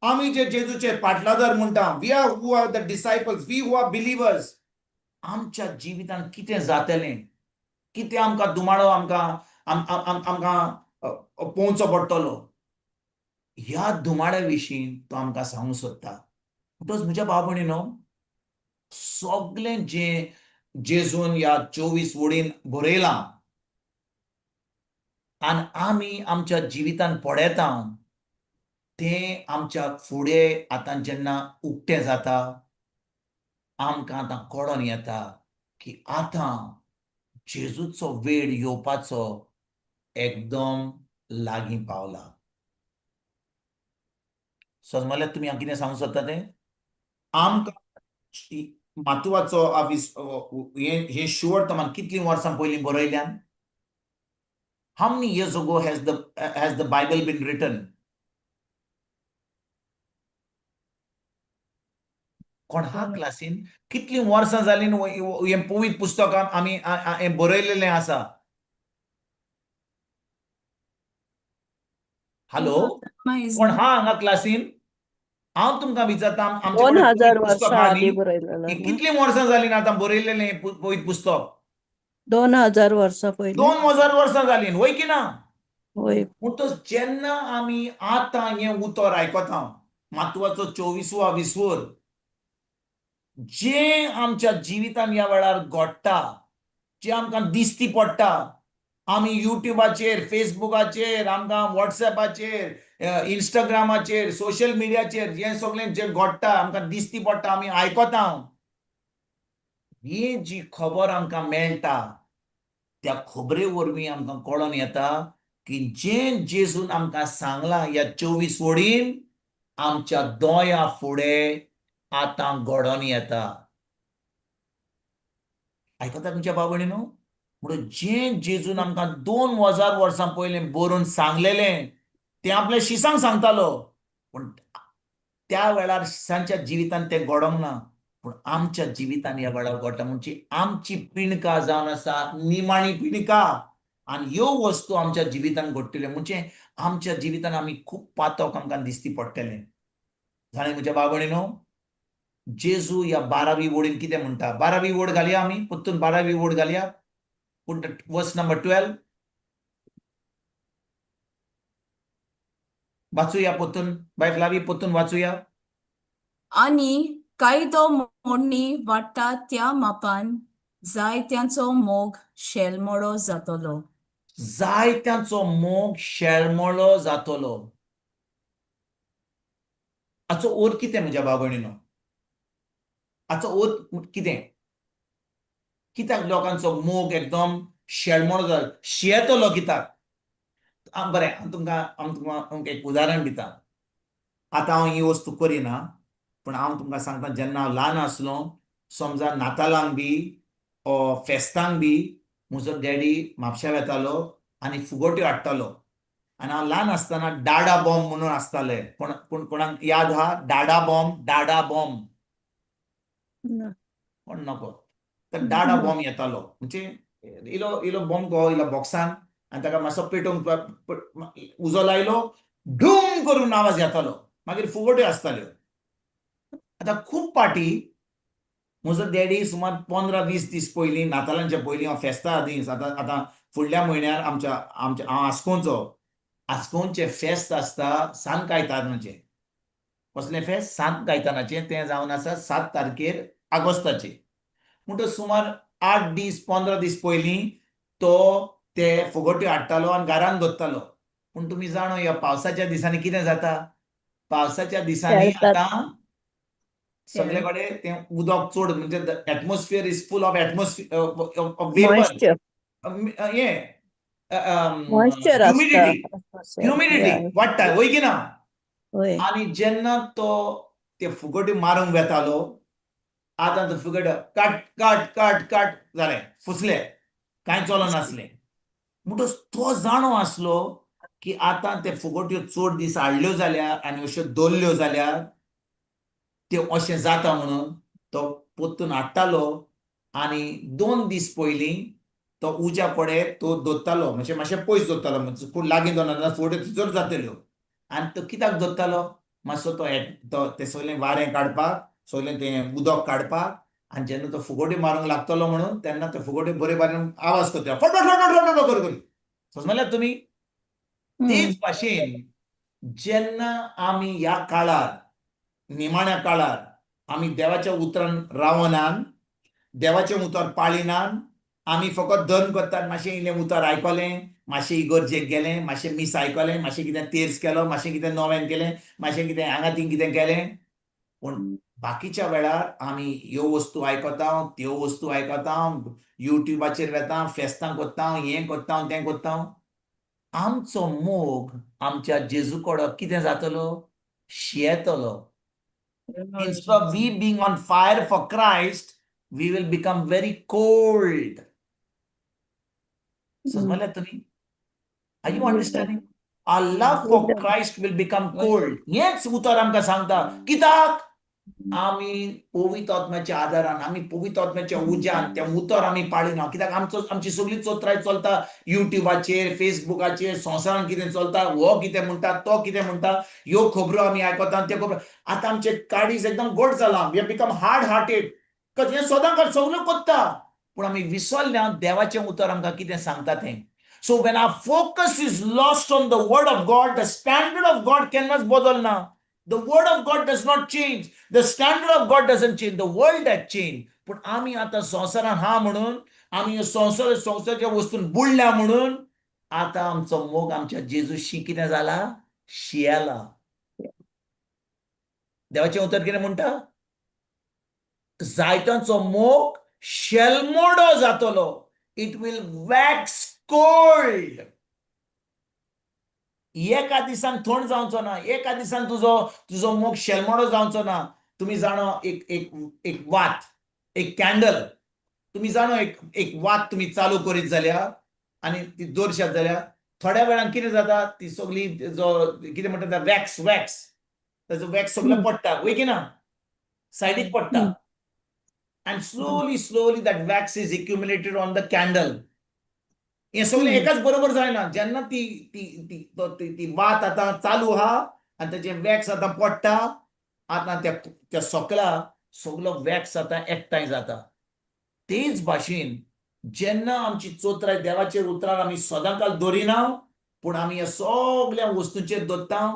S3: आमी जे जेजूचे पाटलादार म्हणटा, we are who are the disciples, we who are believers, आमच्या जिवितांत कितें जातलें, कितें आमकां दुमाळो आमकां आमकां पोवचो पडटलो, ह्या धुमाड्या विशीं तो आमकां सांगूंक सोदता. म्हणटकच म्हज्या भाव भयणीनो, सगळें जें जेजून ह्या 24 वडीन बरयलां आनी आमी आमच्या जिवितान पळयता तें आमच्या फुडें आतां जेन्ना उक्तें जाता, आमकां आतां कळोन येता की आतां जेजूचो वेळ येवपाचो एकदम लागीं पावला. समजल्यार तुमी हांव कितें सांगूंक सोदता तें? आमकां मातुवाचो हें शुवर्तमान कितलीं वर्सां पयलीं बरयल्यान? How many years ago has the Bible been written? कोण हा क्लासीन कितलीं वर्सां जालीं हें पवित्र पुस्तकान आमी हें बरयलेलें आसा? हॅलो, कोण हा हांगा क्लासीन? हांव तुमकां विचारता, आमचे
S6: 2000 वर्सां आदीं बरयलेलें.
S3: कितलीं वर्सां जालीं आतां बरयलेलें हें पवित्र पुस्तक?
S7: 2000 वर्सां पयलीं.
S3: 2000 वर्सां जालीं, वय की ना?
S7: वय.
S3: म्हणटच जेन्ना आमी आतां हें उतर आयकता, मातुवाचो 24वो विसवोर, जें आमच्या जिवितान ह्या वेळार घडटा, जें आमकां दिसती पडटा, आमी युट्यूबाचेर, फेसबुकाचेर, आमकां वॉट्सएपाचेर, इंस्टाग्रामाचेर, सोशल मिडियाचेर जें सगळें जें घडटा आमकां दिसती पडटा, आमी आयकता, ही जी खबर आमकां मेळटा त्या खबरे वरवीं आमकां कळोन येता की जें जेजून आमकां सांगलां ह्या 24 वडीन आमच्या दोळ्या फुडें आतां घडोन येता. आयकता तुमच्या भाव भयणीनो? म्हणून जें जेजून आमकां 2000 वर्सां पयलीं बरोवन सांगलेलें तें आपल्या शिसांक सांगतालो, पूण त्या वेळार शिसांच्या जिवितान तें घडोंक ना, पूण आमच्या जिवितान ह्या वेळार घडटा. म्हणजे आमची पिणका जावन आसा निमाणी पिणका, आनी ह्यो वस्तू आमच्या जिवितान घडटल्यो. म्हणजे आमच्या जिवितान आमी खूब पातक आमकां दिसती पडटलें. जाणें म्हज्या भाव भयणीनो, जेजू ह्या 12वी वोडीन कितें म्हणटा? 12वी वोड घालया आमी परतून, 12वी वोड घालया, पूण वर्स नंबर 12 वाचुया परतून. बाय फ्लावी, परतून वाचुया.
S1: आनी कायदो मोडणी वाडटा त्या मापान जायत्यांचो मोग शेलमोडो जातलो.
S3: जायत्यांचो मोग शेळमोळो जातलो. हाचो अर्थ कितें म्हज्या भाव भयणीनो? हाचो अर्थ कितें? कित्याक लोकांचो मोग एकदम शेळमोळो जाता, शेतलो कित्याक? बरें, हांव तुमकां एक उदाहरण दिता. आतां हांव ही वस्तू करिना, पूण हांव तुमकां सांगता, जेन्ना हांव ल्हान आसलो, समजा नातालांक बी फेस्तांक बी म्हजो डॅडी म्हापश्या वेतालो आनी फुगोट्यो हाडटालो. आनी हांव ल्हान आसतना डाडा बॉम्ब म्हणून आसताले. कोण कोण कोणाक याद आहा डाडा बॉम्ब? डाडा बॉम्ब?
S7: ना.
S3: कोण नको. तर डाडा बॉम्ब येतालो, म्हणजे इलो इलो बॉम्ब कहो इलो बॉक्सान आनी ताका मातसो पेटोवंक उजो लायलो, डूम करून आवाज येतालो, मागीर फुगोट्यो आसताल्यो. आतां खूब पाटी म्हजो डॅडी सुमार 15-20 दीस पयलीं, नातालांच्या पयलीं हांव फेस्ता आदीं, आतां फुडल्या म्हयन्यार आमच्या हांव आस्कोवचो, आस्कोवचें फेस्त आसता सांत कायतानाचें. कसलें फेस्त? सांत कायतानाचें. तें जावन आसा 7 तारखेर ऑगस्टाचें. म्हणटच सुमार 8 दीस 15 दीस पयलीं तो ते फुगोट्यो हाडटालो आनी घरान दवरतालो. पूण तुमी जाणो, ह्या पावसाच्या दिसांनी कितें जाता? पावसाच्या दिसांनी
S7: खेळतात.
S3: आतां सगळे कडेन तें उदक चड, म्हणजे atmosphere is full of atmosphere of vapour.
S7: Moisture.
S3: हें
S7: मॉइश्चर आसता.
S3: ह्युमिडिटी, ह्युमिडिटी वाडटा, वय की ना?
S7: वय.
S3: आनी जेन्ना तो ते फुगोट्यो मारूंक वेतालो, आतां तो फुगोट्यो काट काट काट काट जालें, फुसले, कांय चलनासलें. म्हणटच तो जाणो आसलो की आतां ते फुगोट्यो चड दीस हाडल्यो जाल्यार आनी अश्यो दवरल्यो जाल्यार त्यो अशें जाता. म्हणून तो परतून हाडटालो आनी 2 दीस पयलीं तो उज्या कडेन तो दवरतालो, म्हणजे मातशें पयस दवरतालो, म्हणजे खूब लागीं दवरना, फुगोट्यो थंयसर जातल्यो. आनी तो कित्याक दवरतालो? मातसो तो तो तें सगळें वारें काडपाक, सगळें तें उदक काडपाक. आनी जेन्ना तो फुगोट्यो मारूंक लागतलो म्हणून, तेन्ना ते फुगोट्यो बरे बरें आवाज करता, फट फट फट फट फट करून. समजल्यात तुमी? तेच भाशेन जेन्ना आमी ह्या काळार, निमाण्या काळार आमी देवाच्या उतरान रावनान, देवाचें उतर पाळिनान, आमी फकत धर्म करतात, मातशें इल्लें उतर आयकलें, मातशें इगर्जेक गेलें, मातशें मीस आयकलें, मातशें कितें तेर्स केलो, मातशें कितें नोवेन केलें, मातशें कितें हांगा थिंग कितें केलें, पूण बाकीच्या वेळार आमी ह्यो वस्तू आयकता, त्यो वस्तू आयकता, युट्यूबाचेर वेता, फेस्तां करता, हें करता, तें करता, आमचो मोग आमच्या जेजू कडो कितें जातलो? शियेतलो. Instead of we being on fire for Christ, we will become very cold. समजल्या तुम्ही? Are you understanding? Our love for Christ will become cold. हेच उतर आमकां सांगता. कित्याक? आमी पवित्र आत्म्याच्या आदारान, आमी पवित्र आत्म्याच्या उज्यान तें उतर आमी पाळिना. कित्याक? आमचो आमची सगळी चोत्राय चलता युट्यूबाचेर, फेसबुकाचेर, संवसारान कितें चलता, हो कितें म्हणटा, तो कितें म्हणटा, ह्यो खबरो आमी आयकता, त्यो खबरो. आतां आमचे काळीज एकदम गोड जालां. We become hard hearted. हें सदां सगळ्यो करता, पूण आमी विसरल्या देवाचें उतर आमकां कितें सांगता तें. So when our focus is lost on the word of God, the standard of God केन्नाच बदलना. The word of God does not change. The standard of God doesn't change. The world has changed. पूण आमी आतां संवसारान हा म्हणून, आमी संवसार संवसाराच्या वस्तून बुडल्या म्हणून आतां आमचो मोग आमच्या जेजूशी कितें जाला? शियाला. देवाचें उतर कितें म्हणटा? जायत्यांचो मोग शेलमोडो जातलो. It will wax cold. एका दिसान थंड जावचो ना, एका दिसान तुजो तुजो मोग शेलमोडो जावचो ना. तुमी जाणो, एक एक एक वात, एक कॅन्डल, तुमी जाणो, एक एक वात तुमी चालू करीत जाल्यार आनी ती दवरशात जाल्यार थोड्या वेळान कितें जाता? ती सगळी जो कितें म्हणटा, वॅक्स, वॅक्स, ताजो वॅक्स सगळो पडटा, वय की ना? सायडीक पडटा and slowly, slowly that wax is accumulated on the candle. हें सगळें एकाच बरोबर जायना. जेन्ना ती ती ती ती ती वात आतां चालू आहा आनी ताचें वॅक्स आतां पडटा, आतां त्या त्या सकला सगलो वॅक्स आतां एकठांय जाता. तेच भाशेन जेन्ना आमची चोत्राय देवाचेर उतरार आमी सदांकाल दवरिना, पूण आमी ह्या सगल्या वस्तूंचेर दवरता,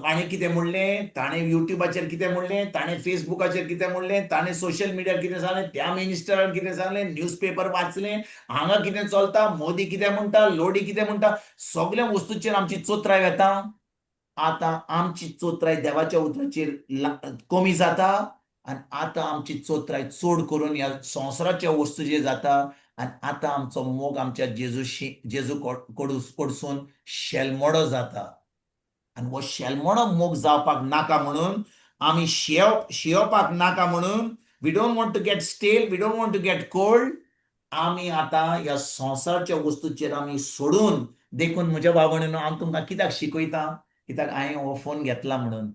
S3: हाणें कितें म्हणलें, ताणें युट्यूबाचेर कितें म्हणलें, ताणें फेसबुकाचेर कितें म्हणलें, ताणें सोशल मिडियार कितें सांगलें, त्या मिनिस्टरान कितें सांगलें, न्यूज पेपर वाचलें, हांगा कितें चलता, मोदी कितें म्हणटा, लोडी कितें म्हणटा, सगल्या वस्तूचेर आमची चोत्राय वेता. आतां आमची चोत्राय देवाच्या उतराचेर कमी जाता आनी आतां आमची चोत्राय चड करून ह्या संवसाराच्या वस्तूचेर जाता आनी आतां आमचो मोग आमच्या जेजूशी जेजू कडसून शेलमोडो जाता. आनी हो शेलमोडो मोग जावपाक नाका म्हणून, आमी शियोपाक नाका म्हणून, we don't want to get stale, we don't want to get cold. आमी आतां ह्या संवसाराच्या वस्तूचेर आमी सोडून, देखून म्हज्या भाव भयणीनो, हांव तुमकां कित्याक शिकयता? कित्याक हांवें हो फोन घेतला म्हणून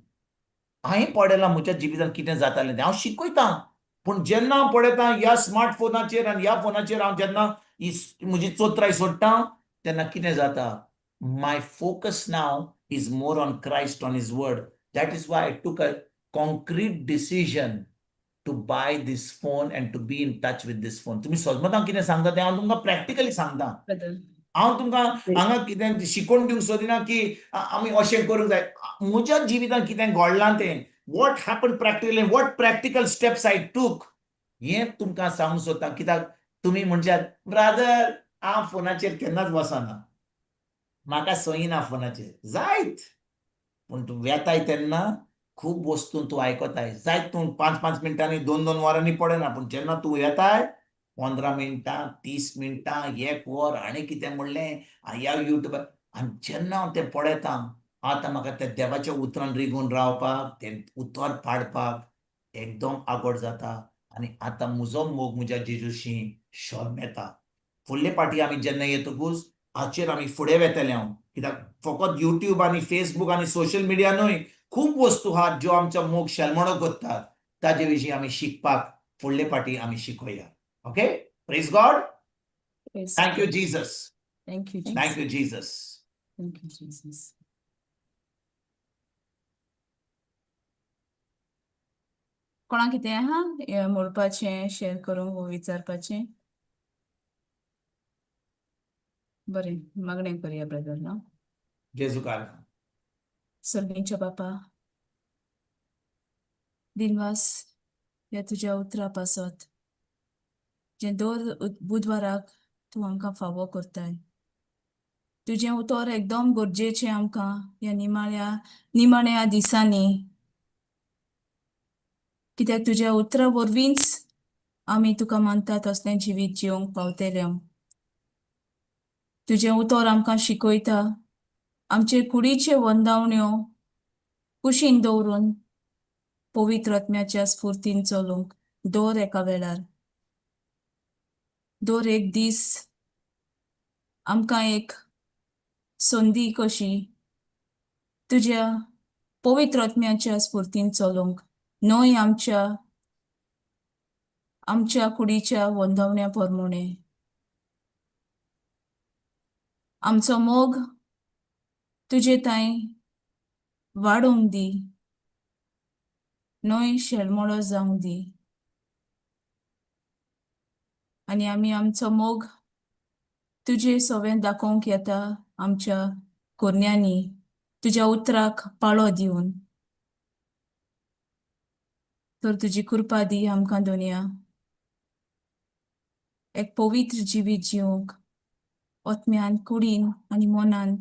S3: हांवें पळयलां म्हज्या जिवितांत कितें जातालें तें हांव शिकयतां. पूण जेन्ना हांव पळयतां ह्या स्मार्ट फोनाचेर आनी ह्या फोनाचेर हांव जेन्ना ही म्हजी चोत्राय सोडटा तेन्ना कितें जाता? My focus now is more on Christ, on his word. That is why I took a concrete decision to buy this phone and to be in touch with this phone. तुमी समजता कितें सांगता तें? हांव तुमकां प्रॅक्टिकली सांगता. हांव तुमकां हांगा कितें शिकोवन दिवंक सोदिना की आमी अशें करूंक जाय. म्हज्या जिवितांत कितें घडलां तें, what happen practically, what practical steps I took, हें तुमकां सांगूंक सोदता. कित्याक तुमी म्हणशात, ब्रादर, हांव फोनाचेर केन्नाच वचना, म्हाका संय ना फोनाचेर. जायत, पूण तूं वेताय तेन्ना खूब वस्तू तूं आयकताय. जायत तूं पांच पांच मिनटांनी, दोन दोन वरांनी पळयना, पूण जेन्ना तूं वेताय 15 मिनटां, 30 मिनटां, एक वर, हाणें कितें म्हणलें ह्या युट्यूबार, आनी जेन्ना हांव तें पळयतां, आतां म्हाका त्या देवाच्या उतरान रिगून रावपाक, तें उतर पाडपाक एकदम आगोड जाता आनी आतां म्हजो मोग म्हज्या जेजूशी शोर्मेता. फुडले पाटी आमी जेन्ना येतकूच हाचेर आमी फुडें वेतले हांव, कित्याक फकत युट्यूब आनी फेसबूक आनी सोशल मिडिया न्हय, खूब वस्तू आहात ज्यो आमचो मोग शेलमणो करतात. ताजे विशीं आमी शिकपाक फुडले पाटी आमी शिकोया. Okay, praise God. Thank you Jesus.
S1: Thank you.
S3: Thank you Jesus.
S1: Thank you Jesus. कोणाक कितें आहा हें म्हणपाचें, शेअर करूंक वो विचारपाचें? बरें, मागणें करुया ब्रदर न्हू?
S3: जेजू कार.
S1: सर्गींच्या बापा, दिनवास ह्या तुज्या उतरा पासत जें दर बुधवाराक तूं आमकां फावो करताय. तुजें उतर एकदम गरजेचें आमकां ह्या निमाण्या निमाण्या दिसांनी, कित्याक तुज्या उतरा वरवींच आमी तुका मानता तसलें जिवीत जिवंक पावतले. तुजें उतर आमकां शिकयता आमचे कुडीचे वंदावण्यो कुशीन दवरून पवित्र आत्म्याच्या स्फुर्तीन चलूंक दर एका वेळार. दर एक दीस आमकां एक संदी कशी तुज्या पवित्र आत्म्याच्या स्फुर्तीन चलूंक, न्हय आमच्या आमच्या कुडीच्या वंदवण्या प्रमाणे. आमचो मोग तुजे तांय वाडोवंक दी, न्हय शेलमोडो जावंक दी. आनी आमी आमचो मोग तुजे सवें दाखोवंक येता आमच्या कोरण्यांनी, तुज्या उतराक पाळो दिवन. तर तुजी कृपा दी आमकां दोनया एक पवित्र जिवीत जिवंक, आत्म्यान, कुडीन आनी मनान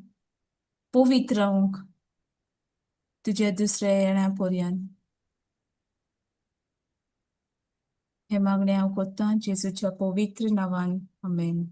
S1: पवित्र रावंक. तुज्या दुसऱ्या येण्या पर्यंत. हें मागणें हांव कोत्तां जेजूच्या पवित्र नांवान, आमेन.